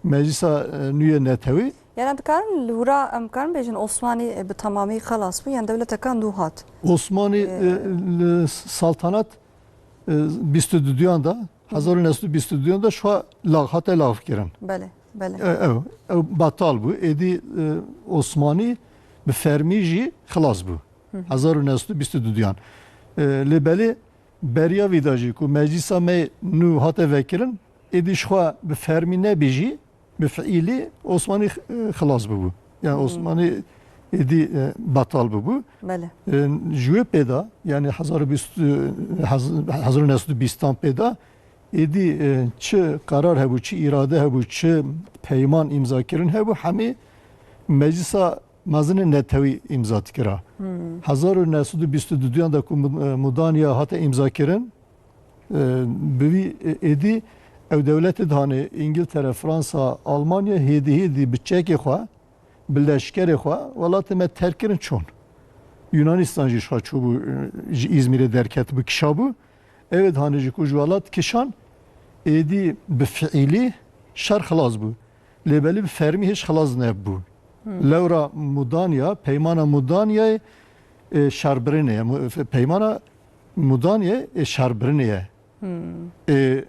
Meclîsa, e, nû ye netewî. Yani em dikarin li wira em karin bêjin Osmanî, e, bi temamî xelas bû, yani dewleteka nû hat. Osmanî, E, e, li saltanat, e, bîst û duduyan da, hezar û neh sed û bîst û duyan da şwa lax, hate laxkirin. Belê, belê. E, ew, ew betal bû. Êdî, e, Osmanî bi fermî jî xilas bû. Hezar û neh sed û bîst û duduyan. E, lê belê beriya vî da jî ku meclîsa me nû hate vekirin, êdî jixwe bi fermî nebî jî, bi fiîlî Osmanî, e, xilas bûbû. Yani Osmanî êdî, e, betal bûbû. Belê. E, ji wê pê de, yani hezar û bîst, e, hez-, hezar û neh sed û bîstan pê de, êdî, e, çi qerar hebû, çi îrade hebû, çi peyman îmza kirin hebû, hemî Meclisa Mezin ê Netewî îmza dikira. Hezar û neh sed û bîst û duduyan de ku Mud-, e, Mudanya hate îmza kirin, e, bi vî, e, êdî ew dewletê dihanê Îngiltere, Fransa, Almanya hêdî hêdî bi çekê xwe, bi leşkerê xwe welatê me terk kirin çûn. Yunanistan jî ji xwe çûbû, e, ji Îzmîrê derketibû, kişabû. Ew ê dihanê jî ku ji welat kişan, Êdî bi fiîlî şer xilas bû. Lê belê bi fermî hêj xilas nebû. Lewra Mudanya, peymana Mudanyayê, e, şerbirinê ye. Mu-, peymana Mudanyayê, e, şerbirinê ye. E, e,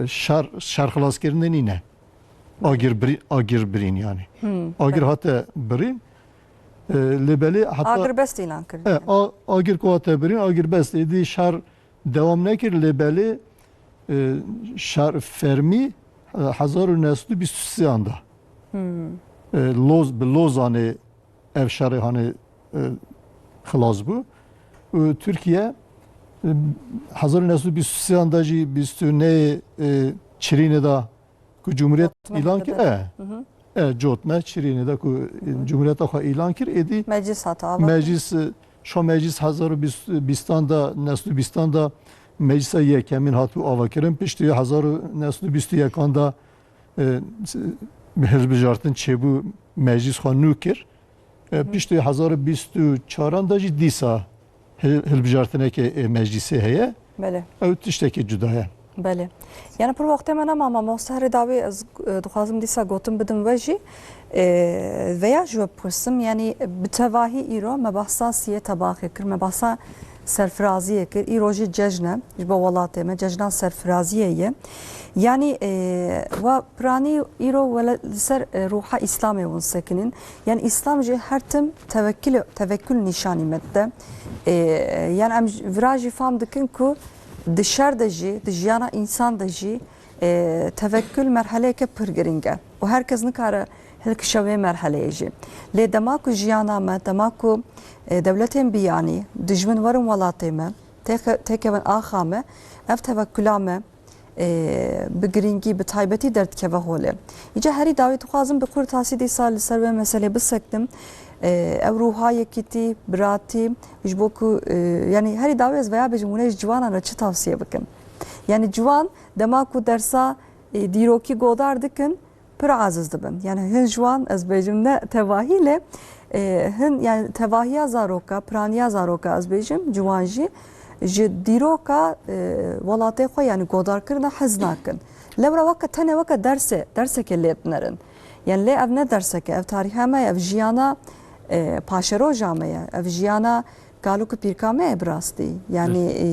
şer, şer xilaskirinê nîne. Agir biri-, agir birîn yani. Agir hate birîn. E, lê belê heta Agirbest îlan kir. E, a-, agir ku hate birîn, agirbest êdî şer dewam nekir, lê belê, e, şer fermî, e, hezar û neh sed û bîst û sê an da. E, Loz-, bi Lozanê ev şerê hanê, e, xilas bû. Û Tirkiye, e, hezar û neh sed û bîst û sê an da jî bîst û nehê, e, Çirînê da ku cumhuriyet Cotme îlan kir, dibin. E, e, cotme, Çirînê de ku cumhuriyeta xwe îlan kir, êdî Meclis hate ava. Meclis, e, şa meclis hezar û bîst, bîstan de, neh sed û bîstan de meclisa yekemîn hatibû avakirin. Piştî hezar û neh sed û bîst û yekan de, e, hilbijartin çêbû, meclis xwe nû kir. E, piştî hezar û bîst û çaran de jî dîsa hil-, hilbijartineke, e, meclisê heye. Belê. Ew tiştekî cuda ye. Belê. Yani pir wextê me nema, mamoste, herî dawî ez, e, dixwazim dîsa gotin bidim we jî. E, veya ji we bipirsim, yani bi tevahî îro me behsa siyê tebaxê kir, me behsa serfiraziyê kir. Îro jî cejn e ji bo welatê me, cejna serfiraziyê ye. Yani, e, wa piranî îro wele-, li ser, e, ruha Îslamê hûn sekinîn. Yani Îslam jî her tim tevekkil, tevekkül nîşanî me dide. E, yani em j-, vira jî fam dikin ku di şer de jî, di jiyana însan de jî, e, tevekkül merheleyeke pir girîng e. Û her kes nikare hilkişe wê merheleyê jî. Lê dema ku jiyana me, dema ku, e, dewletên biyanî, dijmin werin welatê me, têke-, têkevin axa me, ev tevekkula me, e, bi girîngî, bi taybetî derdikeve holê. Îca herî dawî dixwazim bi kurtasî dîsa li ser wê meselê bisektim. E, ew ruha yekîtî, biratî, ji bo ku, e, yani herî dawî ez veya bêjim, hûn ê ji ciwanan re çi tavsiye bikin? Yani ciwan dema ku dersa, e, dîrokî godar dikin, pir aciz dibin. Yani hin ji wan, ez bêjim, ne tevahî lê, e, hin, yani tevahiya zaroka, piraniya zaroka, ez bêjim, ciwan jî ji dîroka, e, welatê xwe, yani godarkirina hez nakin. Lewra weke tenê weke dersê, dersekê lê dinerin. Yani lê ev ne derseke, ev tarîha me ye, ev jiyana, e, paşeroja me ye, ev jiyana kalok û pîrka me ye bi rastî. Yani, e,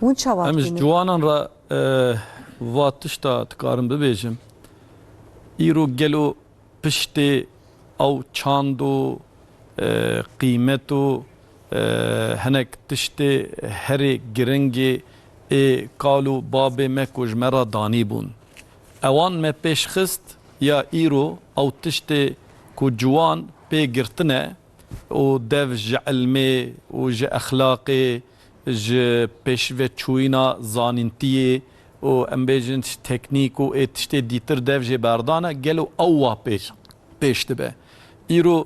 hûn çawa Em ji dibînin? Ciwanan re, e, va tişta dikarim bibêjim. Îro gelo piştê ew çand û, e, qîmet û, e, hinek tiştê herê giringê ê kal û babê me ku ji me re danîbûn. Ewan me pêş xist ya îro ew tiştê ku ciwan pê girtine û dev ji ilmê û ji exlaqê, ji pêşveçûyîna zanîntiyê û em bêjin ji teknîk û ê tiştê dîtir dev jê berdane, gelo ew wa pêş, pêş dibe? Îro,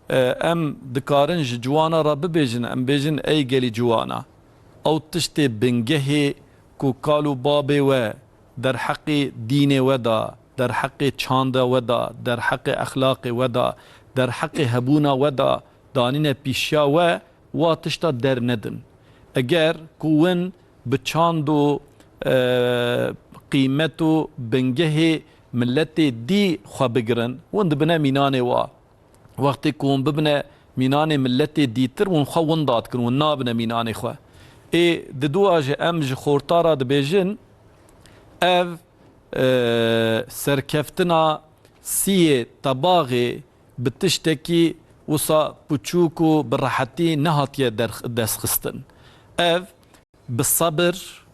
e, em dikarin ji ciwana re bibêjin, em bêjin ey gelî ciwana. Ew tiştê bingehê ku kal û babê we derheqê dînê we da, derheqê çanda we da, derheqê exlaqê we da, derheqê hebûna we da, danîne pîşiya we, wa tişta dernedin. Eger ku win bi çand û, e, qîmet û bingehê miletê dî xwe bigirin, win dibine mînanê wa. Wextê ku hûn bibine mînanê miletê dîtir, hûn xwe winda dikin, hûn nabine mînanê xwe. Ê, diduwa jî em ji xorta re dibêjin, ev, e, serkeftina siyê tebaxê bi tiştekî wisa piçûk û bi rehetî nehatiye derx-, destxistin. Ev bi sebir,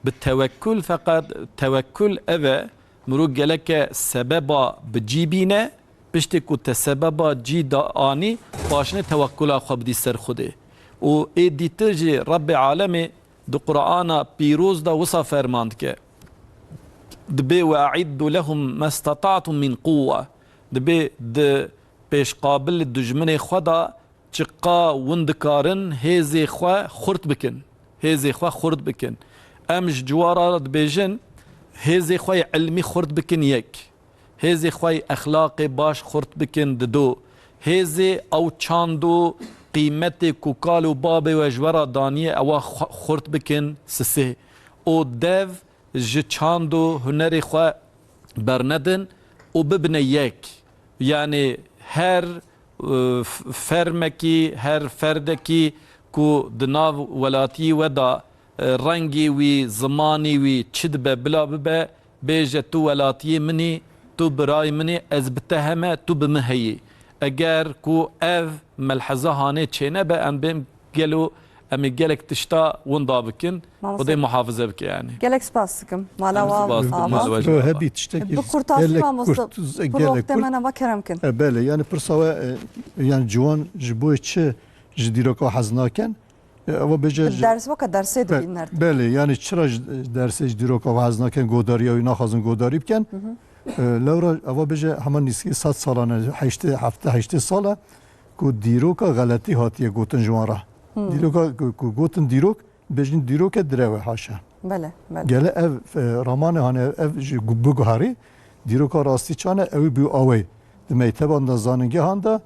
bi tewekkul, feqet tewekkul ev e, mirov geleke sebeba bi cî bîne, piştê ku te sebeba cî da anî, paşinê tewekkula xwe bidî ser Xwedê. Û ê dîtir jî Rebbê Alemê di Qur'ana pîroz de wisa ferman dike. Dibê "Ve e'iddu lehum mestata'tum min quwwe." Dibê di pêşqabil dijminê xwe de çiqa win dikarin hêzê xwe xurt bikin. Hêzê xwe xurt bikin. Em ji ciwara re dibêjin, hêzê xwe yê ilmî xurt bikin yek. Hêzê xwe yê exlaqê baş xurt bikin dido. Hêzê ew çand û qîmetê ku kal û babê we ji we re daniye, ewa xu-, xurt bikin sisê. Û dev ji çand û hunerê xwe bernedin û bibine yek. Yanî her, e, f-, fermekî, her ferdekî ku di nav welatiyê we de, e, rengê wî, zimanê wî çi dibe bila bibe, bêje tu welatiyê min î, tu birayê min î, ez bi te heme, tu bi min heyî. Eger ku ev melheza hanê çênebe, em bêm gelo em ê gelek tişta winda bikin, Mamoste, Xwedê muhafize bike yanî. Gelek spas dikim. Mala Em wa spas dikin, ava. Mala we jî ava. Hebî tiştekî Bi kurtasî gelek mamoste, kurt, bi gelek wextê kurt. Me nava kerem kin. E, belê, yanî pirsa we, e, yanî ciwan ji bo çi ji dîroka hez nakin? E, eva bêje ji Ders weke dersê Be-, dibînin her tim. Belê, yanî çira ji, dersê ji dîroka hez nakin, godariya wî naxwazin godarî bikin? Hı hı. E, lewra eva bêje hema nîskî sed salan e, heştê, heftê, heştê sal e ku dîroka xeletî hatiye gotin ji wan re. Hmm. Dîroka ku, ku gotin dîrok, bêjin dîroke direw e, haşa. Belê, belê. Gele ev, e, ramanê hane ev ji gu-, biguherî, dîroka rastî çan e, ew bû awey. Di meyteban de, zanîngehan de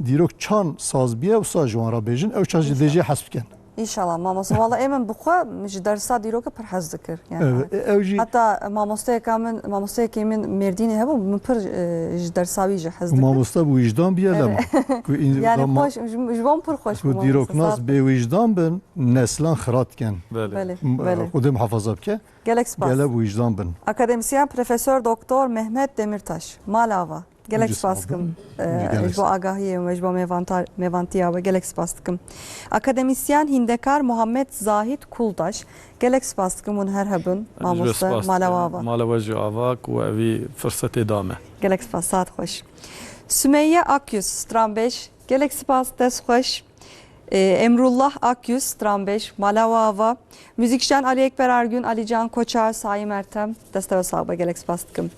dîrok çan saz biye, wisa ji wan re bêjin, ew çan ji dê jê hez bikin. Înşallah mamoste. Wala ê min bi xwe ji dersa dîrokê pir hez dikir. Yani, Evet, e, ew jî heta mamosteyeka min, mamosteyekê min Mêrdînê hebû, min pir, e, ji dersa wî jî hez dikir. Mamoste bi wijdan biye lema. Evet. Ku in-, Yani lema xweş, ji, ji bo min pir xweş ku bû mamoste, dîroknas sağ ol. Bê wijdan bin, neslan xirat ken. Belê. Belê, M-, belê. Xwedê muhafaza bike. Gelek spas. Gele bi wijdan bin. Akademisyen Profesör Doktor Mehmet Demirtaş. Mala ava. Gelek spas dikim, e, ji bo agahiyê we, ji bo mêvanta-, mêvantiya we gelek spas dikim. Akademisyen Hîndekar Muhammed Zahid Kuldaş, gelek spas dikim, hûn her hebin, mamoste, mala we ava. Mala we jî ava ku evî firsetê da me. Gelek spas, saet xweş. Sümeyye Akyüz, stranbêj, gelek spas, dest xweş. E, Emrullah Akyüz, stranbêj, mala we ava. Muzîkjen Ali Ekber Ergün, Ali Can Koçar, Saî Mertem, destê we sax be, gelek spas dikim.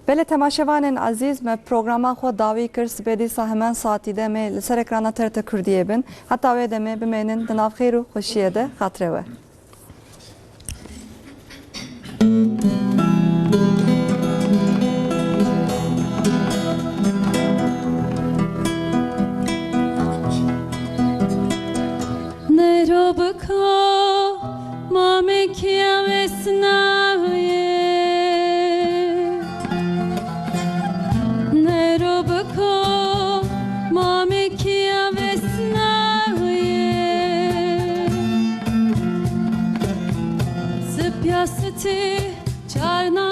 Belê temaşevanên ezîz, me programa xwe dawî kir, sibê dîsa hemen saetî de em ê li ser ekrana T R T Kurdiyê bin. Heta wê demê bimênin di nav xêr û xweşiyê de, xatirê we. Nero biko mamê kiya vesnaye. Nero biko mamê kiya vesnaye. Sipya sitî çarna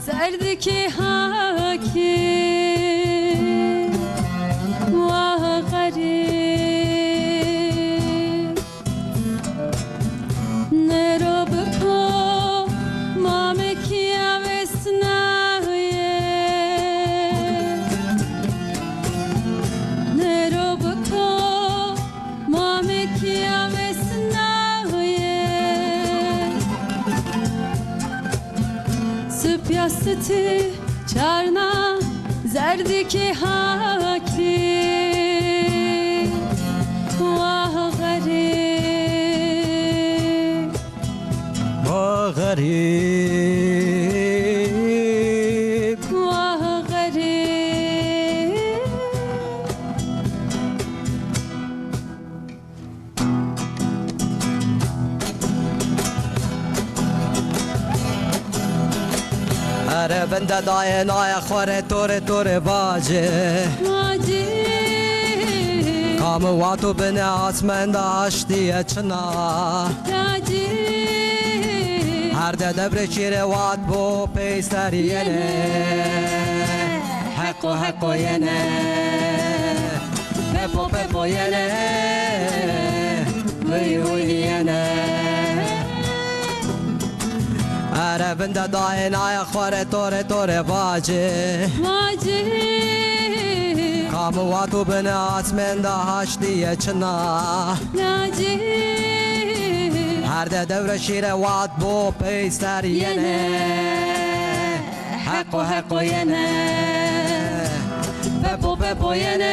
zerdikî hakî wah xerîb. Nero biko mamekî avêsnaye. Nero biko mamekî avêsnaye. Sipya sitî çarna zerdikî hakî. Wah xerîb. Wah xerîb. Wah xerîb. Ere vinde dayê nayê xwarê torê torê vacê. Vacê. Kam û wat û binê asmenda haştiye çina. Vacê. Her de devrê şîrê wat bo peyser yene. Heqo heqo yene. Pepo pepo yene, vî vî yene. Ere vinde dayê nayê xwarê torê torê vacê. Vacê. Kam û wat û binê asmenda haştiye çina. Vacê. Her de dewre şîre wat bo peyser yene. Yene. Heqo heqo yene. Pepo pepo yene.